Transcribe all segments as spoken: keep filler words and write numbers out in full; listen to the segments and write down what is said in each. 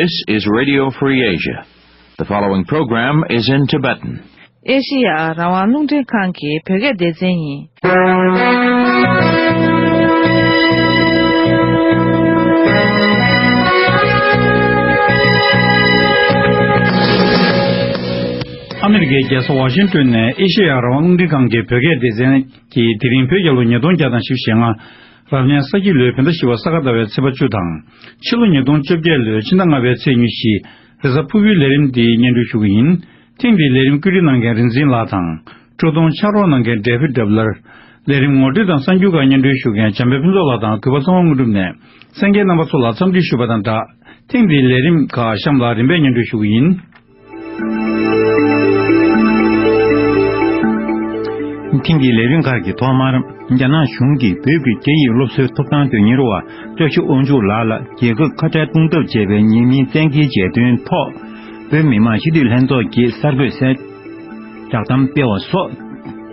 This is Radio Free Asia. The following program is in Tibetan. ཨེ་ཤེ་ཡ་རང་དབང་རླུང་འཕྲིན་ཁང་གི་བོད་སྐད་སྡེ་ཚན་ཡིན། ཨ་མི་རི་ཀའི་རྒྱལ་ས་ཝ་ཤིང་ཏོན་ནས་ཨེ་ཤེ་ཡ་རང་དབང་རླུང་འཕྲིན་ཁང་གི་བོད་སྐད་སྡེ་ཚན་གྱིས་དེ་རིང་བོད་རྒྱལ་ལོ་ཉིས་སྟོང་བརྒྱ་དང་བཞི་བཅུ་ཞེ་ལྔ། རབ་གནས་ས་ཁྱི་ལོའི་བོད་ཟླ་བཞི་པ་ས་ག་ཟླ་བའི་ཚེས་པ་བཅུ་དང་། ཕྱི་ལོ་ཉིས་སྟོང་བཅོ་བརྒྱད་ལོའི་ཕྱི་ཟླ་ལྔ་པའི་ཚེས་ཉི་ཤུ། རེས་གཟའ་ཕུར་བུའི་ལས་རིམ་འདི་སྙན་སྒྲོན་ཞུ་གི་ཡིན། ཐེངས་འདིའི་ལས་རིམ་བཀོད་སྒྲིག་གནང་མཁན་རིག་འཛིན་ལགས་དང་། འཕྲོ་མཐུད་ཕྱག་རོགས་གནང་མཁན་ཌེ་བིད་ཌབ་ལར། ལས་རིམ་ངོ་སྤྲོད་དང་གསར་འགྱུར་ཁག་སྙན་སྒྲོན་ཞུ་མཁན་འཇམ་དཔལ་ཕུན་ཚོགས་ལགས་དང་གུས་པ་ཚེ་དབང་དངོས་གྲུབ་ནས་གསན་མཁན་རྣམ་པ་ཚོ་ལ་འཚམས་འདྲི་ཞུ་བ་དང་སྦྲགས། ཐེངས་འདིའི་ལས་རིམ་ཁག་གཤམ་ལ་རིམ་པས་སྙན་སྒྲོན་ཞུ་གི་ཡིན། ཐེངས་འདིའི་ལས་རིམ་ཁག་གི་ཐོག་མར། རྒྱ་ནག་གཞུང་གིས་བོད་ཀྱི་སྐད་ཡིག་སློབ་གསོའི་ཐོབ་ཐང་དོན་གཉེར་བ་བཀྲ་ཤིས་དབང་ཕྱུག་ལགས་ལ་རྒྱལ་ཁབ་ཁ་བྲལ་གཏོང་ཐབས་བྱས་པའི་ཉེས་མིང་བཙན་འགེལ་བྱས་དོན་ཐོག་བོད་མི་མང་སྤྱི་འཐུས་ལྷན་ཚོགས་ཀྱིས་གསར་འགོད་གསལ་བསྒྲགས་གཏམ་སྤེལ་བ་སོགས།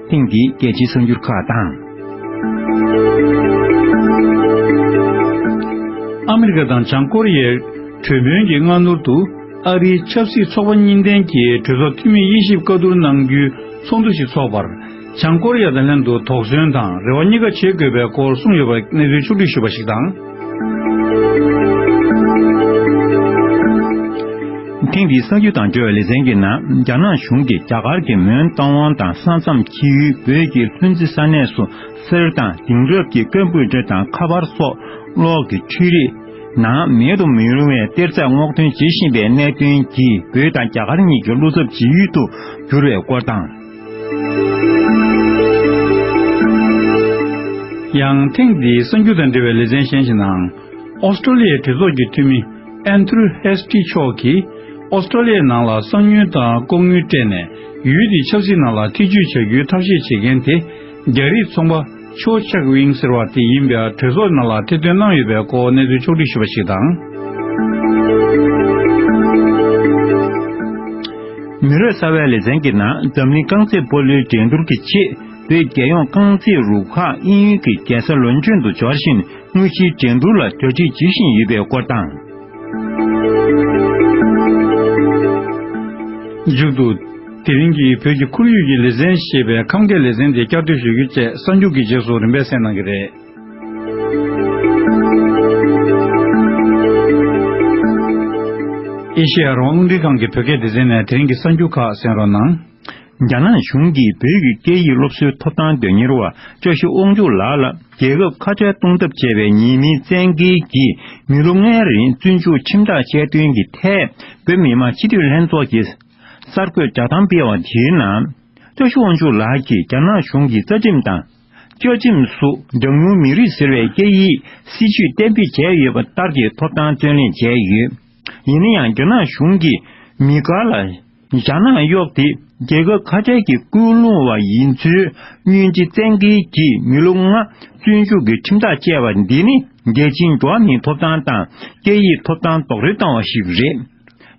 ཐེངས་འདིའི་གལ་ཆེའི་གསར་འགྱུར་ཁག་དང་། ཨ་མི་རི་ཀ་དང་བྱང་ཀོ་རི་ཡའི་གྲོས་མོལ་གྱི་སྔ་སྣུར་དུ། ཨ་རིའི་ཆབ་སྲིད་ཚོགས་པ་གཉིས་ལྡན་གྱི་གྲོས་ཚོགས་འཐུས་མིའི་དབྱེ་ཞིབ་བཀའ་བསྡུར་གནང་རྒྱུའི་ཚོགས་འདུ་ཞིག་འཚོགས་པར། བྱང་ཀོ་རི་ཡ་དང་ལྷན་དུ་དོགས་ཟོན་དང་རེ་བ་གཉིས་ཀ་བྱེད་དགོས་པའི་སྐོར་གསུངས་ཡོད་པ་གནས་ཚུལ་ཕྱོགས་བསྒྲིགས་ཞུས་པ་ཞིག་དང་། ཐེངས་འདིའི་གསར་འགྱུར་དང་འབྲེལ་བའི་ལེ་ཚན་གྱི་ནང་རྒྱ་ནག་གཞུང་གིས་རྒྱ་གར་གྱི་མོན་རྟ་དབང་དང་ས་མཚམས་ཁྱི་ཡུལ་བོད་ཀྱི་ལྷུན་རྩེ་ས་གནས་སུ་གསེར་དང་དེང་རབས་ཀྱི་སྐད་འབོད་སྒྲ་དང་ཁ་པར་སོགས་གློག་གི་འཕྲུལ་རིག་ནང་མེད་དུ་མི་རུང་བའི་གཏེར་རྫས་སྔོག་འདོན་བྱེད་བཞིན་པའི་གནད་དོན་གྱིས་བོད་དང་རྒྱ་གར་གཉིས་ཀྱི་བློ་འཚབ་བྱེད་ཡུལ་དུ་གྱུར་བའི་སྐོར་དང་། ཡང་ཐེངས་འདིའི་གསར་འགྱུར་དང་འབྲེལ་བའི་ལེ་ཚན་གཞན་ཞིག་ནང་། ཨོ་སི་ཀྲོ་ལི་ཡའི་གྲོས་ཚོགས་ཀྱི་འཐུས་མི་ཨན་ཐུར་ཧེ་སི་ཏི་མཆོག་གིས། ཨོ་སི་ཀྲོ་ལི་ཡའི་ནང་ལ་གསང་མྱུལ་དང་ལྐོག་དངུལ་སྤྲད་ནས་ཡུལ་དེའི་ཆབ་སྲིད་ནང་ལ་ཐེ་ཇུས་བྱ་རྒྱུའི་ཐབས་ཤེས་བྱེད་མཁན་དེ། རྒྱ་རིགས་ཚོང་པ་ཆོ་ཆག་ཝིང་ཟེར་བ་དེ་ཡིན་པའི་གྲོས་ཚོགས་ནང་ལ་ཐེར་འདོན་གནང་ཡོད་པའི་སྐོར་གནས་ཚུལ་ཕྱོགས་བསྒྲིགས་ཞུས་པ་ཞིག་དང་། མི་རབས་གསར་བའི་ལེ་ཚན་གྱི་ནང་འཛམ་གླིང་རྐང་རྩེད་སྤོ་ལོའི་འགྲན་བསྡུར་གྱི་ཆེད་བོད་རྒྱལ་ཡོངས་རྐང་རྩེད་རུ་ཁག་དབྱིན་ཡུལ་གྱི་རྒྱལ་ས་ལོན་ཇོན་དུ་འབྱོར་བཞིན། དངོས་གཞིའི་འགྲན་བསྡུར་ལ་གྲ་སྒྲིག་བྱེད་བཞིན་ཡོད་པའི་སྐོར་དང་། མཇུག་ཏུ། དེ་རིང་གི་བོད་ཀྱི་ཁོར་ཡུག་གི་ལེ་ཚན་ཞེས་པའི་ཁམས་སྐད་ལེ་ཚན་དེ་བསྐྱར་ཟློས་ཞུ་རྒྱུ་བཅས་གསར་འགྱུར་གྱི་རྗེས་སུ་རིམ་པས་གསན་གནང་གི་རེད། ཨེ་ཤེ་ཡ་རང་དབང་རླུང་འཕྲིན་ཁང་གི་བོད་སྐད་སྡེ་ཚན་ནས་དེ་རིང་གི་གསར་འགྱུར་ཁག་གསན་རོགས་གནང་། རྒྱ་ནག་གཞུང་གིས་བོད་ཀྱི་སྐད་ཡིག་སློབ་གསོའི་ཐོབ་ཐང་དོན་གཉེར་བ་བཀྲ་ཤིས་དབང་ཕྱུག་ལགས་ལ་རྒྱལ་ཁབ་ཁ་བྲལ་གཏོང་ཐབས་བྱས་པའི་ཉེས་མིང་བཙན་འགེལ་གྱིས་མི་ལོ་ལྔའི་རིང་བཙོན་འཇུག་ཁྲིམས་ཐག་བཅད་དོན་གྱི་ཐད་བོད་མི་མང་སྤྱི་འཐུས་ལྷན་ཚོགས་ཀྱིས་གསར་འགོད་བསྒྲགས་གཏམ་སྤེལ་བ་དེའི་ནང་། བཀྲ་ཤིས་དབང་ཕྱུག་ལགས་ཀྱིས་རྒྱ་ནག་གཞུང་གི་རྩ་ཁྲིམས་དང་། བཅའ་ཁྲིམས་སུ་གྲངས་ཉུང་མི་རིགས་ཟེར་བའི་སྐད་ཡིག་སྲིད་བྱུས་གཏན་འབེབས་བྱས་ཡོད་པ་ལྟར་གྱི་ཐོབ་ཐང་བརྩོན་ལེན་བྱས་ཡོད། ཡིན་ན་ཡང་རྒྱ་ནག་གཞུང་གིས་མི་དགར་ལ་ཞྭ་ནག་གཡོགས་ཏེ་རྒྱལ་ཁབ་ཁ་བྲལ་གྱི་སྐུལ་སློང་བ་ཡིན་ཚུལ་བསྙོན་འཕྲི་བཙན་འགེལ་གྱིས་མི་ལོ་ལྔ་བཙོན་འཇུག་གི་ཁྲིམས་ཐག་བཅད་པ་འདི་ནི་རྒྱལ་སྤྱིའི་འགྲོ་བ་མིའི་ཐོབ་ཐང་དང་སྐད་ཡིག་ཐོབ་ཐང་རྡོག་རོལ་བཏང་བ་ཞིག་རེད།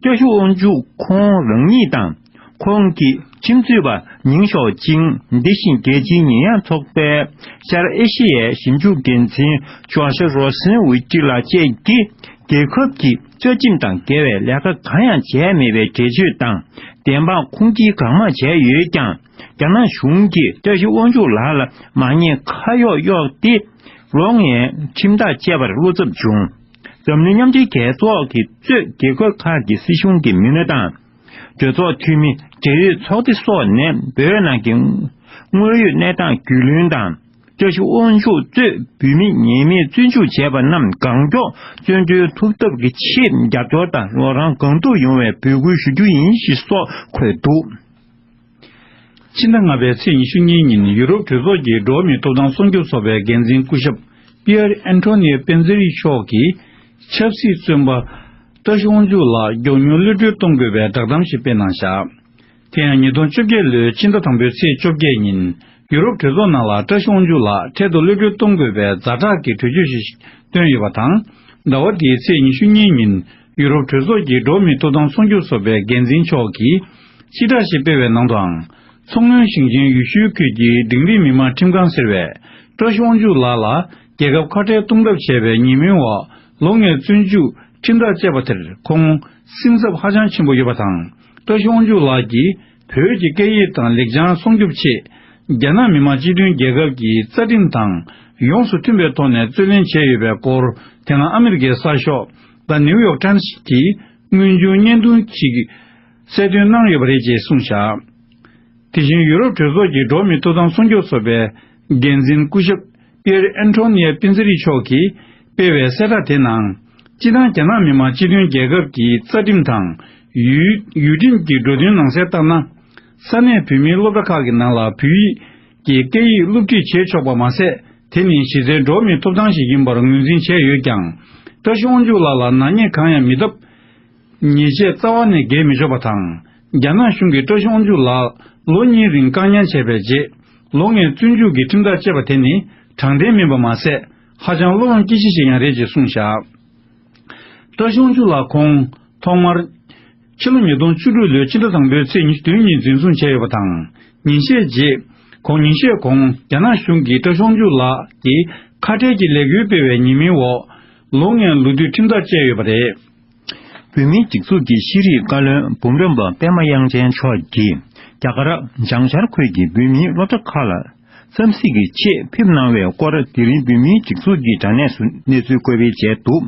བཀྲ་ཤིས་དབང་ཕྱུག་ཁོང་རང་ཉིད་དང་། ཁོང་གི་ཁྱིམ་མཚེས་པ་ཉིང་ཞའོ་ཅིང་། འདི་བཞིན་རྒྱལ་སྤྱིའི་ཉེས་ཡངས་ཚོགས་པའི་ཤར་ཨེ་ཤི་ཡའི་ཞིབ་འཇུག་འགན་འཛིན་ཇོ་ཤ་རོ་སན་ཝི་ཀྲི་ལགས་བཅས་ཀྱིས་རྒྱལ་ཁབ་ཀྱི་བཅའ་ཁྲིམས་དང་འགལ་བའི་ལས་ཀ་གང་ཡང་བྱས་མེད་པའི་འགྲེལ་བརྗོད་དང་བདེན་དཔང་ཁུངས་སྐྱེལ་གང་མང་བྱས་ཡོད་ཀྱང་། རྒྱ་ནག་གཞུང་གིས་བཀྲ་ཤིས་དབང་ཕྱུག་ལགས་ལ་མ་ཉེས་ཁ་གཡོག་གཡོགས་ཏེ་ལོ་ལྔའི་ཁྲིམས་ཐག་བཅད་པར་བློ་འཚབ་བྱུང་། འཛམ་གླིང་མཉམ་འབྲེལ་རྒྱལ་ཚོགས་ཀྱིས་གཙོས་རྒྱལ་ཁབ་ཁག་གི་སྲིད་གཞུང་གི་མི་སྣ་དང་། གྲོས་ཚོགས་འཐུས་མི། འབྲེལ་ཡོད་ཚོགས་སྡེ་སོགས་ནས་བོད་ནང་གི་དངོས་ཡོད་གནས་སྟངས་རྒྱུས་ལོན་དང་། བཀྲ་ཤིས་དབང་ཕྱུག་གཙོས་བོད་མི་ཉེས་མེད་བཙོན་འཇུག་བྱས་པ་རྣམས་གང་མགྱོགས་བཙོན་གྲོལ་ཐུབ་ཐབས་ཀྱི་ཆེད་རྒྱབ་སྐྱོར་དང་རོགས་རམ་གང་ཐུབ་ཡོང་བའི་འབོད་སྐུལ་ཞུ་རྒྱུ་ཡིན་ཞེས་སོགས་འཁོད་འདུག། ཕྱི་ཟླ་ལྔ་པའི་ཚེས་ཉི་ཤུ་གཉིས་ཉིན་ཡུ་རོབ་གྲོས་ཚོགས་ཀྱི་འགྲོ་བ་མིའི་ཐོབ་ཐང་སྲུང་སྐྱོབ་ཚོགས་པའི་འགན་འཛིན་སྐུ་ཞབས་པི་ཡར་ཨན་ཐོ་ནིའོ་པེན་ཛེ་རི་མཆོག་གིས་ཆབ་སྲིད་བཙོན་པ་བཀྲ་ཤིས་དབང་ཕྱུག་ལགས་མགྱོགས་མྱུར་གློད་གྲོལ་གཏོང་དགོས་པའི་བསྒྲགས་གཏམ་ཞིག་སྤེལ་གནང་བཞག། དེ་ཡང་ཉིས་སྟོང་བཅོ་བརྒྱད་ལོའི་ཕྱི་ཟླ་དང་པོའི་ཚེས་བཅོ་བརྒྱད་ཉིན་ཡུ་རོབ་གྲོས་ཚོགས་ནང་ལ་བཀྲ་ཤིས་དབང་ཕྱུག་ལགས་འཕྲལ་དུ་གློད་གྲོལ་གཏོང་དགོས་པའི་ཛ་དྲག་གི་གྲོས་ཆོད་ཞིག་བཏོན་ཡོད་པ་དང་། ཟླ་བ་འདིའི་ཚེས་ཉི་ཤུ་གཉིས་ཉིན་ཡུ་རོབ་གྲོས་ཚོགས་ཀྱི་འགྲོ་བ་མིའི་ཐོབ་ཐང་སྲུང་སྐྱོབ་ཚོགས་པའི་འགན་འཛིན་མཆོག་གིས་སྤྱི་བསྒྲགས་ཤིག་སྤེལ་བའི་ནང་དུའང་། མཚོ་སྔོན་ཞིང་ཆེན་ཡུལ་ཤུལ་ཁུལ་གྱི་འབྲིང་རིམ་མི་དམངས་ཁྲིམས་ཁང་ཟེར་བས་བཀྲ་ཤིས་དབང་ཕྱུག་ལགས་ལ་རྒྱལ་ཁབ་ཁ་བྲལ་གཏོང་ཐབས་བྱས་པའི་ཉེས་མིང་འོག་ལོ་ལྔའི་བཙོན་འཇུག་ ཁྲིམས་ཐག་བཅད་པ་དེར་ཁོང་སེམས་འཚབ་ཧ་ཅང་ཆེན་པོ་ཡོད་པ་དང་། བཀྲ་ཤིས་དབང་ཕྱུག་ལགས་ཀྱིས་བོད་ཀྱི་སྐད་ཡིག་དང་ལེགས་བྱང་སྲུང་སྐྱོབ་ཆེད། རྒྱ་ནག་མི་དམངས་སྤྱི་མཐུན་རྒྱལ་ཁབ་ཀྱི་རྩ་ཁྲིམས་དང་ཡོངས་སུ་མཐུན་པའི་ཐོག་ནས་རྩོད་ལེན་བྱས་ཡོད་པའི་སྐོར། དེ་སྔ་ཨ་མི་རི་ཀའི་གསར་ཤོག་The New York Times གྱིས་དངོས་བྱུང་བརྙན་ཐུང་ཞིག་གསལ་སྟོན་གནང་ཡོད་པ་རེད་ཅེས་གསུངས་བཞག་དེ་བཞིན་ཡུ་རོབ་གྲོས་ཚོགས་ཀྱི་འགྲོ་བ་མིའི་ཐོབ་ཐང་སྲུང་སྐྱོབ་ཚོགས་པའི་འགན་འཛིན་སྐུ་ཞབས་པི་ཡེར་ཨན་ཐོ་ནི་ཡ་པིན་ཙེ་རི་མཆོག་གིས་སྤེལ་བའི་གསལ་བསྒྲགས་དེའི་ནང་། སྤྱིར་བཏང་རྒྱ་ནག་མི་དམངས་སྤྱི་མཐུན་རྒྱལ་ཁབ་ཀྱི་རྩ་ཁྲིམས་དང་ཡུལ་ཡུལ་ཁྲིམས་ཀྱི་འགྲོ་དོན་ནང་གསལ་ལྟར་ན། ས་གནས་བོད་མིའི་སློབ་གྲྭ་ཁག་གི་ནང་ལ་བོད་ཡིག་གི་སྐད་ཡིག་སློབ་ཁྲིད་བྱེད་ཆོག་པ་མ་ཟད། དེ་ནི་གཞི་རྩའི་འགྲོ་བ་མིའི་ཐོབ་ཐང་ཞིག་ཡིན་པར་ངོས་འཛིན་བྱས་ཡོད་ཀྱང་། བཀྲ་ཤིས་དབང་ཕྱུག་ལགས་ལ་ནག་ཉེས་གང་ཡང་མེད་སྟབས། ཉེས་ཆད་རྩ་བ་ནས་འགེལ་མི་ཆོག་པ་དང་། རྒྱ་ནག་གཞུང་གིས་བཀྲ་ཤིས་དབང་ཕྱུག་ལགས་ལོ་གཉིས་རིང་བཀག་ཉར་བྱས་པའི་རྗེས། ལོ་ལྔའི་བཙོན་འཇུག་གི་ཁྲིམས་ཐག་བཅད་པ་དེ་ནི་དྲང་བདེན་མིན་པ་མ་ཟད། ཧ་ཅང་བློ་ཕམ་སྐྱེ་གཞི་ཞིག་ཡང་རེད་ཅེས་གསུངས་བཞག་བཀྲ་ཤིས་དབང་ཕྱུག་ལགས་ཁོང་ཐོག་མར་ཕྱི་ལོ་ཉིས་སྟོང་བཅུ་དྲུག་ལོའི་ཕྱི་ཟླ་དང་པོའི་ཚེས་ཉི་ཤུ་བདུན་ཉིན་འཛིན་བཟུང་བྱས་ཡོད་པ་དང་། ཉིན་ཤས་རྗེས། ཁོང་ཉིན་ཤས་གོང་རྒྱ་ནག་གཞུང་གིས་བཀྲ་ཤིས་དབང་ཕྱུག་ལགས་ཀྱི་ཁ་བྲལ་གྱི་ལས་འགུལ་སྤེལ་བའི་ཉེས་མིང་འོག་ལོ་ལྔའི་ལོ་དུས་ཁྲིམས་ཐག་བཅད་ཡོད་པ་རེད། བོད་མིའི་སྒྲིག་འཛུགས་ཀྱི་ཤེས་རིག་བཀའ་བློན་འབུམ་རམས་པ་པད་མ་དབྱངས་ཅན་མཆོག་གིས་རྒྱ་གར་བྱང་ཤར་ཁུལ་གྱི་བོད་མིའི་སློབ་གྲྭ་ཁག་ལ་འཚམས་གཟིགས་ཀྱི་ཆེད་ཕེབས་གནང་བའི་སྐོར། དེ་རིང་བོད་མིའི་སྒྲིག་འཛུགས་ཀྱི་དྲ་གནས་སུ་གནས་ཚུལ་བཀོད་སྤེལ་བྱས་འདུག་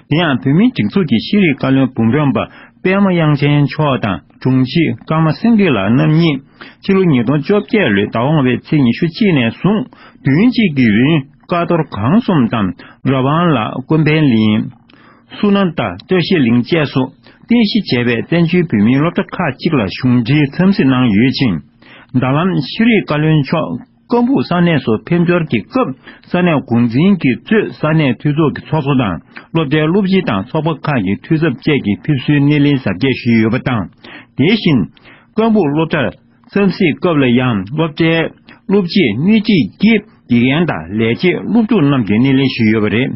དེ་ཡང་བོད་མིའི་སྒྲིག་འཛུགས་ཀྱི་ཤེས་རིག་བཀའ་བློན་འབུམ་རམས་པ་པད་མ་དབྱངས་ཅན་མཆོག་དང་དྲུང་ཆེ་ཀརྨ་སེང་གེ་ལགས་རྣམ་གཉིས་ཕྱི་ལོ་ཉིས་སྟོང་བཅོ་བརྒྱད་ལོའི་ཟླ་འོང་བའི་ཚེས་ཉི་ཤུ་གཅིག་ནས་བཟུང་བདུན་གཅིག་གི་རིང་ཀ་ཐོར་གང་གསུམ་དང་ར་ཝང་ལ་ཀུན་ཕན་གླིང་། སུ་ནན་ད་བཀྲ་ཤིས་གླིང་བཅས་སུ་རྟེན་གཞི་བྱས་པའི་བཙན་བྱོལ་བོད་མིའི་སློབ་གྲྭ་ཁག་ཅིག་ལ་གཞུང་འབྲེལ་འཚམས་གཟིགས་གནང་ཡོད་ཅིང་། ད་ལམ་ཤེས་རིག་བཀའ་བློན་མཆོག་ཀ་སྦུག་ས་གནས་སུ་ཕེབས་འབྱོར་གྱི་སྐབས། ས་གནས་འགོ་འཛིན་གྱིས་གཙོས་ས་གནས་འཐུས་ཚོགས་ཀྱི་ཚོགས་གཙོ་དང་སློབ་གྲྭའི་སློབ་སྤྱི་དང་ཚོགས་པ་ཁག་གི་འཐུས་ཚབ་བཅས་ཀྱིས་ཕེབས་བསུའི་སྣེ་ལེན་གཟབ་རྒྱས་ཞུས་ཡོད་པ་དང་། དེ་བཞིན་ཀ་སྦུག་སློབ་གྲྭར་འཚམས་གཟིགས་སྐབས་ལ་ཡང་སློབ་གྲྭའི་སློབ་སྤྱི་དངུལ་སྐྱིད་ཀྱིས་དགེ་རྒན་དང་ལས་བྱེད་སློབ་ཕྲུག་རྣམས་ཀྱི་སྣེ་ལེན་ཞུས་ཡོད་པ་རེད།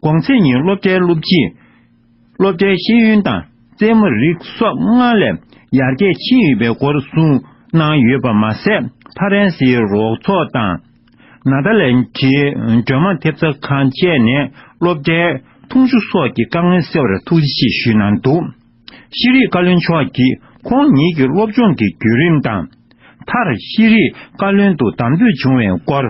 གོང་ཚེས་ཉིན་སློབ་གྲྭའི་སློབ་སྤྱིས་སློབ་གྲྭའི་ཤེས་ཡོན་དང་རྩེད་མོ་རིགས་སོགས་སྔར་ལས་ཡར་རྒྱས་ཕྱིན་ཡོད་པའི་སྐོར་གསུངས་གནང་ཡོད་པ་མ་ཟད། ཕ་རན་སིའི་རོགས་ཚོགས་དང་ནེ་དར་ལེན་ཌིའི་སྒྲོལ་མ་ཐེབས་རྩ་ཁང་བཅས་ནས་སློབ་གྲྭའི་ཐུང་ཤོས་སོགས་ཀྱི་དཀའ་ངལ་སེལ་བར་ཐུགས་རྗེ་ཆེ་ཞུས་གནང་འདུག་ཤེས་རིག་བཀའ་བློན་མཆོག་གིས་ཁོང་ཉིད་ཀྱི་སློབ་སྦྱོང་གི་བརྒྱུད་རིམ་དང་། མཐར་ཤེས་རིག་བཀའ་བློན་དུ་གདམ་འཐུས་བྱུང་བའི་སྐོར།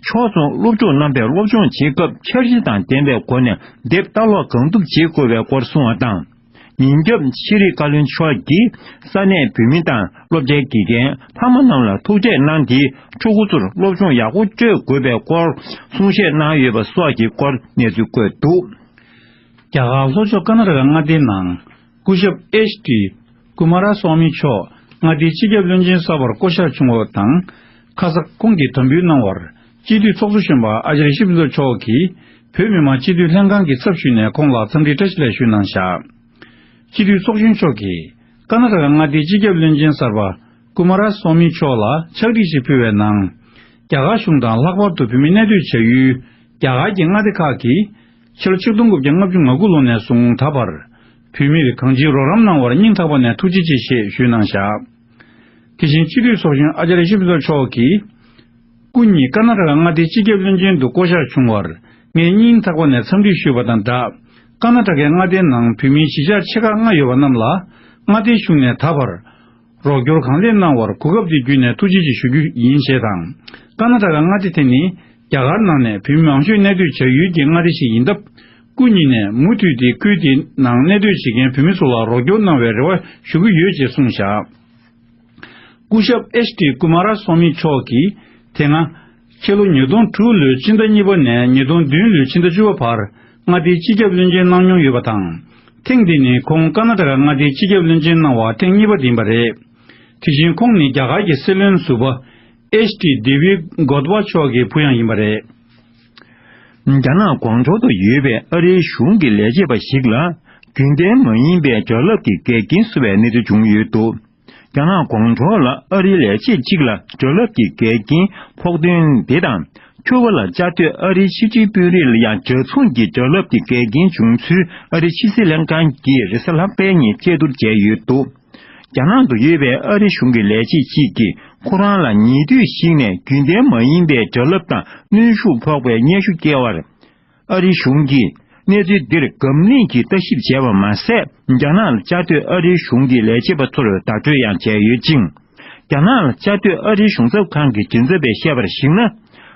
ཕྱོགས་མཚུངས་སློབ་ཕྲུག་རྣམ་པས་སློབ་སྦྱོང་བྱེད་སྐབས་འཆར་གཞི་དང་ལྡན་པའི་སྒོ་ནས་དེབ་ལྟ་ཀློག་གང་ཐུབ་བྱེད་དགོས་པའི་སྐོར་གསུངས་པ་དང་། ཉིན་རྒྱབ་ཤེས་རིག་བཀའ་བློན་མཆོག་གིས་ས་གནས་བོད་མི་དང་སློབ་གྲྭའི་དགེ་རྒན་ཕ་མ་རྣམས་ལ་ཐུག་འཕྲད་གནང་སྟེ། ཕྲུ་གུ་ཚོར་སློབ་སྦྱོང་ཡག་པོ་སྤྲོད་དགོས་པའི་སྐོར་གསུང་བཤད་གནང་ཡོད་པ་སོགས་ཀྱི་སྐོར་གནས་ཚུལ་བཀོད་འདུག་རྒྱ་གར་ལྷོ་ཕྱོགས་ཀར་ནཱ་ཊ་ཀ་མངའ་སྡེའི་ནང་སྐུ་ཞབས་ཨེཆ་ཌི་ཀུ་མ་ར་སྭ་མི་མཆོག་མངའ་སྡེའི་སྤྱི་ཁྱབ་བློན་ཆེན་གསར་པར་བསྐོ་གཞག་བྱུང་བ་དང་། ཁ་ས་ཁོང་གིས་དམ་འབུལ་གནང་བར་སྤྱི་འཐུས་ཚོགས་གཙོ་གཞོན་པ་ཨ་ཅཱརྱ་ཤི་བི་ཛོ་མཆོག་གིས་བོད་མི་མང་སྤྱི་འཐུས་ལྷན་ཁང་གི་ཚབ་ཞུས་ནས་ཁོང་ལ་འཚམས་འདྲིའི་བཀྲ་ཤིས་བདེ་ལེགས་ཞུས་གནང་བཞག་སྤྱི་འཐུས་ཚོགས་གཞོན་མཆོག་གིས་ཀར་ནཱ་ཊ་ཀ་མངའ་སྡེའི་སྤྱི་ཁྱབ་བློན་ཆེན་གསར་པ་ཀུ་མ་ར་སྭ་མི་མཆོག་ལ་ཕྱག་བྲིས་ཤིག་ཕུལ་བའི་ནང་། རྒྱ་གར་གཞུང་དང་ལྷག་པར་དུ་བོད་མི་གནས་སྡོད་བྱ་ཡུལ་རྒྱ་གར་གྱི་མངའ་སྡེ་ཁག་གིས་ཕྱི་ལོ་ཆིག་སྟོང་དགུ་བརྒྱ་ལྔ་བཅུ་ང་དགུ་ལོ་ནས་བཟུང་ད་བར་བོད་མིར་གང་ཅིའི་རོགས་རམ་གནང་བར་སྙིང་ཐག་པ་ནས་ཐུགས་རྗེ་ཆེ་ཞེས་ཞུས་གནང་བཞག་དེ་བཞིན་སྤྱི་འཐུས་ཚོགས་གཞོན་ཨ་ཅཱརྱ་ཤི་བི་ཛོ་མཆོག་གིས། སྐུ་ཉིད་ཀར་ནཱ་ཊ་ཀ་མངའ་སྡེའི་སྤྱི་ཁྱབ་བློན་ཆེན་དུ་བསྐོ་གཞག་བྱུང་བར་ངས་སྙིང་ཐག་པ་ནས་འཚམས་འདྲི་ཞུས་པ་དང་སྦྲགས། ཀར་ནཱ་ཊ་ཀའི་མངའ་སྡེའི་ནང་བོད་མིའི་གཞིས་ཆགས་ཆེ་ཁག་ལྔ་ཡོད་པ་རྣམས་ལ་མངའ་སྡེའི་གཞུང་ནས་ད་བར་རོགས་སྐྱོར་གང་ལེགས་གནང་བར་གོ་སྐབས་འདི་བརྒྱུད་ནས་ཐུགས་རྗེ་ཆེ་ཞུ་རྒྱུ་ཡིན་ཞེས་དང་། ཀར་ནཱ་ཊ་ཀ་མངའ་སྡེ་དེ་ནི་རྒྱ་གར་ནང་ནས་བོད་མི་མང་ཤོས་གནས་སྡོད་བྱ་ཡུལ་གྱི་མངའ་སྡེ་ཞིག་ཡིན་སྟབས། སྐུ་ཉིད་ནས་མུ་མཐུད་དེ་ཁུལ་དེའི་ནང་གནས་སྡོད་བྱེད་མཁན་བོད་མི་ཚོ་ལ་རོགས་སྐྱོར་གནང་བའི་རེ་བ་ཞུ་གི་ཡོད་ཅེས་གསུངས་བཞག་སྐུ་ཞབས་ཨེཆ་ཌི་ཀུ་མ་ར་སྭ་མི་མཆོག་གིས་དེ་སྔ་ཕྱི་ལོ་ཉིས་སྟོང་དྲུག་ལོའི་ཕྱི་ཟླ་གཉིས་པ་ནས་ཉིས་སྟོང་བདུན་ལོའི་ཕྱི་ཟླ་བཅུ་པ་བར་མངའ་སྡེའི་སྤྱི་ཁྱབ་བློན་ཆེན་གནང་མྱོང་ཡོད་པ་དང་། ཐེངས་འདི་ནི་ཁོང་ཀར་ནཱ་ཊ་ཀ་མངའ་སྡེའི་སྤྱི་ཁྱབ་བློན་ཆེན་གནང་བ་ཐེངས་གཉིས་པ་དེ་ཡིན་པ་རེད། དེ་བཞིན་ཁོང་ནི་རྒྱ་གར་གྱི་སྲིད་བློན་ཟུར་པ་ཨེཆ་ཌི་དེ་བི་གོད་ཝ་མཆོག་གི་བུ་ཡང་ཡིན་པ་རེད། རྒྱ་ནག་ཀོང་ཇོ་དུ་ཡོད་པའི་ཨ་རིའི་གཞུང་གི་ལས་བྱེད་པ་ཞིག་ལ་རྒྱུན་ལྡན་མ་ཡིན་པའི་དྲ་རླབས་ཀྱི་འགལ་རྐྱེན་བཟོ་བའི་གནས་ཚུལ་བྱུང་ཡོད་འདུག་རྒྱ་ནག་ཀོང་ཇོ་ལ་ཨ་རིའི་ལས་བྱེད་ཅིག་ལ་དྲ་རླབས་ཀྱི་འགལ་རྐྱེན་ཕོག་དོན་དེ་དང་། ཁྱུ་པ་ལ་བཅའ་སྡོད་ཨ་རིའི་ཕྱི་འབྲེལ་དཔོན་རིགས་ལ་ཡང་འདྲ་མཚུངས་ཀྱི་དྲ་རླབས་ཀྱི་འགལ་རྐྱེན་བྱུང་ཚུལ་ཨ་རིའི་ཕྱི་སྲིད་ལྷན་ཁང་གིས་རེས་གཟའ་ལྷག་པའི་ཉིན་བཅད་བསྡུར་བྱས་ཡོད་འདུག་རྒྱ་ནག་ཏུ་ཡོད་པའི་ཨ་རིའི་གཞུང་གི་ལས་བྱེད་ཅིག་གིས་ཁོ་རང་ལ་ཉེ་དུས་ཤིག་ནས་རྒྱུན་ལྡན་མ་ཡིན་པའི་དྲ་རླབས་དང་གནོན་ཤུགས་ཕོག་པའི་སྙན་ཞུ་བསྐྱལ་བར། ཨ་རིའི་གཞུང་གིས་ གནས་ཚུལ་འདིར་འགམ་གླིང་གིས་ལྟ་ཞིབ་བྱས་པ་མ་ཟད། རྒྱ་ནག་ལ་བཅའ་སྡོད་ཨ་རིའི་གཞུང་གི་ལས་བྱེད་པ་ཚོར་བརྡ་སྤྲོད་ཡང་བྱས་ཡོད་ཅིང་། རྒྱ་ནག་ལ་བཅའ་སྡོད་ཨ་རིའི་གཞུང་ཚབ་ཁང་གི་མགྲིན་ཚབ་པས་བཤད་པར་གཞིགས་ན།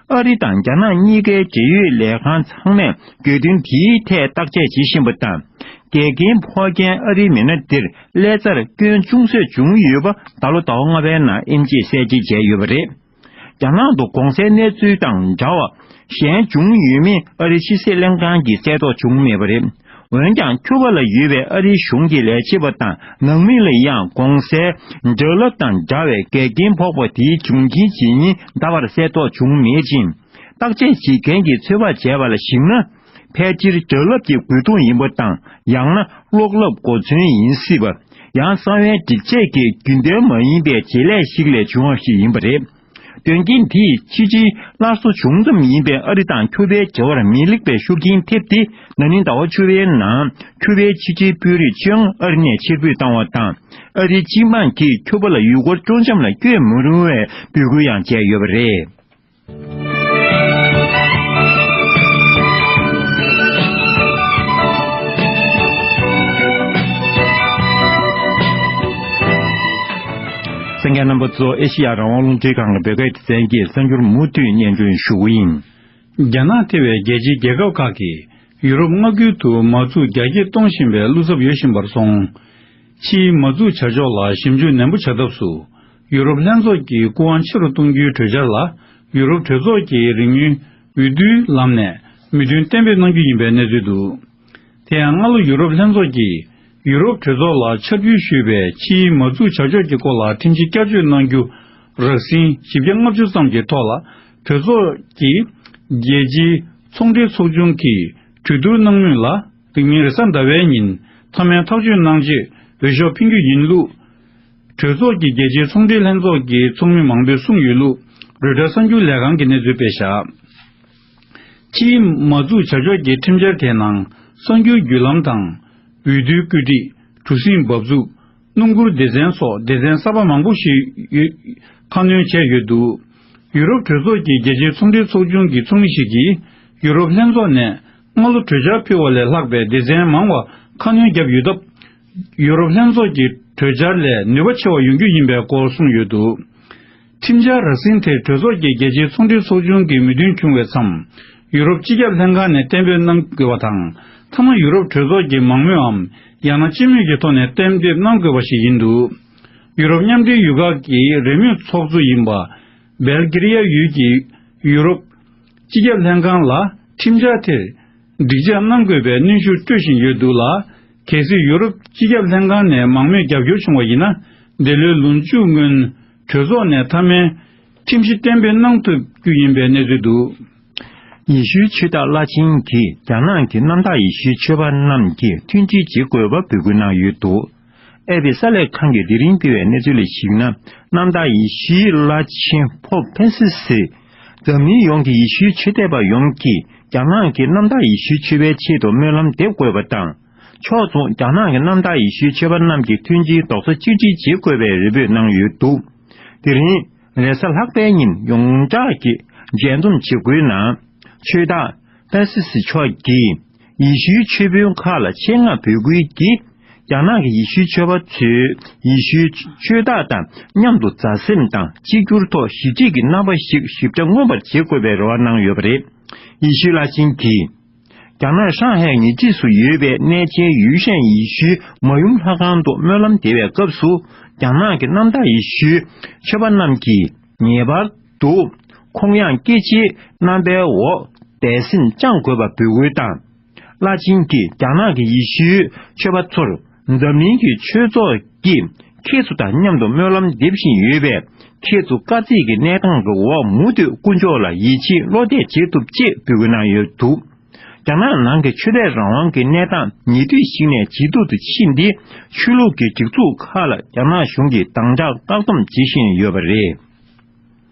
ཨ་རི་དང་རྒྱ་ནག་གཉིས་ཀའི་འབྲེལ་ཡོད་ལས་ཁང་ཚང་མས་གྱོད་དོན་དེའི་ཐད་བརྟག་དཔྱད་བྱེད་བཞིན་པ་དང་། འགལ་རྐྱེན་ཕོག་མཁན་ཨ་རིའི་མི་སྣ་འདིར་ཀླད་རྩར་སྐྱོན་ཅུང་ཟད་བྱུང་ཡོད་པ་ད་ལོ་ཟླ་བ་ལྔ་པའི་ནང་དབྱེ་འབྱེད་གསལ་བཤད་བྱས་ཡོད་པ་རེད། རྒྱ་ནག་ཏུ་གོང་གསལ་གནས་ཚུལ་དང་འདྲ་བ་གཞན་བྱུང་ཡོད་མེད་ཨ་རིའི་ཕྱི་སྲིད་ལྷན་ཁང་གིས་གསལ་རྟོགས་བྱུང་མེད་པ་རེད། འོན་ཀྱང་ཁྱུ་པ་ལ་ཡོད་པའི་ཨ་རིའི་གཞུང་གི་ལས་བྱེད་པ་དང་ནང་མི་ལ་ཡང་གོང་གསལ་སྒྲ་རླབས་དང་འདྲ་བའི་འགལ་རྐྱེན་ཕོག་པ་དེའི་བྱུང་རྐྱེན་ཇི་ཡིན་ད་བར་གསལ་རྟོགས་བྱུང་མེད་ཅིང་། བརྟག་དཔྱད་བྱེད་མཁན་གྱིས་ཚོད་དཔག་བྱས་པ་ལ་གཞིགས་ན། ཕལ་ཆེར་སྒྲ་རླབས་ཀྱི་རྒོལ་རྡུང་ཡིན་པ་དང་ཡང་ན་གློག་རླབས་གོ་མཚོན་ཡིན་སྲིད་པ། ཡང་གསང་བའི་སྒྲིག་ཆས་ཀྱི་རྒྱུན་ལྡན་མ་ཡིན་པའི་བྱེད་ལས་ཤིག་ལས་བྱུང་བ་ཞིག་ཡིན་པ་རེད། དོན་རྐྱེན་དེས་ཕྱི་ཕྱིའི་སླར་གསོ་བྱུང་ཙམ་ཡིན་པའི་ཨ་རི་དང་ཁྱུ་པའི་བྱ་བར་མི་ལེགས་པའི་ཤུགས་རྐྱེན་ཐེབས་ཏེ། ན་ནིང་ཟླ་བ་བཅུ་པའི་ནང་ཁྱུ་པའི་ཕྱི་དྲིལ་དཔོན་རིགས་ཆེད་དབང་ཨ་རི་ནས་ཕྱིར་འབུད་བཏང་བ་དང་། ཨ་རིའི་སྤྱི་འབངས་ཀྱིས་ཁྱུ་པ་ལ་ཡུལ་སྐོར་སྤྲོ་འཆམ་ལ་བསྐྱོད་མི་རུང་བའི་འབོད་སྐུལ་ཡང་བྱས་ཡོད་པ་རེད། གསན་མཁན་རྣམ་པ་ཚོ་ཨེ་ཤེ་ཡ་རང་དབང་རླུང་འཕྲིན་ཁང་གི་བོད་སྐད་སྡེ་ཚན་གྱི་གསར་འགྱུར་མུ་མཐུད་སྙན་སྒྲོན་ཞུ་གི་ཡིན། རྒྱ་ནག་ཐེ་བའི་རྒྱལ་སྤྱིའི་རྒྱལ་ཁབ་ཁག་གིས་ཡུ་རོབ་མངའ་ཁུལ་དུ་མ་འཛུགས་རྒྱ་སྐྱེད་གཏོང་བཞིན་པའི་བློ་འཚབ་ཡོད་བཞིན་པར་སོང་། ཕྱིའི་མ་འཛུགས་བྱ་ཕྱོགས་ལ་ཞིབ་འཇུག་ནན་པོ་བྱ་ཐབས་སུ། ཡུ་རོབ་ལྷན་ཚོགས་ཀྱིས་སྐུ་དབང་ཆེ་རུ་གཏོང་རྒྱུའི་གྲོས་འཆར་ལ། ཡུ་རོབ་གྲོས་ཚོགས་ཀྱིས་རིང་མིན་འོས་བསྡུའི་ལམ་ནས་མོས་མཐུན་གཏན་འབེབས་གནང་རྒྱུ་ཡིན་པའི་གནས་ཚུལ་འདུག་དེ་ཡང་སྔ་ལོ་ཡུ་རོབ་ལྷན་ཚོགས་ཀྱིས་ཡུ་རོབ་གྲོས་ཚོགས་ལ་ཆ་འབུལ་ཞུས་པའི་ཕྱིའི་མ་འཛུགས་བྱ་ཕྱོགས་ཀྱི་སྐོར་ལ་ཁྲིམས་གཞི་བསྐྱར་བཅོས་གནང་རྒྱུ་རགས་ཟིན་བཞི་བརྒྱ་ལྔ་བཅུ་ཙམ་གྱི་ཐོག་ལ་གྲོས་ཚོགས་ཀྱི་རྒྱལ་སྤྱིའི་ཚོང་འབྲེལ་ཚོགས་ཆུང་གིས་གྲོས་བསྡུར་གནང་མུས་ལ། རིང་མིན་རེས་གཟའ་ཟླ་བའི་ཉིན་མཐའ་མའི་ཐག་གཅོད་གནང་རྗེས་འོས་ཤོག་འཕེན་རྒྱུ་ཡིན་ལུགས། གྲོས་ཚོགས་ཀྱི་རྒྱལ་སྤྱིའི་ཚོང་འབྲེལ་ལྷན་ཚོགས་ཀྱི་ཚོགས་མི་མང་པོས་གསུངས་ཡོད་ལུགས་རོའི་ཊར་གསར་འགྱུར་ལས་ཁང་གིས་གནས་ཚུལ་སྤེལ་བཞག་ཕྱིའི་མ་འཛུགས་བྱ་ཕྱོགས་ཀྱི་ཁྲིམས་འཆར་དེའི་ནང་གསར་འགྱུར་བརྒྱུད་ལམ་དང་། འོས་བསྡུའི་བཀོད་སྒྲིག་གྲུ་གཟིངས་འབབ་ཚུགས། སྣུམ་འཁོར་སྡེ་ཚན་སོགས་སྡེ་ཚན་གསར་པ་མང་པོ་ཞིག་ཡོད། ཁ་སྣོན་བྱས་ཡོད་འདུག་ཡུ་རོབ་གྲོས་ཚོགས་ཀྱི་རྒྱལ་སྤྱིའི་ཚོང་འབྲེལ་ཚོགས་ཆུང་གི་ཚོགས་མི་ཞིག་གིས་ཡུ་རོབ་ལྷན་ཚོགས་ནས་སྔ་ལོ་གྲོས་འཆར་ཕུལ་བ་ལས་ལྷག་པའི་སྡེ་ཚན་མང་བ་ཁ་སྣོན་བརྒྱབ་ཡོད་སྟབས། ཡུ་རོབ་ལྷན་ཚོགས་ཀྱི་གྲོས་འཆར་ལས་ནུས་པ་ཆེ་བ་ཡོང་རྒྱུ་ཡིན་པའི་སྐོར་གསུངས་ཡོད་འདུག་ཁྲིམས་འཆར་རགས་ཟིན་དེར་གྲོས་ཚོགས་ཀྱི་རྒྱལ་སྤྱིའི་ཚོང་འབྲེལ་ཚོགས་ཆུང་གིས་མོས་མཐུན་བྱུང་བའི་མཚམས། ཡུ་རོབ་སྤྱི་ཁྱབ་ལྷན་ཁང་ནས་གཏན་འབེབས་གནང་དགོས་པ་དང་། མཐའ་མ་ཡུ་རོབ་གྲོས་ཚོགས་ཀྱི་མང་མོས་འམ། ཡང་ན་སྤྱི་མོས་ཀྱི་ཐོག་ནས་གཏན་འབེབས་གནང་དགོས་པ་ཞིག་ཡིན་འདུག་ཡུ་རོབ་མཉམ་འབྲེལ་ཡུལ་ཁག་གི་རེས་མོས་ཚོགས་གཙོ་ཡིན་པ། སྦེལ་ཀེ་རི་ཡ་ཡུལ་གྱི་ཡུ་རོབ་སྤྱི་ཁྱབ་ལྷན་ཁང་ལ་ཁྲིམས་འཆར་དེར་སྒྲིག་འཇགས་གནང་དགོས་པའི་གནོན་ཤུགས་སྤྲོད་བཞིན་ཡོད་འདུག་ལ། གལ་སྲིད་ཡུ་རོབ་སྤྱི་ཁྱབ་ལྷན་ཁང་ནས་མང་མོས་རྒྱབ་སྐྱོར་བྱུང་བ་ཡིན་ན། འདི་ལོའི་ལོ་མཇུག་སྔོན་གྲོས་ཚོགས་ནས་མཐའ་མའི་ཁྲིམས་གཞི་གཏན་འབེབས་གནང་ཐུབ་རྒྱུ་ཡིན་པའི་གནས་ཚུལ་འདུག་ཡེ་ཤུའི་ཆོས་བདག་བླ་ཆེན་གྱིས་རྒྱ་ནག་གི་གནམ་བདག་ཡེ་ཤུའི་ཆོས་པ་རྣམས་ཀྱིས་མཐུན་སྒྲིལ་བྱེད་དགོས་པ་འབོད་སྐུལ་གནང་ཡོད་འདུག་ཨེ་པི་གསར་ལས་ཁང་གིས་དེ་རིང་སྤེལ་བའི་གནས་ཚུལ་ལ་གཞིགས་ན། གནམ་བདག་ཡེ་ཤུའི་བླ་ཆེན་པོབ་ཕེན་སི་སི། འཛམ་གླིང་ཡོངས་ཀྱི་ཡེ་ཤུའི་ཆོས་དད་པ་ཡོངས་ཀྱིས་རྒྱ་ནག་གི་གནམ་བདག་ཡེ་ཤུའི་ཆོས་པའི་ཆེད་དུ་སྨོན་ལམ་འདེབས་དགོས་པ་དང་། ཕྱོགས་མཚུངས་རྒྱ་ནག་གི་གནམ་བདག་ཡེ་ཤུའི་ཆོས་པ་རྣམས་ཀྱིས་མཐུན་སྒྲིལ་རྡོག་རྩ་གཅིག་སྒྲིལ་བྱེད་དགོས་པའི་རེ་འབོད་གནང་ཡོད་འདུག་དེ་རིང་རེས་གཟའ་ལྷག་པའི་ཉིན་ཡོངས་གྲགས་ཀྱི་མཇལ་འཛོམས་བྱེད་སྒོའི་ནང་། ཆོས་བདག་ཕེན་སི་སི་མཆོག་གིས་ཡེ་ཤུའི་ཆོས་དཔོན་ཁག་ལ་ཆེད་མངགས་འབོད་སྐུལ་གྱིས། རྒྱ་ནག་གི་ཡེ་ཤུའི་ཆོས་པ་ཚོས་ཡེ་ཤུའི་ཆོས་བདག་དང་མཉམ་དུ་མཛའ་སེམས་དང་གཅིག་གྱུར་ཐོག་ཞི་བདེ་གི་རྣམ་པ་ཞིག་ཞིབ་ཕྲ་མངོན་པར་བྱེད་དགོས་པའི་རེ་བ་གནང་ཡོད་པ་རེད། ཡེ་ཤུའི་བླ་ཆེན་གྱིས། རྒྱ་ནག་ཧྲང་ཧའེ་ཉེ་འཁྲིས་སུ་ཡོད་པའི་གནས་ཆེན་ཡུས་ཧྲན་ཡེ་ཤུའི་མ་ཡུམ་ལྷ་ཁང་དུ་སྨོན་ལམ་འདེབས་པའི་སྐབས་སུ། རྒྱ་ནག་གི་གནམ་བདག་ཡེ་ཤུའི་ཆོས་པ་རྣམས་ཀྱིས་ངེས་པར་དུ་ཁོང་ཡངས་སྐྱེ་འཆིའི་རྣམ་པའི་འོག་འདས་སེམས་བཅངས་དགོས་པ་འབོད་སྐུལ་དང་། བླ་ཆེན་གྱིས་རྒྱ་ནག་གི་ཡེ་ཤུའི་ཆོས་པ་ཚོར། འཛམ་གླིང་གི་ཆོས་ཚོགས་ཀྱིས་ཁྱེད་ཚོ་དང་མཉམ་དུ་སྨོན་ལམ་འདེབས་བཞིན་ཡོད་པས། ཁྱེད་ཚོ་དཀའ་ཚེགས་ཀྱི་གནས་སྟངས་ཀྱི་འོག་མུ་མཐུད་དཀོན་མཆོག་ལ་ཡིད་ཆེས་བློ་གཏད་བྱེད་ཐུབ་ཅེས་འབོད་སྐུལ་གནང་ཡོད་འདུག་རྒྱ་ནག་ནང་གི་ཆོས་དད་རང་དབང་གི་གནས་སྟངས་ཉེ་དུས་ཤིག་ནས་ཇེ་སྡུག་ཏུ་ཕྱིན་ཏེ། ཆོས་ལུགས་ཀྱི་སྒྲིག་འཛུགས་ཁག་ལ་རྒྱ་ནག་གཞུང་གིས་དམ་དྲག་བཀག་སྡོམ་བྱེད་བཞིན་ཡོད་པ་རེད།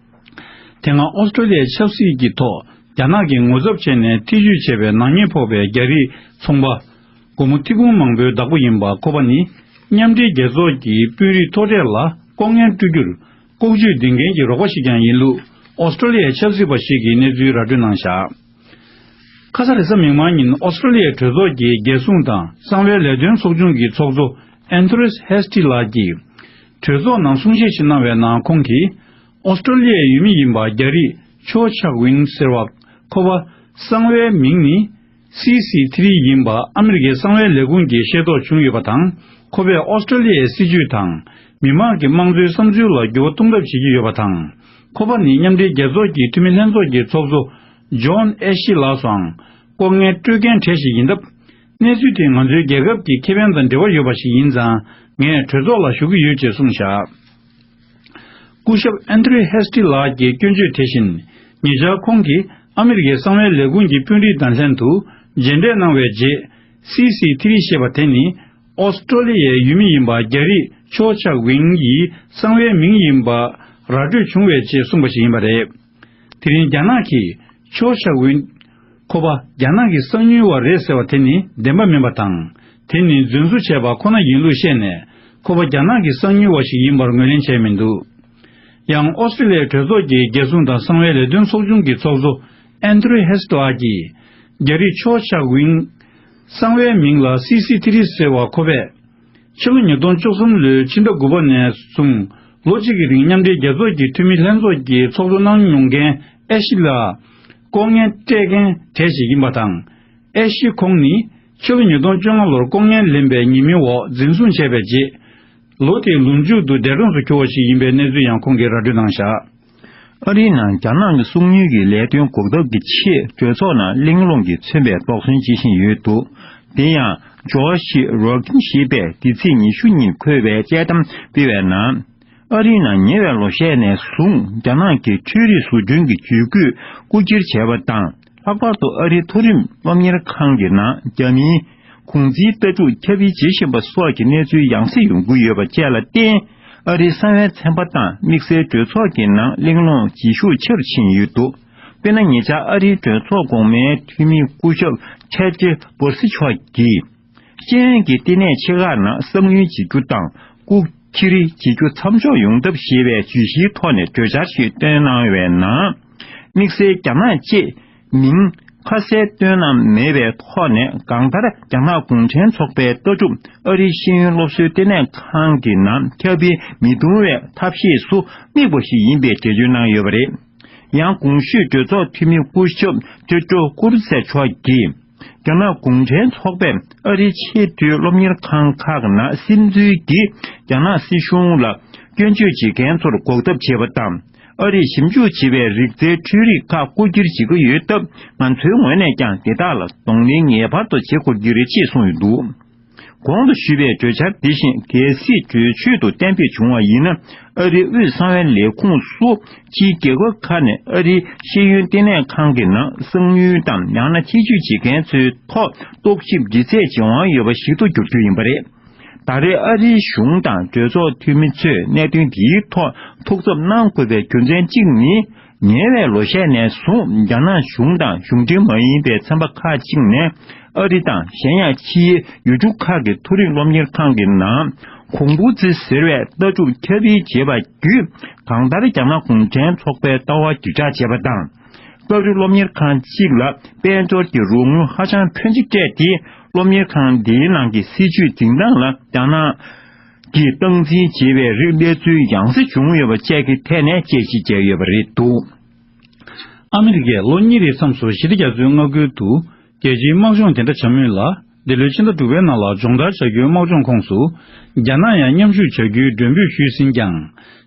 དེ་སྔ་ཨོ་སི་ཀྲོ་ལི་ཡའི་ཆབ་སྲིད་ཀྱི་ཐོག་རྒྱ་ནག་གིས་ངོ་ཚབ་བྱས་ནས་ཐེ་བྱུས་བྱས་པའི་ནག་ཉེས་ཕོག་པའི་རྒྱ་རིགས་ཚོང་པ། སྒོར་མོ་ཐེར་འབུམ་མང་པོའི་བདག་པོ་ཡིན་པ་ཁོ་པ་ནི། མཉམ་འབྲེལ་རྒྱལ་ཚོགས་ཀྱི་དཔོན་རིགས་མཐོ་གྲས་ལ་ལྐོག་རྔན་སྤྲོད་རྒྱུར་ལྐོག་ཇུས་འདིང་མཁན་གྱི་རོགས་པ་ཞིག་ཀྱང་ཡིན་ལུགས་ཨོ་སི་ཀྲོ་ལི་ཡའི་ཆབ་སྲིད་པ་ཞིག་གིས་གནས་ཚུལ་ར་སྤྲོད་གནང་བཞག་ཁ་ས་རེས་གཟའ་མིག་དམར་ཉིན་ཨོ་སི་ཀྲོ་ལི་ཡའི་གྲོས་ཚོགས་ཀྱི་རྒྱལ་སྲུང་དང་གསང་བའི་ལས་དོན་ཚོགས་ཆུང་གི་ཚོགས་གཙོ་ཨན་ཐོ་རེས་ཧེ་སི་ཊི་ལགས་ཀྱིས་གྲོས་ཚོགས་ནང་གསུང་བཤད་ཞིག་གནང་བའི་ནང་ཁོང་གིས། ཨོ་སི་ཀྲོ་ལི་ཡའི་ཡུལ་མི་ཡིན་པ་རྒྱ་རིགས་ཆོ་ཆག་ཝིན་ཟེར་བ་ཁོ་པ་གསང་བའི་མིང་ནི་སི་སི་ཐི་རི་ཡིན་པ་ཨ་མི་རི་ཀའི་གསང་བའི་ལས་ཁུངས་ཀྱིས་ཤེས་རྟོགས་བྱུང་ཡོད་པ་དང་། ཁོ་པས་ཨོ་སི་ཀྲོ་ལི་ཡའི་སྲིད་བྱུས་དང་མི་མང་གི་དམངས་གཙོའི་བསམ་ཚུལ་ལ་འགྱུར་བ་གཏོང་ཐབས་བྱེད་ཀྱི་ཡོད་པ་དང་། ཁོ་པ་ནི་མཉམ་འབྲེལ་རྒྱལ་ཚོགས་ཀྱི་འཐུས་མི་ལྷན་ཚོགས་ཀྱི་ཚོགས་གཙོ་ཇོན་ཨེ་ཤི་ལགས་སུའང་ལྐོག་རྔན་སྤྲོད་མཁན་གྲས་ཤིག་ཡིན་སྟབས། གནས་ཚུལ་དེ་ང་ཚོའི་རྒྱལ་ཁབ་ཀྱི་ཁེ་ཕན་དང་འབྲེལ་བ་ཡོད་པ་ཞིག་ཡིན་ཙང་ངས་གྲོས་ཚོགས་ལ་ཞུ་གི་ཡོད་ཅེས་གསུངས་བཞག་སྐུ་ཞབས་ཨན་ཐོ་རི་ཧེ་སི་ཊི་ལགས་ཀྱི་སྐྱོན་བརྗོད་དེ་བཞིན། ཉེ་ཆར་ཁོང་གིས་ཨ་མི་རི་ཀའི་གསང་བའི་ལས་ཁུངས་ཀྱི་དཔོན་རིགས་དང་ལྷན་དུ་མཇལ་འཕྲད་གནང་བའི་རྗེས། སི་སི་ཐི་རི་ཞེས་པ་དེ་ནི་ཨོ་སི་ཀྲོ་ལི་ཡའི་ཡུལ་མི་ཡིན་པ་རྒྱ་རིགས་ཆོ་ཆག་ཝིང་ཡི་གསང་བའི་མིང་ཡིན་པ་ར་སྤྲོད་བྱུང་བའི་རྗེས་གསུངས་པ་ཞིག་ཡིན་པ་རེད། དེ་རིང་རྒྱ་ནག་གིས་ཆོ་ཆག་ཝིན། ཁོ་པ་རྒྱ་ནག་གི་གསང་ཉུལ་བ་རེད་ཟེར་བ་དེ་ནི་བདེན་པ་མིན་པ་དང་། དེ་ནི་རྫུན་བཟོ་བྱས་པ་ཁོ་ན་ཡིན་ལུགས་བཤད་ནས། ཁོ་པ་རྒྱ་ནག་གི་གསང་ཉུལ་བ་ཞིག་ཡིན་པར་ངོས་ལེན་བྱས་མི་འདུག་ཡང་ཨོ་སི་ཀྲི་ལི་ཡའི་གྲོས་ཚོགས་ཀྱི་རྒྱལ་སྲུང་དང་གསང་བའི་ལས་དོན་ཚོགས་ཆུང་གི་ཚོགས་གཙོ་ཨན་ཐོ་རི་ཧེ་སི་ཊི་ལགས་ཀྱིས། རྒྱ་རིགས་ཆོ་ཆག་ཝིང་གསང་བའི་མིང་ལ་སི་སི་ཐི་རི་ཟེར་བ་ཁོ་པས། ཕྱི་ལོ་ཉིས་སྟོང་བཅུ་གསུམ་ལོའི་ཕྱི་ཟླ་དགུ་པ་ནས་བཟུང་ལོ་གཅིག་གི་རིང་མཉམ་འབྲེལ་རྒྱལ་ཚོགས་ཀྱི་འཐུས་མི་ལྷན་ཚོགས་ཀྱི་ཚོགས་གཙོ་གནང་མྱོང་མཁན་ཨེ་ཤི་ལགས་ལྐོག་རྔན་སྤྲད་མཁན་གྲས་ཤིག་ཡིན་པ་དང་། ཨེ་ཤི་ཁོང་ནི་ཕྱི་ལོ་ཉིས་སྟོང་བཅོ་ལྔ་ལོར་ལྐོག་རྔན་ལེན་པའི་ཉེས་མིང་འོག་འཛིན་བཟུང་བྱས་པའི་རྗེས། ལོ་དེའི་ལོ་མཇུག་ཏུ་འདས་གྲོངས་སུ་གྱུར་བ་ཞིག་ཡིན་པའི་གནས་ཚུལ་ཡང་ཁོང་གིས་ར་སྤྲོད་གནང་བཞག་ཨ་རིའི་ནང་རྒྱ་ནག་གི་གསང་ཉུལ་གྱི་ལས་དོན་འགོག་ཐབས་ཀྱི་ཆེད་གྲོས་ཚོགས་ནང་གླེང་སློང་གིས་མཚོན་པའི་དོགས་ཟོན་བྱེད་བཞིན་ཡོད་འདུག་དེ་ཡང་ཇོར་ཇི་རོ་ཀིན་ཞེས་པས་འདི་ཚེས་ཉི་ཤུ་ཉིན་འཁོད་པའི་དཔྱད་གཏམ་སྤེལ་བའི་ནང་། ཨ་རིའི་ནང་ཉེ་བའི་ལོ་ཤས་ནས་བཟུང་རྒྱ་ནག་གིས་འཕྲུལ་རིག་བཟོ་སྐྲུན་གྱི་ཇུས་འགོད་རྐུ་འཁྱེར་བྱས་པ་དང་། ལྷག་པར་དུ་ཨ་རིའི་མཐོ་རིམ་སློབ་གཉེར་ཁང་གི་ནང་རྒྱ་མིའི་གུང་ཚིགས་ལྟ་གྲུབ་ཁྱབ་སྤེལ་བྱེད་བཞིན་པ་སོགས་ཀྱི་གནས་ཚུལ་ཡང་སེ་ཡོང་གི་ཡོད་པ་བཅས་ལ་བརྟེན། ཨ་རིའི་གསང་བའི་ཚན་པ་དང་དམིགས་བསལ་གྲོས་ཚོགས་ཀྱི་ནང་གླེང་སློང་བྱེད་ཤུགས་ཆེ་རུ་ཕྱིན་ཡོད་འདུག་དཔེར་ན། ཉེ་ཆར་ཨ་རིའི་གྲོས་ཚོགས་གོང་མའི་འཐུས་མི་སྐུ་ཞབས་ཁྲེ་ཅི་བོར་སི་མཆོག་གིས། ཤེས་ཡོན་གྱི་བསྟི་གནས་ཆེ་ཁག་ནང་གསང་ཉུལ་བྱེད་རྒྱུ་དང་རྐུ་འཁྱེར་བྱེད་རྒྱུ་མཚམས་འཇོག་ཡོང་ཐབས་ཞེས་པའི་བརྗོད་གཞིའི་ཐོག་ནས་གྲོས་འཆར་ཞིག་བཏོན་གནང་བའི་ནང་། དམིགས་བསལ་རྒྱ་ནག་ཅེས་མིང་ཁ་གསལ་བཏོན་གནང་མེད་པའི་ཐོག་ནས། གང་ལྟར་རྒྱ་ནག་གུང་ཁྲན་ཚོགས་པའི་ལྟ་གྲུབ་ཨ་རིའི་ཤེས་ཡོན་སློབ་གསོའི་བསྟི་གནས་ཁང་གི་ནང་ཁྱབ་སྤེལ་མི་གཏོང་བའི་ཐབས་ཤེས་སུ་དམིགས་པ་ཞིག་ཡིན་པའི་འགྲེལ་བརྗོད་གནང་ཡོད་པ་རེད། ཡང་གོང་ཞུས་གྲོས་ཚོགས་འཐུས་མི་སྐུ་ཞབས་ཏྲེ་ཀྲོ་ཀུར་སེ་མཆོག་གིས། རྒྱ་ནག་གུང་ཁྲན་ཚོགས་པས་ཨ་རིའི་ཆེས་མཐོའི་སློབ་གཉེར་ཁང་ཁག་ནང་སིམ་འཛུལ་གྱིས་རྒྱ་ནག་སྲིད་གཞུང་ལ་སྐྱོན་བརྗོད་བྱེད་མཁན་ཚོར་འགོག་ཐབས་བྱེད་པ་དང་། ཨ་རིས་ཞིབ་འཇུག་བྱེད་པའི་རིག་རྩལ་འཕྲུལ་རིག་ཁག་རྐུ་འཁྱེར་བྱེད་ཀྱི་ཡོད་སྟབས། ང་ཚོའི་ངོས་ནས་ཀྱང་དེ་དག་ལ་གདོང་ལེན་ངེས་པར་དུ་བྱེད་དགོས་ཀྱི་རེད་ཅེས་གསུངས་ཡོད་འདུག་གོང་དུ་ཞུས་པའི་གྲོས་འཆར་འདི་བཞིན་གལ་སྲིད་གྲོས་ཆོད་དུ་གཏན་འབེབས་བྱུང་བ་ཡིན་ན། ཨ་རིའི་དབུས་གསང་བའི་ལས་ཁུངས་སུ་ཕྱིའི་རྒྱལ་ཁབ་ཁག་ནས་ཨ་རིའི་ཤེས་ཡོན་བསྟི་གནས་ཁང་གི་ནང་གསང་ཉུལ་དང་ཡང་ན་ཐེ་ཇུས་བྱེད་མཁན་ཚོའི་ཐོག་རྟོག་ཞིབ་འདྲི་རྩད་བྱེད་དབང་ཡོད་པ་ཞིག་ཏུ་འགྱུར་རྒྱུ་ཡིན་པ་རེད། ད་རེས་ཨ་རིའི་གཞུང་དང་གྲོས་ཚོགས་འཐུས་མི་ཚོས་གནད་དོན་འདིའི་ཐོག་ཐུགས་འཚབ་གནང་དགོས་པའི་རྒྱུ་མཚན་གཅིག་ནི། ཉེ་བའི་ལོ་ཤས་ནས་བཟུང་རྒྱ་ནག་གཞུང་དང་གཞུང་འབྲེལ་མ་ཡིན་པའི་ཚན་པ་ཁག་ཅིག་ནས་ཨ་རི་དང་གཞན་ཡང་ཕྱིའི་ཡུལ་གྲུ་ཁག་གི་མཐོ་རིམ་སློབ་གཉེར་ཁང་གི་ནང་ཁུང་ཕུ་ཙི་ཟེར་བའི་ལྟ་གྲུབ་ཁྱབ་སྤེལ་བྱས་པ་བརྒྱུད། གང་ལྟར་རྒྱ་ནག་གུང་ཁྲན་ཚོགས་པའི་ལྟ་བ་བརྒྱུད་བསྒྲགས་བྱས་པ་དང་། སྐབས་རེ་སློབ་གཉེར་ཁང་གཅིག་ལ་དཔལ་འབྱོར་གྱི་རོགས་དངུལ་ཧ་ཅང་ཕོན་ཆེ་སྤྲད་དེ། སློབ་གཉེར་ཁང་འདིའི་ནང་གི་སྲིད་བྱུས་འཛིན་སྟངས་ལ་རྒྱ་ནག་གིས་སྟངས་འཛིན་བྱེད་པའི་རིགས་སླེབས་ཚུལ་ཡང་སེ་བྱུང་ཡོད་པ་བཅས་ཀྱི་ཐད་ནས་དཔྱད་ཞིབ་བྱས་ཡོད་པ་རེད་འདུག་ཨ་མི་རི་ཀས་ལོ་གཉིས་རེའི་མཚམས་སུ་ཞི་བདེ་རྒྱ་མཚོའི་མངའ་ཁུལ་དུ་རྒྱལ་སྤྱིའི་དམག་སྦྱོང་དེ་འདྲ་བྱ་མུས་ལ། འདི་ལོའི་ཕྱི་ཟླ་དྲུག་པའི་ནང་ལ་སྦྱོང་བརྡར་བྱ་རྒྱུའི་དམག་སྦྱོང་ཁོངས་སུ། རྒྱ་ནག་ཡང་མཉམ་ཞུགས་བྱ་རྒྱུའི་མགྲོན་འབོད་ཞུས་ཟིན་ཀྱང་།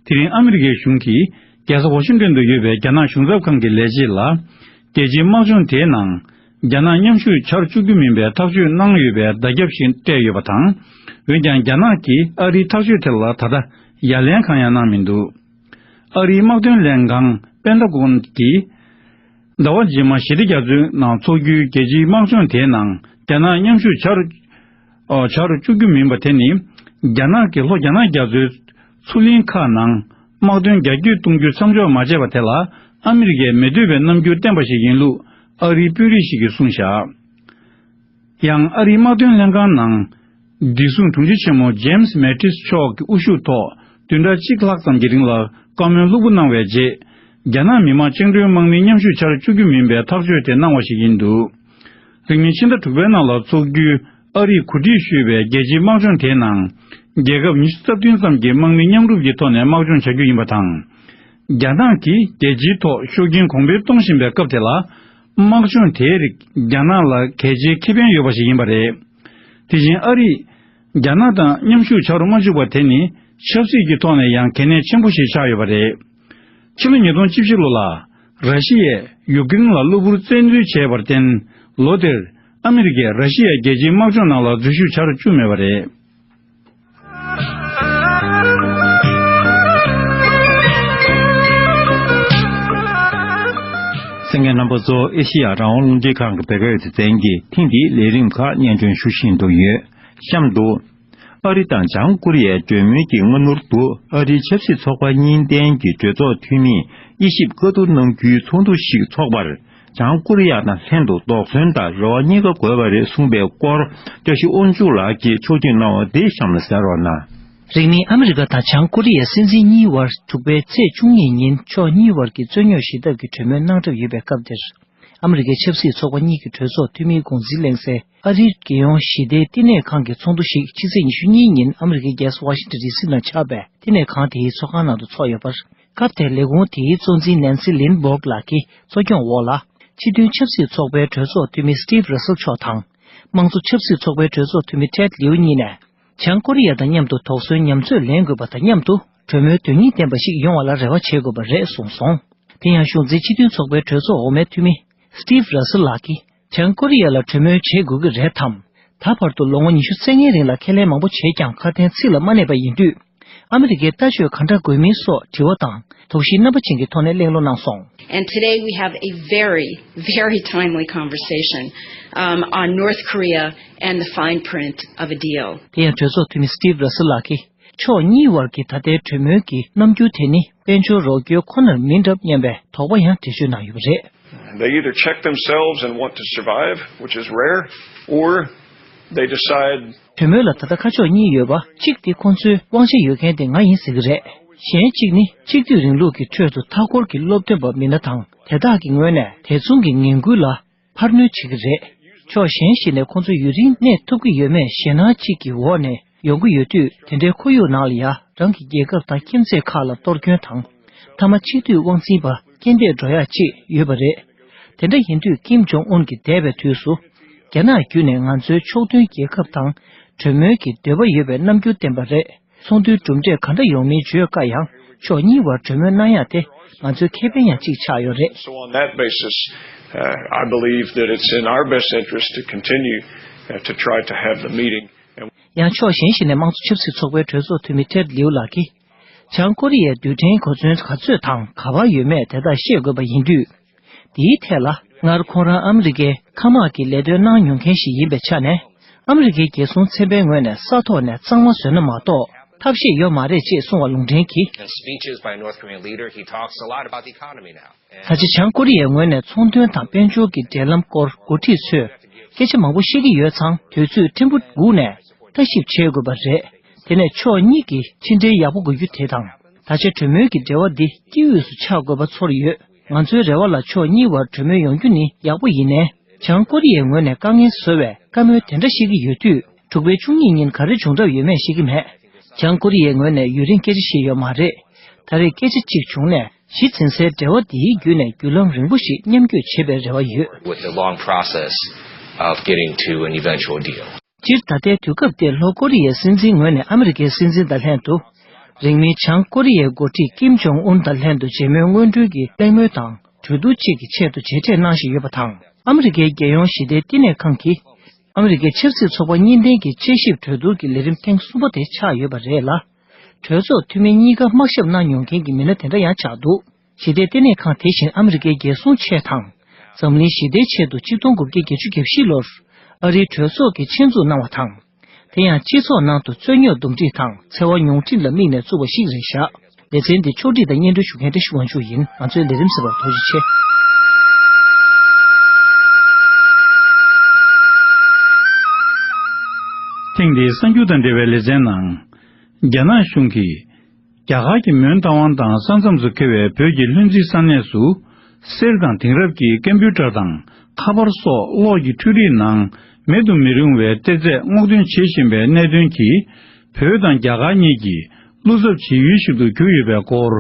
དེ་རིང་ཨ་མི་རི་ཀའི་གཞུང་གིས་རྒྱལ་ས་ཝ་ཤིང་ཏོན་དུ་ཡོད་པའི་རྒྱ་ནག་གཞུང་ཚབ་ཁང་གི་ལས་བྱེད་ལ། རྒྱལ་སྤྱིའི་དམག་སྦྱོང་དེའི་ནང་། རྒྱ་ནག་མཉམ་ཞུགས་བྱ་རུ་བཅུག་རྒྱུ་མིན་པའི་ཐག་གཅོད་གནང་ཡོད་པའི་བརྡ་ཁྱབ་ཞིག་སྤྲད་ཡོད་པ་དང་། འོན་ཀྱང་རྒྱ་ནག་གིས་ཨ་རིའི་ཐག་གཅོད་དེ་ལ་ད་ལྟ་ཡ་ལན་གང་ཡང་གནང་མི་འདུག་ཨ་རིའི་དམག་དོན་ལྷན་ཁང་པེན་ཏ་གོན་གྱིས། ཟླ་བ་རྗེས་མ་ཞི་བདེ་རྒྱ་མཚོའི་ནང་འཚོགས་རྒྱུའི་རྒྱལ་སྤྱིའི་དམག་སྦྱོང་དེའི་ནང་རྒྱ་ནག་མཉམ་ཞུགས་བྱ་རུ། ཨོ། བྱ་རུ་བཅུག་རྒྱུ་མིན་པ་དེ་ནི། རྒྱ་ནག་གིས་ལྷོ་རྒྱ་ནག་རྒྱ་མཚོའི་མཚོ་གླིང་ཁག་ནང་དམག་དོན་རྒྱ་སྐྱེད་གཏོང་རྒྱུ་མཚམས་འཇོག་མ་བྱས་པ་དེ་ལ་ཨ་མི་རི་ཀས་མི་འདོད་པའི་རྣམ་འགྱུར་བསྟན་པ་ཞིག་ཡིན་ལུགས་ཨ་རིའི་དཔོན་རིགས་ཤིག་གིས་གསུངས་བཞག་ཡང་ཨ་རིའི་དམག་དོན་ལྷན་ཁང་ནང་། བདེ་སྲུང་དྲུང་ཆེ་ཆེན་མོ་ཇེམ་སི་མེ་ཏིས་མཆོག་གི་དབུ་བཞུགས་ཐོག་བདུན་ཕྲག་གཅིག་ལྷག་ཙམ་གྱི་རིང་ལ་བཀའ་མོལ་ལྷུག་པོ་གནང་བའི་རྗེས། རྒྱ་ནག་མི་དམངས་བཅིངས་འགྲོལ་དམག་མིའི་མཉམ་ཞུགས་བྱ་རུ་བཅུག་རྒྱུ་མིན་པའི་ཐག་གཅོད་དེ་གནང་བ་ཞིག་ཡིན་འདུག་རིང་མིན་ཕྱི་ཟླ་དྲུག་པའི་ནང་ལ་འཚོགས་རྒྱུའི་ཨ་རིས་གོ་སྒྲིག་ཞུས་པའི་རྒྱལ་སྤྱིའི་དམག་སྦྱོང་དེའི་ནང་། རྒྱལ་ཁབ་ཉི་ཤུ་རྩ་བདུན་ཙམ་གྱིས་དམག་མི་མཉམ་རུབ་ཀྱི་ཐོག་ནས་དམག་སྦྱོང་བྱ་རྒྱུ་ཡིན་པ་དང་། རྒྱ་ནག་གིས་རྒྱལ་སྤྱིའི་ཐོག་ཤུགས་རྐྱེན་གོང་འཕེལ་གཏོང་བཞིན་པའི་སྐབས་དེ་ལ། དམག་སྦྱོང་དེའི་རིགས་རྒྱ་ནག་ལ་གལ་ཆེའི་ཁེ་ཕན་ཡོད་པ་ཞིག་ཡིན་པ་རེད། དེ་བཞིན་ཨ་རིས་རྒྱ་ནག་དང་མཉམ་ཞུགས་བྱ་རུ་མ་བཅུག་པ་དེ་ནི་ཆབ་སྲིད་ཀྱི་ཐོག་ནས་ཡང་གལ་གནད་ཆེན་པོ་ཞིག་ཆགས་ཡོད་པ་རེད། ཕྱི་ལོ་ཉིས་སྟོང་བཅུ་བཞི་ལོ་ལ་ར་ཤི་ཡས་ཡུཀ་རེན་ལ་གློ་བུར་བཙན་འཛུལ་བྱས་པར་བརྟེན། ལོ་དེར་ཨ་མི་རི་ཀས་ར་ཤི་ཡའི་རྒྱལ་སྤྱིའི་དམག་སྦྱོང་ནང་ལ་འཛུལ་ཞུགས་བྱ་རུ་བཅུག་མེད་པ་རེད། གསན་མཁན་རྣམ་པ་ཚོ། ཨེ་ཤེ་ཡ་རང་དབང་རླུང་འཕྲིན་ཁང་གི་བོད་སྐད་སྡེ་ཚན་གྱི་ཐེངས་འདིའི་ལས་རིམ་ཁག་སྙན་སྒྲོན་ཞུ་བཞིན་དུ་ཡོད། གཤམ་དུ། ཨ་རི་དང་བྱང་ཀོ་རི་ཡའི་གྲོས་མོལ་གྱི་སྔ་སྣུར་དུ། ཨ་རིའི་ཆབ་སྲིད་ཚོགས་པ་གཉིས་ལྡན་གྱི་གྲོས་ཚོགས་འཐུས་མིས་དབྱེ་ཞིབ་བཀའ་བསྡུར་གནང་རྒྱུའི་ཚོགས་འདུ་ཞིག་འཚོགས་པར། བྱང་ཀོ་རི་ཡ་དང་ལྷན་དུ་དོགས་ཟོན་དང་རེ་བ་གཉིས་ཀ་དགོས་པ་རེད་གསུངས་པའི་སྐོར། བཀྲ་ཤིས་དབང་ཕྱུག་ལགས་ཀྱིས་ཕྱོགས་སྒྲིག་གནང་བ་དེ་གཤམ་ལ་གསན་རོགས་གནང་། རིང་མིན་ཨ་མི་རི་ཀ་དང་བྱང་ཀོ་རི་ཡའི་སྲིད་འཛིན་གཉིས་དབར་དྲུག་པའི་ཚེས་བཅུ་གཉིས་ཉིན་ཕྱོགས་གཉིས་དབར་གྱི་རྩོད་རྙོག་ཞི་ཐབས་ཀྱི་གྲོས་མོལ་གནང་གྲབས་ཡོད་པའི་སྐབས་དེར། ཨ་མི་རི་ཀའི་ཆབ་སྲིད་ཚོགས་པ་གཉིས་ཀྱི་གྲོས་ཚོགས་འཐུས་མིའི་དགོངས་འཛིན་གླེང་སའི་ཨ་རིའི་རྒྱལ་ཡོངས་ཞི་བདེའི་བསྟི་གནས་ཁང་གི་ཚོགས་འདུ་ཞིག་ཕྱི་ཚེས་ཉི་ཤུ་གཉིས་ཉིན་ཨ་མི་རི་ཀའི་རྒྱལ་ས་ཝ་ཤིང་ཊོན་ཌི་སི་ནང་ཆགས་པའི་བསྟི་གནས་ཁང་དེའི་ཚོགས་ཁང་ནང་དུ་འཚོགས་ཡོད་པར། སྐབས་དེར་ལས་ཁུངས་དེའི་གཙོ་འཛིན་ནན་སི་ལིན་སྦོག་ལགས་ཀྱིས་གཙོ་སྐྱོང་འོག་ལ། སྤྱི་མཐུན་ཆབ་སྲིད་ཚོགས་པའི་གྲོས་ཚོགས་འཐུས་མི་སི་ཊིབ་ར་སེལ་མཆོག་དང་། དམངས་གཙོ་ཆབ་སྲིད་ཚོགས་པའི་གྲོས་ཚོགས་འཐུས་མི་ཊེཌ་ལིའུ་གཉིས་ནས། བྱང་ཀོ་རི་ཡ་དང་མཉམ་དུ་དོགས་ཟོན་ཉམས་ཚོད་ལེན་དགོས་པ་དང་མཉམ་དུ་གྲོས་མོལ་དོན་སྙིང་ལྡན་པ་ཞིག་ཡོང་བ་ལ་རེ་བ་བྱེད་དགོས་པ་རེད་གསུངས་སོང་། དེ་ཡང་གཞུང་འཛིན་སྤྱི་མཐུན་ཚོགས་པའི་གྲོས་ཚོགས་འོག་མའི་འཐུས་མི་སི་ཊིབ་ར་སེལ་ལགས་ཀྱིས། བྱང་ཀོ་རི་ཡ་ལ་གྲོས་མོལ་བྱེད་དགོས་ཀྱི་རེད་དམ། ད་བར་དུ་ལོ་ངོ་ཉི་ཤུ་རྩ་ལྔའི་རིང་ལ་ཁས་ལེན་མང་པོ་བྱས་ཀྱང་ཁ་དན་ཚིག་ལ་མ་གནས་པ་ཡིན་དུས། ཨ་མི་རི་ཀའི་ལྟ་སྤྱོད་ག་འདྲ་དགོས་མིན་སོགས་དྲི་བ་དང་དོགས་གཞིའི་རྣམ་པ་ཅན་གྱི་ཐོག་ནས་གླེང་སློང་གནང་སོང་། And today we have a very, very timely conversation, um, on North Korea and the fine print of a deal. དེ་ཡང་གྲོས་ཚོགས་འཐུས་མི་སི་ཊིབ་ར་སེལ་ལགས་ཀྱིས། ཕྱོགས་གཉིས་དབར་གྱི་ད་ལྟའི་གྲོས་མོལ་གྱི་རྣམ་འགྱུར་དེ་ནི་དཔལ་འབྱོར་རོགས་སྐྱོར་ཁོ་ནར་མིན་འགྲབས་སྙམ་པའི་དོགས་པ་ཡང་འགྲེལ་བརྗོད་གནང་ཡོད་པ་རེད། They either check themselves and want to survive, which is rare, or they decide གྲོས་མོལ་ལ་ད་ལྟ་ཁ་ཕྱོགས་གཉིས་ཡོད་པ། གཅིག་དེ་ཁོང་ཚོའི་དབང་ཆ་ཡོད་མཁན་དེ་ང་ཡིན་ཟེར་གྱི་རེད། གཞན་གཅིག་ནི་གཅིག་སྡུད་རིང་ལུགས་ཀྱི་ཁྲོད་དུ་མཐའ་འཁོར་གྱི་སློབ་སྟོན་པ་མི་སྣ་དང་དེ་དག་གི་ངོས་ནས་དེ་མཚུངས་ཀྱི་ངན་སྐུལ་ལ་འཕར་སྣོན་བྱེད་ཀྱི་རེད། ཕྱོགས་གཞན་ཞིག་ནས་ཁོང་ཚོ་ཡུན་རིང་གནས་ཐུབ་ཀྱི་ཡོད་མེད་ཞེད་སྣང་གཅིག་གི་འོག་ནས་ཡོང་གི་ཡོད་དུས། དེ་འདྲའི་ཁོར་ཡུག་ནང་ལ་ཡ་རང་གི་རྒྱལ་ཁབ་དང་ཁྱིམ་མཚེས་ཁག་ལ་གཏོར་སྐྱོན་དང་། མཐའ་མ་གཅིག་སྡུད་དབང་འཛིན་པ་རྐྱེན་འདས་འགྲོ་ཡག་ཅིག་ཡོད་པ་རེད། དེ་འདྲ་ཡིན་དུས་ཀིམ་ཇོང་ཨུན་གྱིས་འདས་པའི་དུས་སུ། རྒྱ་ནག་བརྒྱུད་ནས་ང་ཚོའི་ཕྱོགས་མཐུན་རྒྱལ་ཁབ་དང་གྲོས་མོལ་གྱི་འདོད་པ་ཡོད་པའི་རྣམ་འགྱུར་བསྟན་པ་རེད། ཚོགས་འདུའི་གྲུབ་འབྲས་ག་འདྲ་ཡོང་མིན་བརྗོད་དཀའ་ཡང་། ཕྱོགས་གཉིས་བར་གྲོས་མོལ་གནང་ཡག་དེ་ང་ཚོའི་ཁེ་ཕན་ཡང་གཅིག་ཆགས་ཡོད་རེད། So on that basis, uh, I believe that it's in our best interest to continue, uh, to try to have the meeting. And ཡང་ཕྱོགས་གཞན་ཞིག་ནས་དམངས་གཙོ་ཆབ་སྲིད་ཚོགས་པའི་གྲོས་ཚོགས་འཐུས་མི་ཊེཌ་ལིའུ་ལགས་ཀྱིས། བྱང་ཀོ་རི་ཡའི་རྡུལ་ཕྲན་གོ་མཚོན་ག་ཚོད་དང་ག་པར་ཡོད་མེད་དེ་དག་ཤེས་དགོས་པ་ཡིན་དུས། དེའི་ཐད་ལ། སྔར་ཁོང་རང་ཨ་མི་རི་ཀའི་མཁའ་དམག་གི་ལས་དོན་གནང་མྱོང་མཁན་ཞིག་ཡིན་པའི་ཆ་ནས། ཨ་མི་རི་ཀའི་རྒྱལ་སྲུང་ཚན་པའི་ངོས་ནས་ས་ཐོག་ནས་གཙང་མ་བཟོས་ན་མ་གཏོགས། ཐབས་ཤེས་ཡོད་མ་རེད་ཅེས་གསུངས་པ་ལུང་འདྲེན་གྱིས། In speeches by North Korean leader, he talks a lot about the economy now. ད་ཆ་བྱང་ཀོ་རི་ཡའི་ངོས་ནས་ཚོང་དོན་དང་དཔལ་འབྱོར་གྱི་འབྲེལ་ལམ་སྐོར་འགོ་ཁྲིད་ཚོས་སྐད་ཆ་མང་པོ་བཤད་ཀྱི་ཡོད་ཙང་། དུས་ཚོད་ཕྲན་བུ་སྒུག་ནས་ལྟ་ཞིབ་བྱེད་དགོས་པ་རེད། དེ་ནས་ཕྱོགས་གཉིས་ཀྱི་ཕྱི་འབྲེལ་ཡག་པོ་དགོས་རྒྱུ་དེ་དང་། ད་ཆ་གྲོས་མོལ་གྱི་འབྲེལ་བ་འདི་དཀྱིལ་དབུས་སུ་ཆགས་དགོས་པ་ཚོར་ཡོད། ང་ཚོའི་རེ་བ་ལ་ཕྱོགས་གཉིས་བར་གྲོས་མོལ་ཡོང་རྒྱུ་ནི་ཡག་པོ་ཡིན་ནའི། བྱང་ཀོ་རི་ཡའི་ངོས་ནས་དཀའ་ངལ་བཟོ་བའི་བཀའ་མོལ་དེ་འདྲ་བཤད་ཀྱི་ཡོད་དུས། དྲུག་པའི་བཅུ་གཉིས་ཉིན་ག་རེ་བྱུང་གྲབས་ཡོད་མེད་ཤེས་ཀྱི་མེད། བྱང་ཀོ་རི་ཡའི་ངོས་ནས་ཡུན་རིང་སྐད་ཆ་བཤད་ཡོད་མ་རེད། ད་རེས་སྐད་ཆ་གཅིག་བྱུང་ནས། གཞི་འཛིན་སའི་འབྲེལ་བ་འདིའི་བརྒྱུད་ནས་བརྒྱུད་ལམ་རིང་པོ་ཞིག་མཉམ་སྐྱོད་བྱེད་པའི་རེ་བ་ཡོད། With the long process of getting to an eventual deal. སྤྱིར་ད་ལྟའི་དུས་སྐབས་འདིར་ལྷོ་ཀོ་རི་ཡའི་སྲིད་འཛིན་ངོས་ནས་ཨ་མི་རི་ཀའི་སྲིད་འཛིན་དང་ལྷན་དུ། རིང་མིན་བྱང་ཀོ་རི་ཡའི་འགོ་ཁྲིད་ཀིམ་ཇོང་ཨུན་དང་ལྷན་དུ་མཇལ་མོལ་སྔོན་འགྲོའི་གི་གླེང་མོལ་དང་གྲོས་བསྡུར་བཅས་ཀྱི་ཆེད་དུ་མཇལ་འཕྲད་གནང་བཞིན་ཡོད་པ་དང་། ཨ་མི་རི་ཀའི་རྒྱལ་ཡོངས་ཞི་བདེའི་བསྟི་གནས་ཁང་གིས། ཨ་མི་རི་ཀའི་ཆབ་སྲིད་ཚོགས་པ་གཉིས་ལྡན་གྱི་དཔྱད་ཞིབ་གྲོས་བསྡུར་གྱི་ལས་རིམ་ཐེངས་གསུམ་པ་དེ་ཆགས་ཡོད་པ་རེད་ལ། གྲོས་ཚོགས་འཐུས་མི་གཉིས་ཀ་དམག་ཞབས་གནང་མྱོང་མཁན་གྱི་མི་སྣ་དེ་འདྲ་ཡང་ཆགས་འདུག་ཞི་བདེའི་ལྟེ་གནས་ཁང་དེ་བཞིན་ཨ་མི་རི་ཀའི་རྒྱལ་སྲུང་ཆེད་དང་། འཛམ་གླིང་ཞི་བདེའི་ཆེད་དུ་ཆིག་སྟོང་དགུ་བརྒྱ་བརྒྱད་ཅུ་གྱ་བཞི་ལོར་ཨ་རིའི་གྲོས་ཚོགས་ཀྱིས་ཆེད་འཛུགས་གནང་བ་དང་། དེ་ཡང་སྤྱི་ཚོགས་ནང་དུ་རྩོད་རྙོག་འདུམ་འགྲིག་དང་འཚེ་བ་ཉུང་འཕྲི་ལ་དམིགས་ནས་བཙུགས་པ་ཞིག་རེད་བཞག་ལེ་ཚན་འདི་ཕྱོགས་སྒྲིག་དང་སྙན་སྒྲོན་ཞུ་མཁན་བཀྲ་ཤིས་དབང་ཕྱུག་ཡིན། ང་ཚོའི་ལས་རིམ་གསན་པར་ཐུགས་རྗེ་ཆེ། ཐེངས་འདིའི་གསར་འགྱུར་དང་འབྲེལ་བའི་ལེ་ཚན་ནང་། རྒྱ་ནག་གཞུང་གིས། རྒྱ་གར་གྱི་མོན་རྟ་དབང་དང་ས་མཚམས་སུ་འཁེལ་བའི་བོད་ཀྱི་ལྷུན་རྩེ་ས་གནས་སུ། གསེར་དང་དེང་རབས་ཀྱི་ཀམ་པུ་ཊར་དང་ ཁ་པར་སོགས་གློག་གི་འཕྲུལ་རིག་ནང་མེད་དུ་མི་རུང་བའི་གཏེར་རྫས་སྔོག་འདོན་བྱེད་བཞིན་པའི་གནད་དོན་གྱིས། བོད་དང་རྒྱ་གར་གཉིས་ཀྱི་བློ་འཚབ་བྱེད་ཡུལ་ཞིག་ཏུ་གྱུར་ཡོད་པའི་སྐོར།